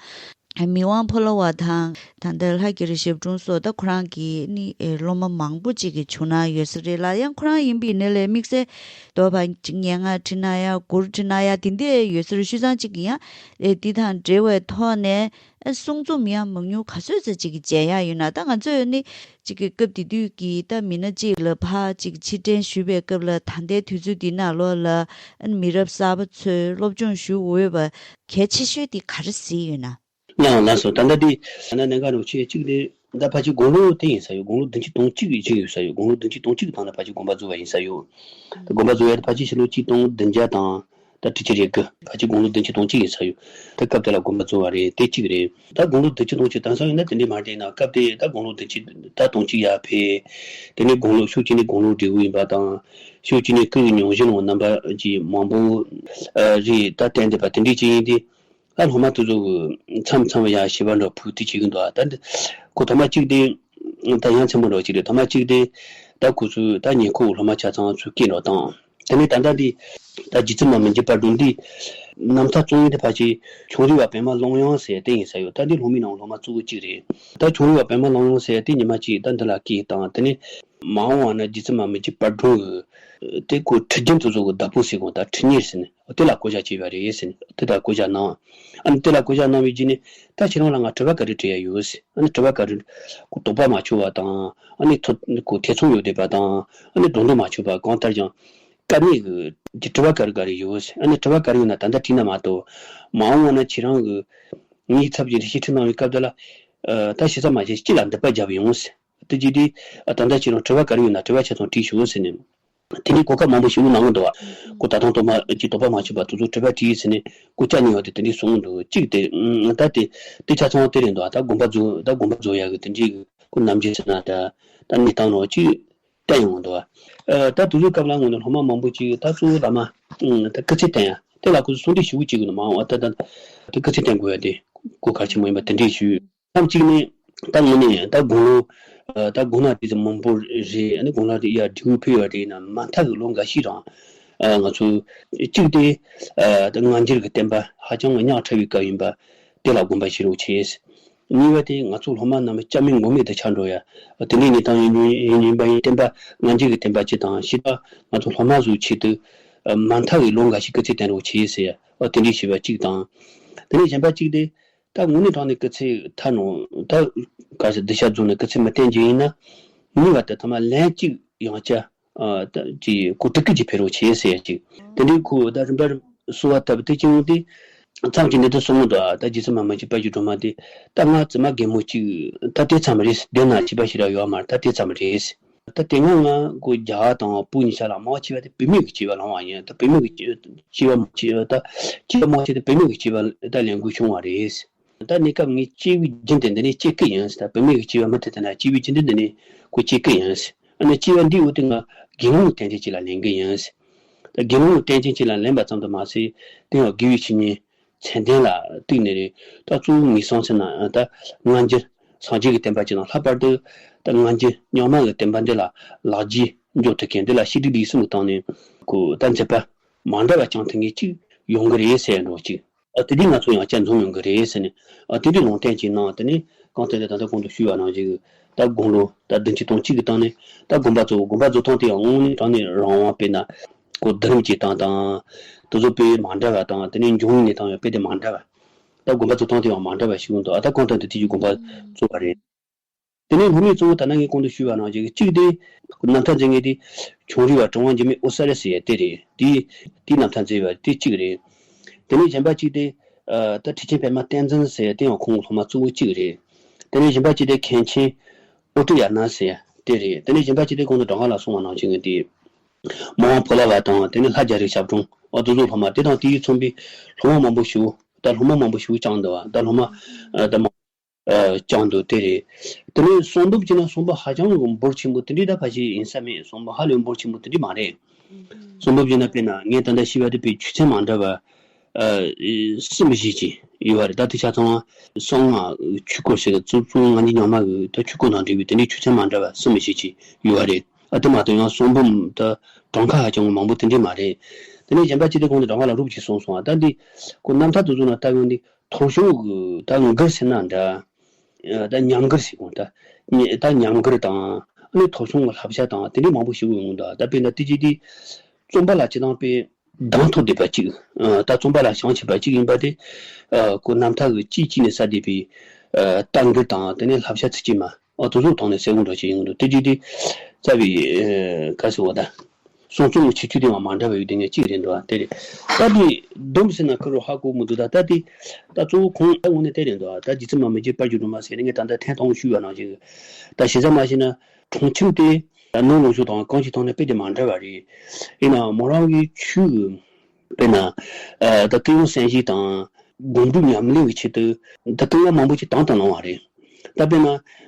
མི་དབང་ཕོ་ལྷ་བ་དང་། ད་ལྟ་ལྷ་རྒྱ་རི་ཞབས་དྲུང་སོགས་ད་ཁོ་རང་གི་ནི་སློབ་མ་མང་པོ་ཅིག་གི་བྱུང་ན་ཡོད་ས་རེད་ལ། ཡང་ཁོ་རང་ཡིན་པའི་ནི་ལས་དམིགས་བསལ་དོ་བ་སྙན་ངག་བྲིས་ན་ཡ། མགུར་བྲིས་ན་ཡ། དེ་འདྲ་ཡོད་ས་རེད། བྱས་ཙང་ཅིག་ཡང་འདི་དང་འབྲེལ་བའི་ཐོག་ནས་གསུང་རྩོམ་ཡང་མང་ཉུང་ག་ཚོད་ཙམ་ཅིག་མཇལ་ཡ་ཡོད་ན། ད་ང་ཚོས་ནི་ཅིག་གི་སྐབས་དེ་དུས་ཀྱི་ད་མི་སྣ་ཅིག་ལ་ཕར་ཅིག་ཕྱིར་དྲན་ཞུ་བའི་སྐབས་ལ་ད་ལྟའི་དུས་ཚོད་འདི་ནང་ལོགས་ལ་མི་རབས་གསར་པ་ཚོས་སློབ་སྦྱོང་ཞུ་འོས་པ་གལ་ཆེ་ཤོས་དེ་ག་རེ་གཟིགས་ཡོད་ན། ལགས་ལགས་སོ། ད་ལྟ་འདི་ད་ལྟ་གནད་འགག་རུ་ཆེ་གཅིག་དེ་ད་ཕལ་ཆེར་དགུང་ལོ་དེ་ཡིན་ས་ཡོད། དགུང་ལོ་བདུན་ཅུ་དོན་གཅིག་ཡིན་ས་ཡོད། དགུང་ལོ་བདུན་ཅུ་དོན་གཅིག་གི་སྟེང་ལ་ཕལ་ཆེར་དགོངས་པ་རྫོགས་པ་ཡིན་ས་ཡོད། ད་དགོངས་པ་རྫོགས་ཡ་དེ་ཕལ་ཆེར་ཕྱི་ལོ་གཅིག་སྟོང་བདུན་བརྒྱ་དང་ད་དྲུག་ཅུ་རེ་དགུ། ཕལ་ཆེར་དགུང་ལོ་བདུན་ཅུ་དོན་གཅིག་ཡིན་ས་ཡོད། ད་སྐབས་དེ་ལ་དགོངས་པ་རྫོགས་པ་རེད། དེ་གཅིག་རེད། ད་དགུང་ལོ་བདུན་ཅུ་དོན་གཅིག་དེང་སང་ཡིན་ན་དེ་འདྲའི་མ་བསྡད་ན། སྐབས་དེ་ད་དགུང་ལོ་བདུན་ཅུ་ད་དོན་གཅིག་ཡར་ཕེབས། དེ་ནས་དགུང་ལོ་ཕྱོགས་གཅིག་ནས་དགུང་ལོ་བགྲེས་པོ་ཡིན་པ་དང་། ཕྱོགས་གཅིག་ནས་སྐུ་ཡི་མྱོང་བཞིན་ནང་རྣམ་པ་ཅིག་མང་པོ་རེད་ད་བསྟན་བསྡད་པ་དེ་འདྲའི་ཅིག་ཡིན་དུས། ད་སློབ་མ་དེ་ཚོ་གི་མཚམས་མཚམས་ཡང་བྱིས་པ་འདྲ་ཕུད་དེ་བྱེད་ཀྱི་འདུག་ད་འདི་ཁོ་ཐོག་མ་གཅིག་དེ་ད་ཡ་མཚན་པོ་འདྲ་གཅིག་རེད། ཐོག་མ་གཅིག་དེ་ད་ཁོ་ཚོས་ད་ཉེ་འཁོར་སློབ་མ་ཆ་ཚང་ཚོས་སྐད་འདྲ་བཏང་། དེ་ནས་ད་ལྟ་འདི་ད་རྗེ་བཙུན་མ་མི་འགྱུར་དཔལ་སྒྲོན་འདི་ རྣམ་ཐར་རྩོམ་མཁན་དེ་ཕལ་ཆེར་ཁྱུང་རིག་པ་པདྨ་ཀློང་ཡངས་ཟེར་དེ་ཡིན་ས་ཡོད། ད་འདི་སློབ་མའི་ནང་སློབ་མ་གཙོ་བོ་གཅིག་རེད། ད་ཁྱུང་རིག་པ་པདྨ་ཀློང་ཡངས་ཟེར་དེ་ཉི་མ་གཅིག་ད་འདི་ལ་སྐད་བཏང་དེ་ནས་མ་འོངས་བ་ན་རྗེ་བཙུན་མ་མི་བསྐྱོད་དཔལ་སྒྲོན་གྱི་དེ་ཁོ་ཁྲི་རྒྱན་དེ་ཚོ་གི་བདག་པོ་ཟེར་གོ་ད་ཁྲི་གཉེར་ཟེར་ནས་དེ་ལ་བསྐོ་བཞག་བྱས་པ་རེད་ཟེར་ནས་དེ་ལ་བསྐོ་བཞག་གནང་། ཨ་ནི་དེ་ལ་བསྐོ་བཞག་གནང་བའི་རྗེས་ནས་ད་ཁྱེད་རང་ལ་ང་དྲི་བ་ག་རེ་དྲི་ཡ་ཡོད་ཟེར། ཨ་ནི་དྲི་བ་ག་རེ་ཁོ་དོགས་པ་མ་ཆོད་པ་དང་ཨ་ནི་ཐོ་ཁོ་ཐེ་ཚོམ་ཡོད་བསྡད་པ་དང་ཨ་ནི་སྒྲོ་འདོགས་མ་ཆོད་པ་གང་ལྟར་ཀྱང་། དཀའ་གནད་ཀྱི་དྲི་བ་ག་རེ་ག་རེ་ཡོད་ཟེར། ཨ་ནི་དྲི་བ་ག་རེ་ཡོད་ན་ད་ལྟ་དྲིས་ན་མ་གཏོགས། མ་འོངས་པ་ན་ཁྱེད་རང་གི་ངའི་ཚབ་ཀྱི་ཞིབ་ཕྲ་གནང་བའི་སྐབས་དེ་ལ། ཨ། ད་ཞིབ་ཚགས་མ་བྱས་སྤྱི་ལ་འདི་པར་རྒྱབ་ཡོང་ཟེར། དེ་རྗེས་དེ་ད་ལྟ་ཁྱེད་རང་དྲི་བ་ག་རེ་ཡོད་ན་དྲི་བ་ཆ་ཚང་དྲིས་ཤོག་ཟེར་ནས། དེ་ནས་གོ་སྐབས་མང་པོ་ཞིག་གནང་གི་འདུག་བ། ཁོ་ད་དུང་དོགས་པ་ཀྱི་དོགས་པ་མ་ཆོད་པ་དེ་ཚོ་དྲི་བ་དྲིས་ཟེར་ནས་སྐུ་ལྕགས་ནས་ཡོང་དེ་དེ་འདྲས་གསུངས་འདུག་གཅིག་དེ་ད་དེ་དེ་ཆ་ཚང་དེ་རེད་འདུག་ད་དགོན་པ་རྫོགས་ད་དགོན་པ་རྫོགས་ཡག་གི་དེ་འདྲས་གི་ཁོ་རྣམ་འགྱུར་ཟེར་ན་ད་ད་གནས་སྟངས་རོགས་གཅིག་བསྟན་ཡོང་གི་འདུག་བ། ཨ། ད་དུས་ཚོད་སྐབས་ལ་སྔོན་ནས་སློབ་མ་མང་པོ་ཅིག་ད་གཙོ་བོ་བླ་མ་ཨ། ད་སྐུ་ཚེ་བརྟན་ཡ་དེ་ལ་ཁོ་ཚོ་གསུང་གྲོས་ཞུ་གི་བྱེད་གི་འདུག་མ་འོངས་ད་ད་ད་སྐུ་ཚེ་བརྟན་དགོས་ཡ་དེ་གོ་གལ་ཆེན་པོ་ཡིན་པ་དེ་འདྲས་ཞུས། ཐེངས་གཅིག་ནས་ད་དངོས་གནས་ད་དགུང་ལོ་ཨ། ད་དགུང་ན་དེ་ཚོ་མང་པོ་རེད། ཨ་ནི་དགུང་ལོ་དེ་ཡར་འབྲས་བུ་ཕུལ་བ་དེ་ཡིན་ན་མ་མཐའ་གི་ལོ་འགའ་ཞིག་རང་ཨ། ང་ཚོ་གཅིག་དེ་ཨ། ད་སྔ་འགྱུར་གྱི་བསྟན་པ་ཧ་ཅང་གི་ཉག་ཕྲ་བའི་སྐབས་ཡིན་པ་དེ་ལ་དགོངས་པ་བཞེས་རོགས་བྱས། གཉིས་པ་དེ་ང་ཚོ་སློབ་མ་རྣམས་སྐྱབས་མེད་མགོན་མེད་དུ་ཆགས་འགྲོ་ཡ། དེ་འདྲའི་གནས་སྟངས་ཡིན་ཡིན་ཡིན་པ་ཡིན། བསྟན་པ་སྔ་འགྱུར་གྱི་བསྟན་པ་སྤྱི་དང་ཕྱི་དང་ང་ཚོ་སློབ་མ་ཚོའི་ཆེད་དུ་མ་མཐའ་གི་ལོ་འགའ་ཞིག་སྐུ་ཚེ་བརྟན་རོགས་བྱེད་ཟེར་ཡ། དེ་འདྲའི་བྱས་པ་གཅིག་དང་། དེ་ནས་གཞན་པ་གཅིག་དེ་ད་དངོས་གནས་དྲང་ནས་སྐུ་ཚེ་ཐར་ནོ་ད་ག་ཟེ་སྡིག་བཤགས་རྫོགས་ནས་སྐུ་ཚེ་མི་བརྟན་རྒྱུ་ཡིན་ན་གཉིས་པ་དེ་ཐ་མ་ལན་གཅིག་ཡང་བསྐྱར། ཨ། ད་ཅི་གོ་སྒྲིག་གི་ཅི་ཕེབས་རོགས་བྱེད་ཟེར་ཡ་ཅིག་དེ་འདྲའི་ཁོ་ད་རིམ་པར་གསོལ་བ་བཏབ་དེ་ཅི་ཡོང་དེ། མཚམས་ཀྱི་འདི་དུ་གསུང་གི་འདུག་ཨ། ད་རྗེ་བཙུན་མ་མི་བསྐྱོད་དཔལ་གྱི་སྒྲོན་མ་དེ་ད་ང་བཙུན་མ་རྒན་མོ་གཅིག་ད་དེ་ཙམ་རེད། དེ་ན་བྱིས་པ་ཞིག་ར་ཡོད་མ་རེད། ད་དེ་ཙམ་རེད། ད་དེ་སྔ་ང་གོ་རྒྱ་དང་བོད་གཉིས་ཆ་ལ་མང་ཆེ་བ་དེ་བུད་མེད་ཀྱི་བྱིས་པ་ལང་བ་ཡིན། ད་བུད་མེད་ཀྱི་བྱིས་པ་མང་ཆེ་བ་ད་བྱིས་པ་མང་ཆེ་དེ་བུད་མེད་ཀྱི་བྱིས་པ་ད་ལེན་དགོས་བྱུང་བ་རེད། ད་གནས་སྐབས་ངས་སྐྱེས་བུའི་རྒྱུན་དེ་འདི་ནས་སྐྱེ་གི་ཡིན། ད་བུད་མེད་ཀྱི་སྐྱེས་པ་མུ་མཐུད་དེ་ན་སྐྱེས་བུའི་རྒྱུན་དེ་འདི་ནས་ཁོ་སྐྱེ་གི་ཡིན། ཨ་ནི་སྐྱེས་པ་འདིའི་འོག་ཏུ་ང་དགེ་སློང་གི་རྟེན་ཅན་ཅིག་ལ་ལེན་གི་ཡིན། ད་དགེ་སློང་གི་རྟེན་ཅན་ཅིག་ལ་ལེན་པ་ཙམ་དུ་མ་ཟད་དེ་ཡང་དགེ་བའི་བཤེས་གཉེན་མཚན་ལྡན་ལ་གཏུགས་ནས་རེད། ད་གཙོ་བོ་ངེས་སོང་ཟེར་ན་ད་སྔ་འགྱུར་སངས་རྒྱས་ཀྱི་བསྟན་པ་ཅིག་དང་ལྷག་པར་དུ་ད་སྔ་འགྱུར་རྙིང་མ་གི་བསྟན་པ་འདི་ལ་ལག་རྗེས་འཇོག་ཐུབ་མཁན་འདི་ལ་ཤེས་སྒྲིབ་ལས་གསུམ་གྱི་སྟེང་ནས་ཁོ་ད་མཛད་པ་མ་འདྲ་བ་བསྐྱངས་ཐུབ་མཁན་ཅིག་ཡོང་གི་རེད་ཟེར་འགྲོ་གཅིག་ཨ། དེ་དུས་ང་ཚོ་ཡང་བསྐྱར་འཛོམས་ཡོང་གི་རེད་ཟེར་ནས། ཨ། དེ་དུས་ལུང་བསྟན་ཅིག་གནང་། དེ་ནས་གང་ལྟར་ད་ལྟ་གོང་དུ་ཞུས་པ་ནང་བཞིན་གྱི་ད་དགུང་ལོ་ད་བདུན་ཅུ་དོན་གཅིག་གི་སྟེང་ནས་ད་དགོན་པ་རྫོགས། དགོན་པ་རྫོགས་སྟངས་དེ་ཡང་དངོས་གནས་དྲང་གནས་རང་དབང་དཔེར་ན་གོ་བསྡུ་རིམ་བྱེད་སྟངས་དང་དེ་ཚོ་དཔེ་མ་འདྲ་བ་དང་དེ་ནས་འབྱུང་བའི་གནས་སྟངས་ཡང་དཔེ་དེ་མ་འདྲ་བ། ད་དགོན་པ་རྫོགས་སྟངས་དེ་ཡང་མ་འདྲ་བ་ཞིག་ཡོང་འདུག་ཨ། ད་གང་ལྟར་དེ་དུས་ཀྱི་དགོན་པ་རྫོགས་པ་རེད། དེ་ནས་སློབ་མའི་གཙོ་བོ་ད་ནང་གི་གོང་དུ་ཞུས་པ་ནང་བཞིན་གཅིག་དེ་རྣམ་ཐར་མཛད་མཁན་དེ་ཁྱུང་རིག་པ་གྲུབ་དབང་འགྱུར་མེད་ཨོ་ས་རི་ཟེར་ཡ་དེ་རེད། དེ་དེའི་རྣམ་ཐར་མཛད་པ་དེ་གཅིག་རེད། དེ་ནས་གཞན་པ་གཅིག་དེ་ཨ། ད་ཁྲི་ཆེན་པདྨ་བསྟན་འཛིན་ཟེར་ཡ་དེ་ཡང་ཁོང་སློབ་མ་གཙོ་བོ་གཅིག་རེད། དེ་ནས་གཞན་པ་གཅིག་དེ་མཁན་ཆེན་ཨོ་ཏི་ཡ་ན་ཟེར་ཡ་དེ་རེད། དེ་ནས་གཞན་པ་གཅིག་དེ་གོང་དུ་གྲངས་ཀ་ལ་གསུངས་པ་ནང་བཞིན་གྱི་དེ་མ་འོངས་ཕོ་ལྷ་བ་དང་དེ་ནས་ལྷ་རྒྱ་རི་ཞབས་དྲུང་ཨོ་དེ་ཚོ་སློབ་མ་དེ་དང་དེའི་མཚུངས་པའི་སློབ་མ་མང་པོ་ཞིག་ད་སློབ་མ་མང་པོ་ཞིག་བསྐྱངས་འདུག་བ། ད་སློབ་མ་ཨ། ད་མ་ཨ། བསྐྱངས་འདུག་དེ་རེད། དེ་ནས་གསུང་འབུམ་བྱས་ན་གསུང་འབུམ་ཧ་ཅང་གི་འབོར་ཆེན་པོ་དེ་འདྲའི་ད་ཕལ་ཆེར་ཡིན་ས་མེད། གསུང་འབུམ་ཧ་ལས་འབོར་ཆེན་པོ་དེ་འདྲའི་མ་རེད། གསུང་འབུམ་བྱས་ན་དཔེར་ན་ངས་ད་ལྟ་ཤེས་པ་དེ་དཔེ་ཆོས་ཚན་མ་འདྲ་བ་ཨ། གསུམ་བཞི་ཅིག་ཡོད་པ་རེད། ད་དེ་ཆ་ཚང་གསང་སྔགས་ཆོས་སྐོར་ཟེར་གི་གཙོ་གཙོ་བོ་སྔ་འགྱུར་རྙིང་མ་གི་ད་ཆོས་སྐོར་དང་འབྲེལ་བའི་དེ་འདྲའི་ཆོས་ཚན་མ་འདྲ་བ་གསུམ་བཞི་ཅིག་ཡོད་པ་རེད། ཨ། དེ་མ་གཏོགས་ཡང་གསུང་འབུམ་ད་གྲངས་ཀ་ཧ་ཅང་མང་པོ་དེ་འདྲའི་མ་རེད། དེ་ནས་གཞན་པ་ཅིག་དེ་གོང་དུ་གྲངས་ཀ་ལ་རོབ་ཅིག་གསུངས་སོང་། ཨ། ད་འདི་ཁོ་རྣམ་ཐར་དེ་ཚོ་ན་ལྟ་ཡོང་དུས། མཐོ་ཤོས་ཀྱི་ད་མགུར་ཟེར་ན་འདྲ། ད་ཉམས་མགུར་ཟེར་གོ་ད། ད་ཉམས་མགུར་དང་ཨ་ནི་མཐོ་ཤོས་ཀྱི་བསླབ་བྱ་དང་དེ་འདྲའི་མང་པོ་ཞིག་ཡོང་གི་འདུག་ད་དཔེར་ན་དེ་ཅིག་དེ་རྩོམ་པ་ལ་སྤྱི་བཏང་དཔེ་གདེང་ཐོབ་བསྡད་པ་ཅིག་ད་རྩོམ་པ་ལ་བྱང་ཆུབ་པ་ཅིག་ཡིན་པ་དེ་ཁོ་རྣམ་ཐར་གྱི་དཔྱིས་ཀྱིས་ནས་ས་བསྡད་པའི་ད་མགུར་དང་དེ་ནས་བསླབ་བྱ་ཚིགས་བཅད་མ། ཨོ་དེ་ཚོ་ཐོག་ནས་གསལ་པོ་འདྲ་ཞིག་ཡོང་གི་འདུག་དེ་རྗེས་དེ་རྩ་བའི་ཨ། ག་ཟེར་བ་ད། གསུང་རྩོམ་གྱི་ཁྱད་ཆོས་དེའང་མ་འདྲ་བ་ཡོད་དེ་ངས་གཅིག་རེད་འདུག་དེ་རེད། ད་དེ་སྡོམ་ཟེར་ན་ཁོ་རང་ཧ་གོ་མི་འདུག་ད་ད་དེ་ད་གཙོ་བོ་ཁོང་ད་དངོས་གནས་དེ་རེད་འདུག་ད་རྗེ་བཙུན་མ་མི་བསྐྱོད་དཔལ་གྱི་སྒྲོན་མ་ཟེར་ནས་ངས་ད་ལྟ་ཐེངས་དང་པོ་ཞུས་པ་ནང་བཞིན་ད་གཞི་རྩ་མ་བྱས་ན་གྲངས་ཁྱབ་དེ་ནང་ལོགས་ཤོག་དང་གང་ཅིའི་ཐོག་ནས་དཔེ་དེ་མ་འདྲ་བ་རེད། ཡིན་ནའང་མོ་རང་གི་ཆོས་ཀྱི། དཔེར་ན། ཨ། ད་ཀུན་སློང་གསན་བཞེས་དང་སྒོམ་སྒྲུབ་ཉམས་ལེན་གྱི་ཆེད་དུ་ད་སྐུ་ངལ་མང་པོ་ཅིག་དང་དུ་གནང་བ་རེད། ད་དཔེར་ན་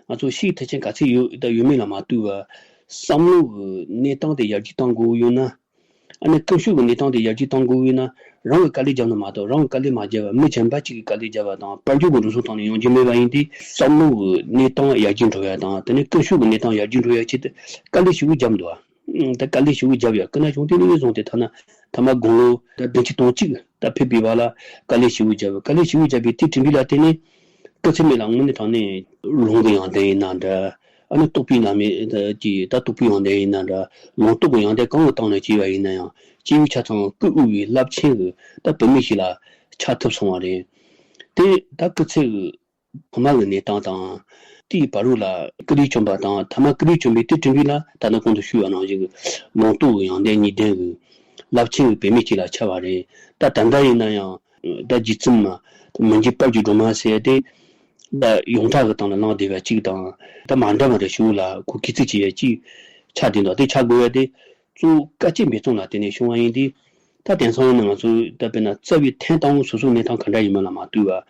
ང་ཚོ་ཤེས་ཐེག་ཆེན་ག་ཚད་ཡོད་ད་ཡོད་མེད་ལ་མ་ལྟོས་པར་བསམ་བློ་གི་གནས་སྟངས་དེ་ཡར་རྒྱས་གཏང་དགོས་ཡོད་ན། ཨ་ནི་ཀུན་སྤྱོད་ཀྱི་གནས་སྟངས་དེ་ཡར་རྒྱས་གཏང་དགོས་ཡོད་ན་རང་གིས་དཀའ་ལས་བརྒྱབ་ན་མ་གཏོགས་རང་གིས་དཀའ་ལས་མ་བརྒྱབ་པར་མི་གཞན་པ་གཅིག་གིས་དཀའ་ལས་བརྒྱབ་པ་དང་དཔལ་འབྱོར་གྱི་འགྲོ་སོང་ཐོག་ནས་ཡོང་རྒྱུ་མེད་པ་ཡིན་དུས་བསམ་བློ་གི་གནས་སྟངས་ཡར་རྒྱས་འགྲོ་ཡ་དང་དེ་ནས་ཀུན་སྤྱོད་ཀྱི་གནས་སྟངས་ཡར་རྒྱས་འགྲོ་ཡ་ཆེད་དུ་དཀའ་ལས་ཞེ་པོ་བརྒྱབ་འདུག་ཨ། ད་དཀའ་ལས་ཞེ་པོ་བརྒྱབ་ཡོད། སྐུ་ན་གཞུང་དེ་ནས་བཟུང་སྟེ་ཐ་ན་ཐ་མ་དགུང་ལོ་ད་བདུན་ཅུ་དོན་གཅིག་ད་ཕེབས་པའི་བར་ལ་དཀའ་ལས་ཞེ་པོ་བརྒྱབ་ཡོད། དཀའ་ལས་ཞེ་པོ་བརྒྱབ་པའི་དེ་དྲན་པའི་ལ་བརྟེན་ནས་སྐུ་ཚེ་སྨད་ལ་དངོས་གནས་དྲང་གནས་ལུང་གི་ཡོན་ཏན་ཡིན་ན་འདྲ། ཨ་ནི་རྟོགས་པའི་རྣམ་སྨིན་གྱི་ད་རྟོགས་པའི་ཡོན་ཏན་ཡིན་ན་འདྲ། ལུང་རྟོགས་ཀྱི་ཡོན་ཏན་གང་གི་སྟེང་ནས་སྐྱེས་པ་ཡིན་ན་ཡང་སྐྱེས་བུ་ཆ་ཚང་སྐུ་དབུས་པའི་རླབས་ཆེན་གྱི་ད་བུད་མེད་ཞིག་ལ་ཆགས་ཐུབ་སོང་བ་རེད། དེ་ད་སྐུ་ཚེ་གི་ཐོག་མ་གི་གནས་སྟངས་དང་། དེའི་བར་དུ་ལ་སྐུ་རིམ་བྱོན་པ་དང་། ཐ་མ་སྐུ་རིམ་བྱོན་པའི་དེ་དྲན་པའི་ལ་ད་ནི་གོང་དུ་ཞུས་པ་ནང་བཞིན་གྱི་ལུང་རྟོགས་ཀྱི་ཡོན་ཏན་གཉིས་ལྡན་གྱི་རླབས་ཆེན་གྱི་བུད་མེད་ཅིག་ལ་ཆགས་པ་རེད། ད་ད་ལྟ་ཡིན་ན་ཡང་ད་རྗེ་བཙུན་མ་མི་འཇིགས་དཔལ་གྱི་སྒྲོན་མ་ཟེར་ཏེ་ད་ཡོངས་གྲགས་ཀྱི་སྟེང་ལ་ལངས་བསྡད་པ་ཅིག་དང་། ད་མ་འདྲ་བ་རེ་ཞུ་ལ་གོ་སྐད་ཚིག་ཅིག་ཡ་ཅིག་ཆགས་བསྡད་འདུག་དེ་ཆགས་དགོས་པ་དེ་གཙོ་བོ་དཀའ་སྤྱད་འབད་བརྩོན་ལ་བརྟེན་ནས་བྱུང་བ་ཡིན་ཏེ། ད་དེང་སང་ཡིན་ན་ང་ཚོ་ད་དཔེར་ན་རྩ་བའི་ཐེངས་དང་པོ་སོ་སོའི་གནས་སྟངས་ག་འདྲ་ཡིན་མིན་ལ་མ་ལྟོས་པར།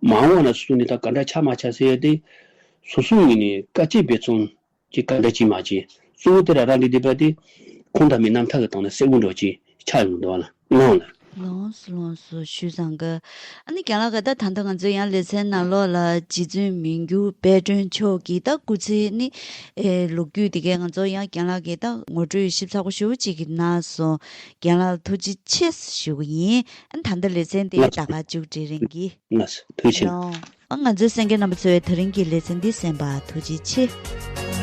མ་འོངས་པ་ན་སོ་སོའི་གནས་སྟངས་ག་འདྲ་ཆགས་མ་ཆགས་ཟེར་ཡ་དེ། སོ་སོའི་ངོས་ནས་དཀའ་སྤྱད་འབད་བརྩོན་གྱི་ག་འདྲ་བྱེད་མ་བྱེད། གཙོ་བོ་དེ་ལ་རག་ལས་བསྡད་པ་དེ། ཁུངས་དག་མའི་རྣམ་ཐར་གྱི་སྟེང་ནས་གསལ་པོ་འདྲ་ཅིག་ཆགས་ཡོང་འདུག་བ་ལ། ལོངས་ལ། ལོངས་སུ་ལོངས་སུ་ཞུས་བཟང་གི། ཨ་ནི་རྒན་ལགས་ཀྱིས་ད་ད་ལྟ་ང་ཚོ་ཡང་ལེ་ཚན་ནང་ལོགས་ལ་རྗེ་བཙུན་མི་འགྱུར་དཔལ་སྒྲོན་མཆོག་གི་ད་སྐུ་ཚེ་ནི་ཨེ་ལོ་རྒྱུས་དེ་གའི་ང་ཚོ་ཡང་རྒན་ལགས་ཀྱིས་ད་ངོ་སྤྲོད་ཞིབ་ཚགས་པོ་ཞེ་པོ་ཅིག་གནང་སོང་། རྒན་ལགས་ལ་ཐུགས་རྗེ་ཆེ་ཞུ་གི་ཡིན། ཨ་ནི་ད་ལྟ་ལེ་ཚན་དེ་ད་ག་མཇུག་སྒྲིལ་རན་གྱི། ལགས་སོ། ཐུགས་རྗེ་ཆེ། ལོ། ཨ་ང་ཚོའི་གསན་མཁན་རྣམ་པ་ཚོས་དེ་རིང་གི་ལེ་ཚན་འདི་གསན་པར་ཐུགས་རྗེ་ཆེ།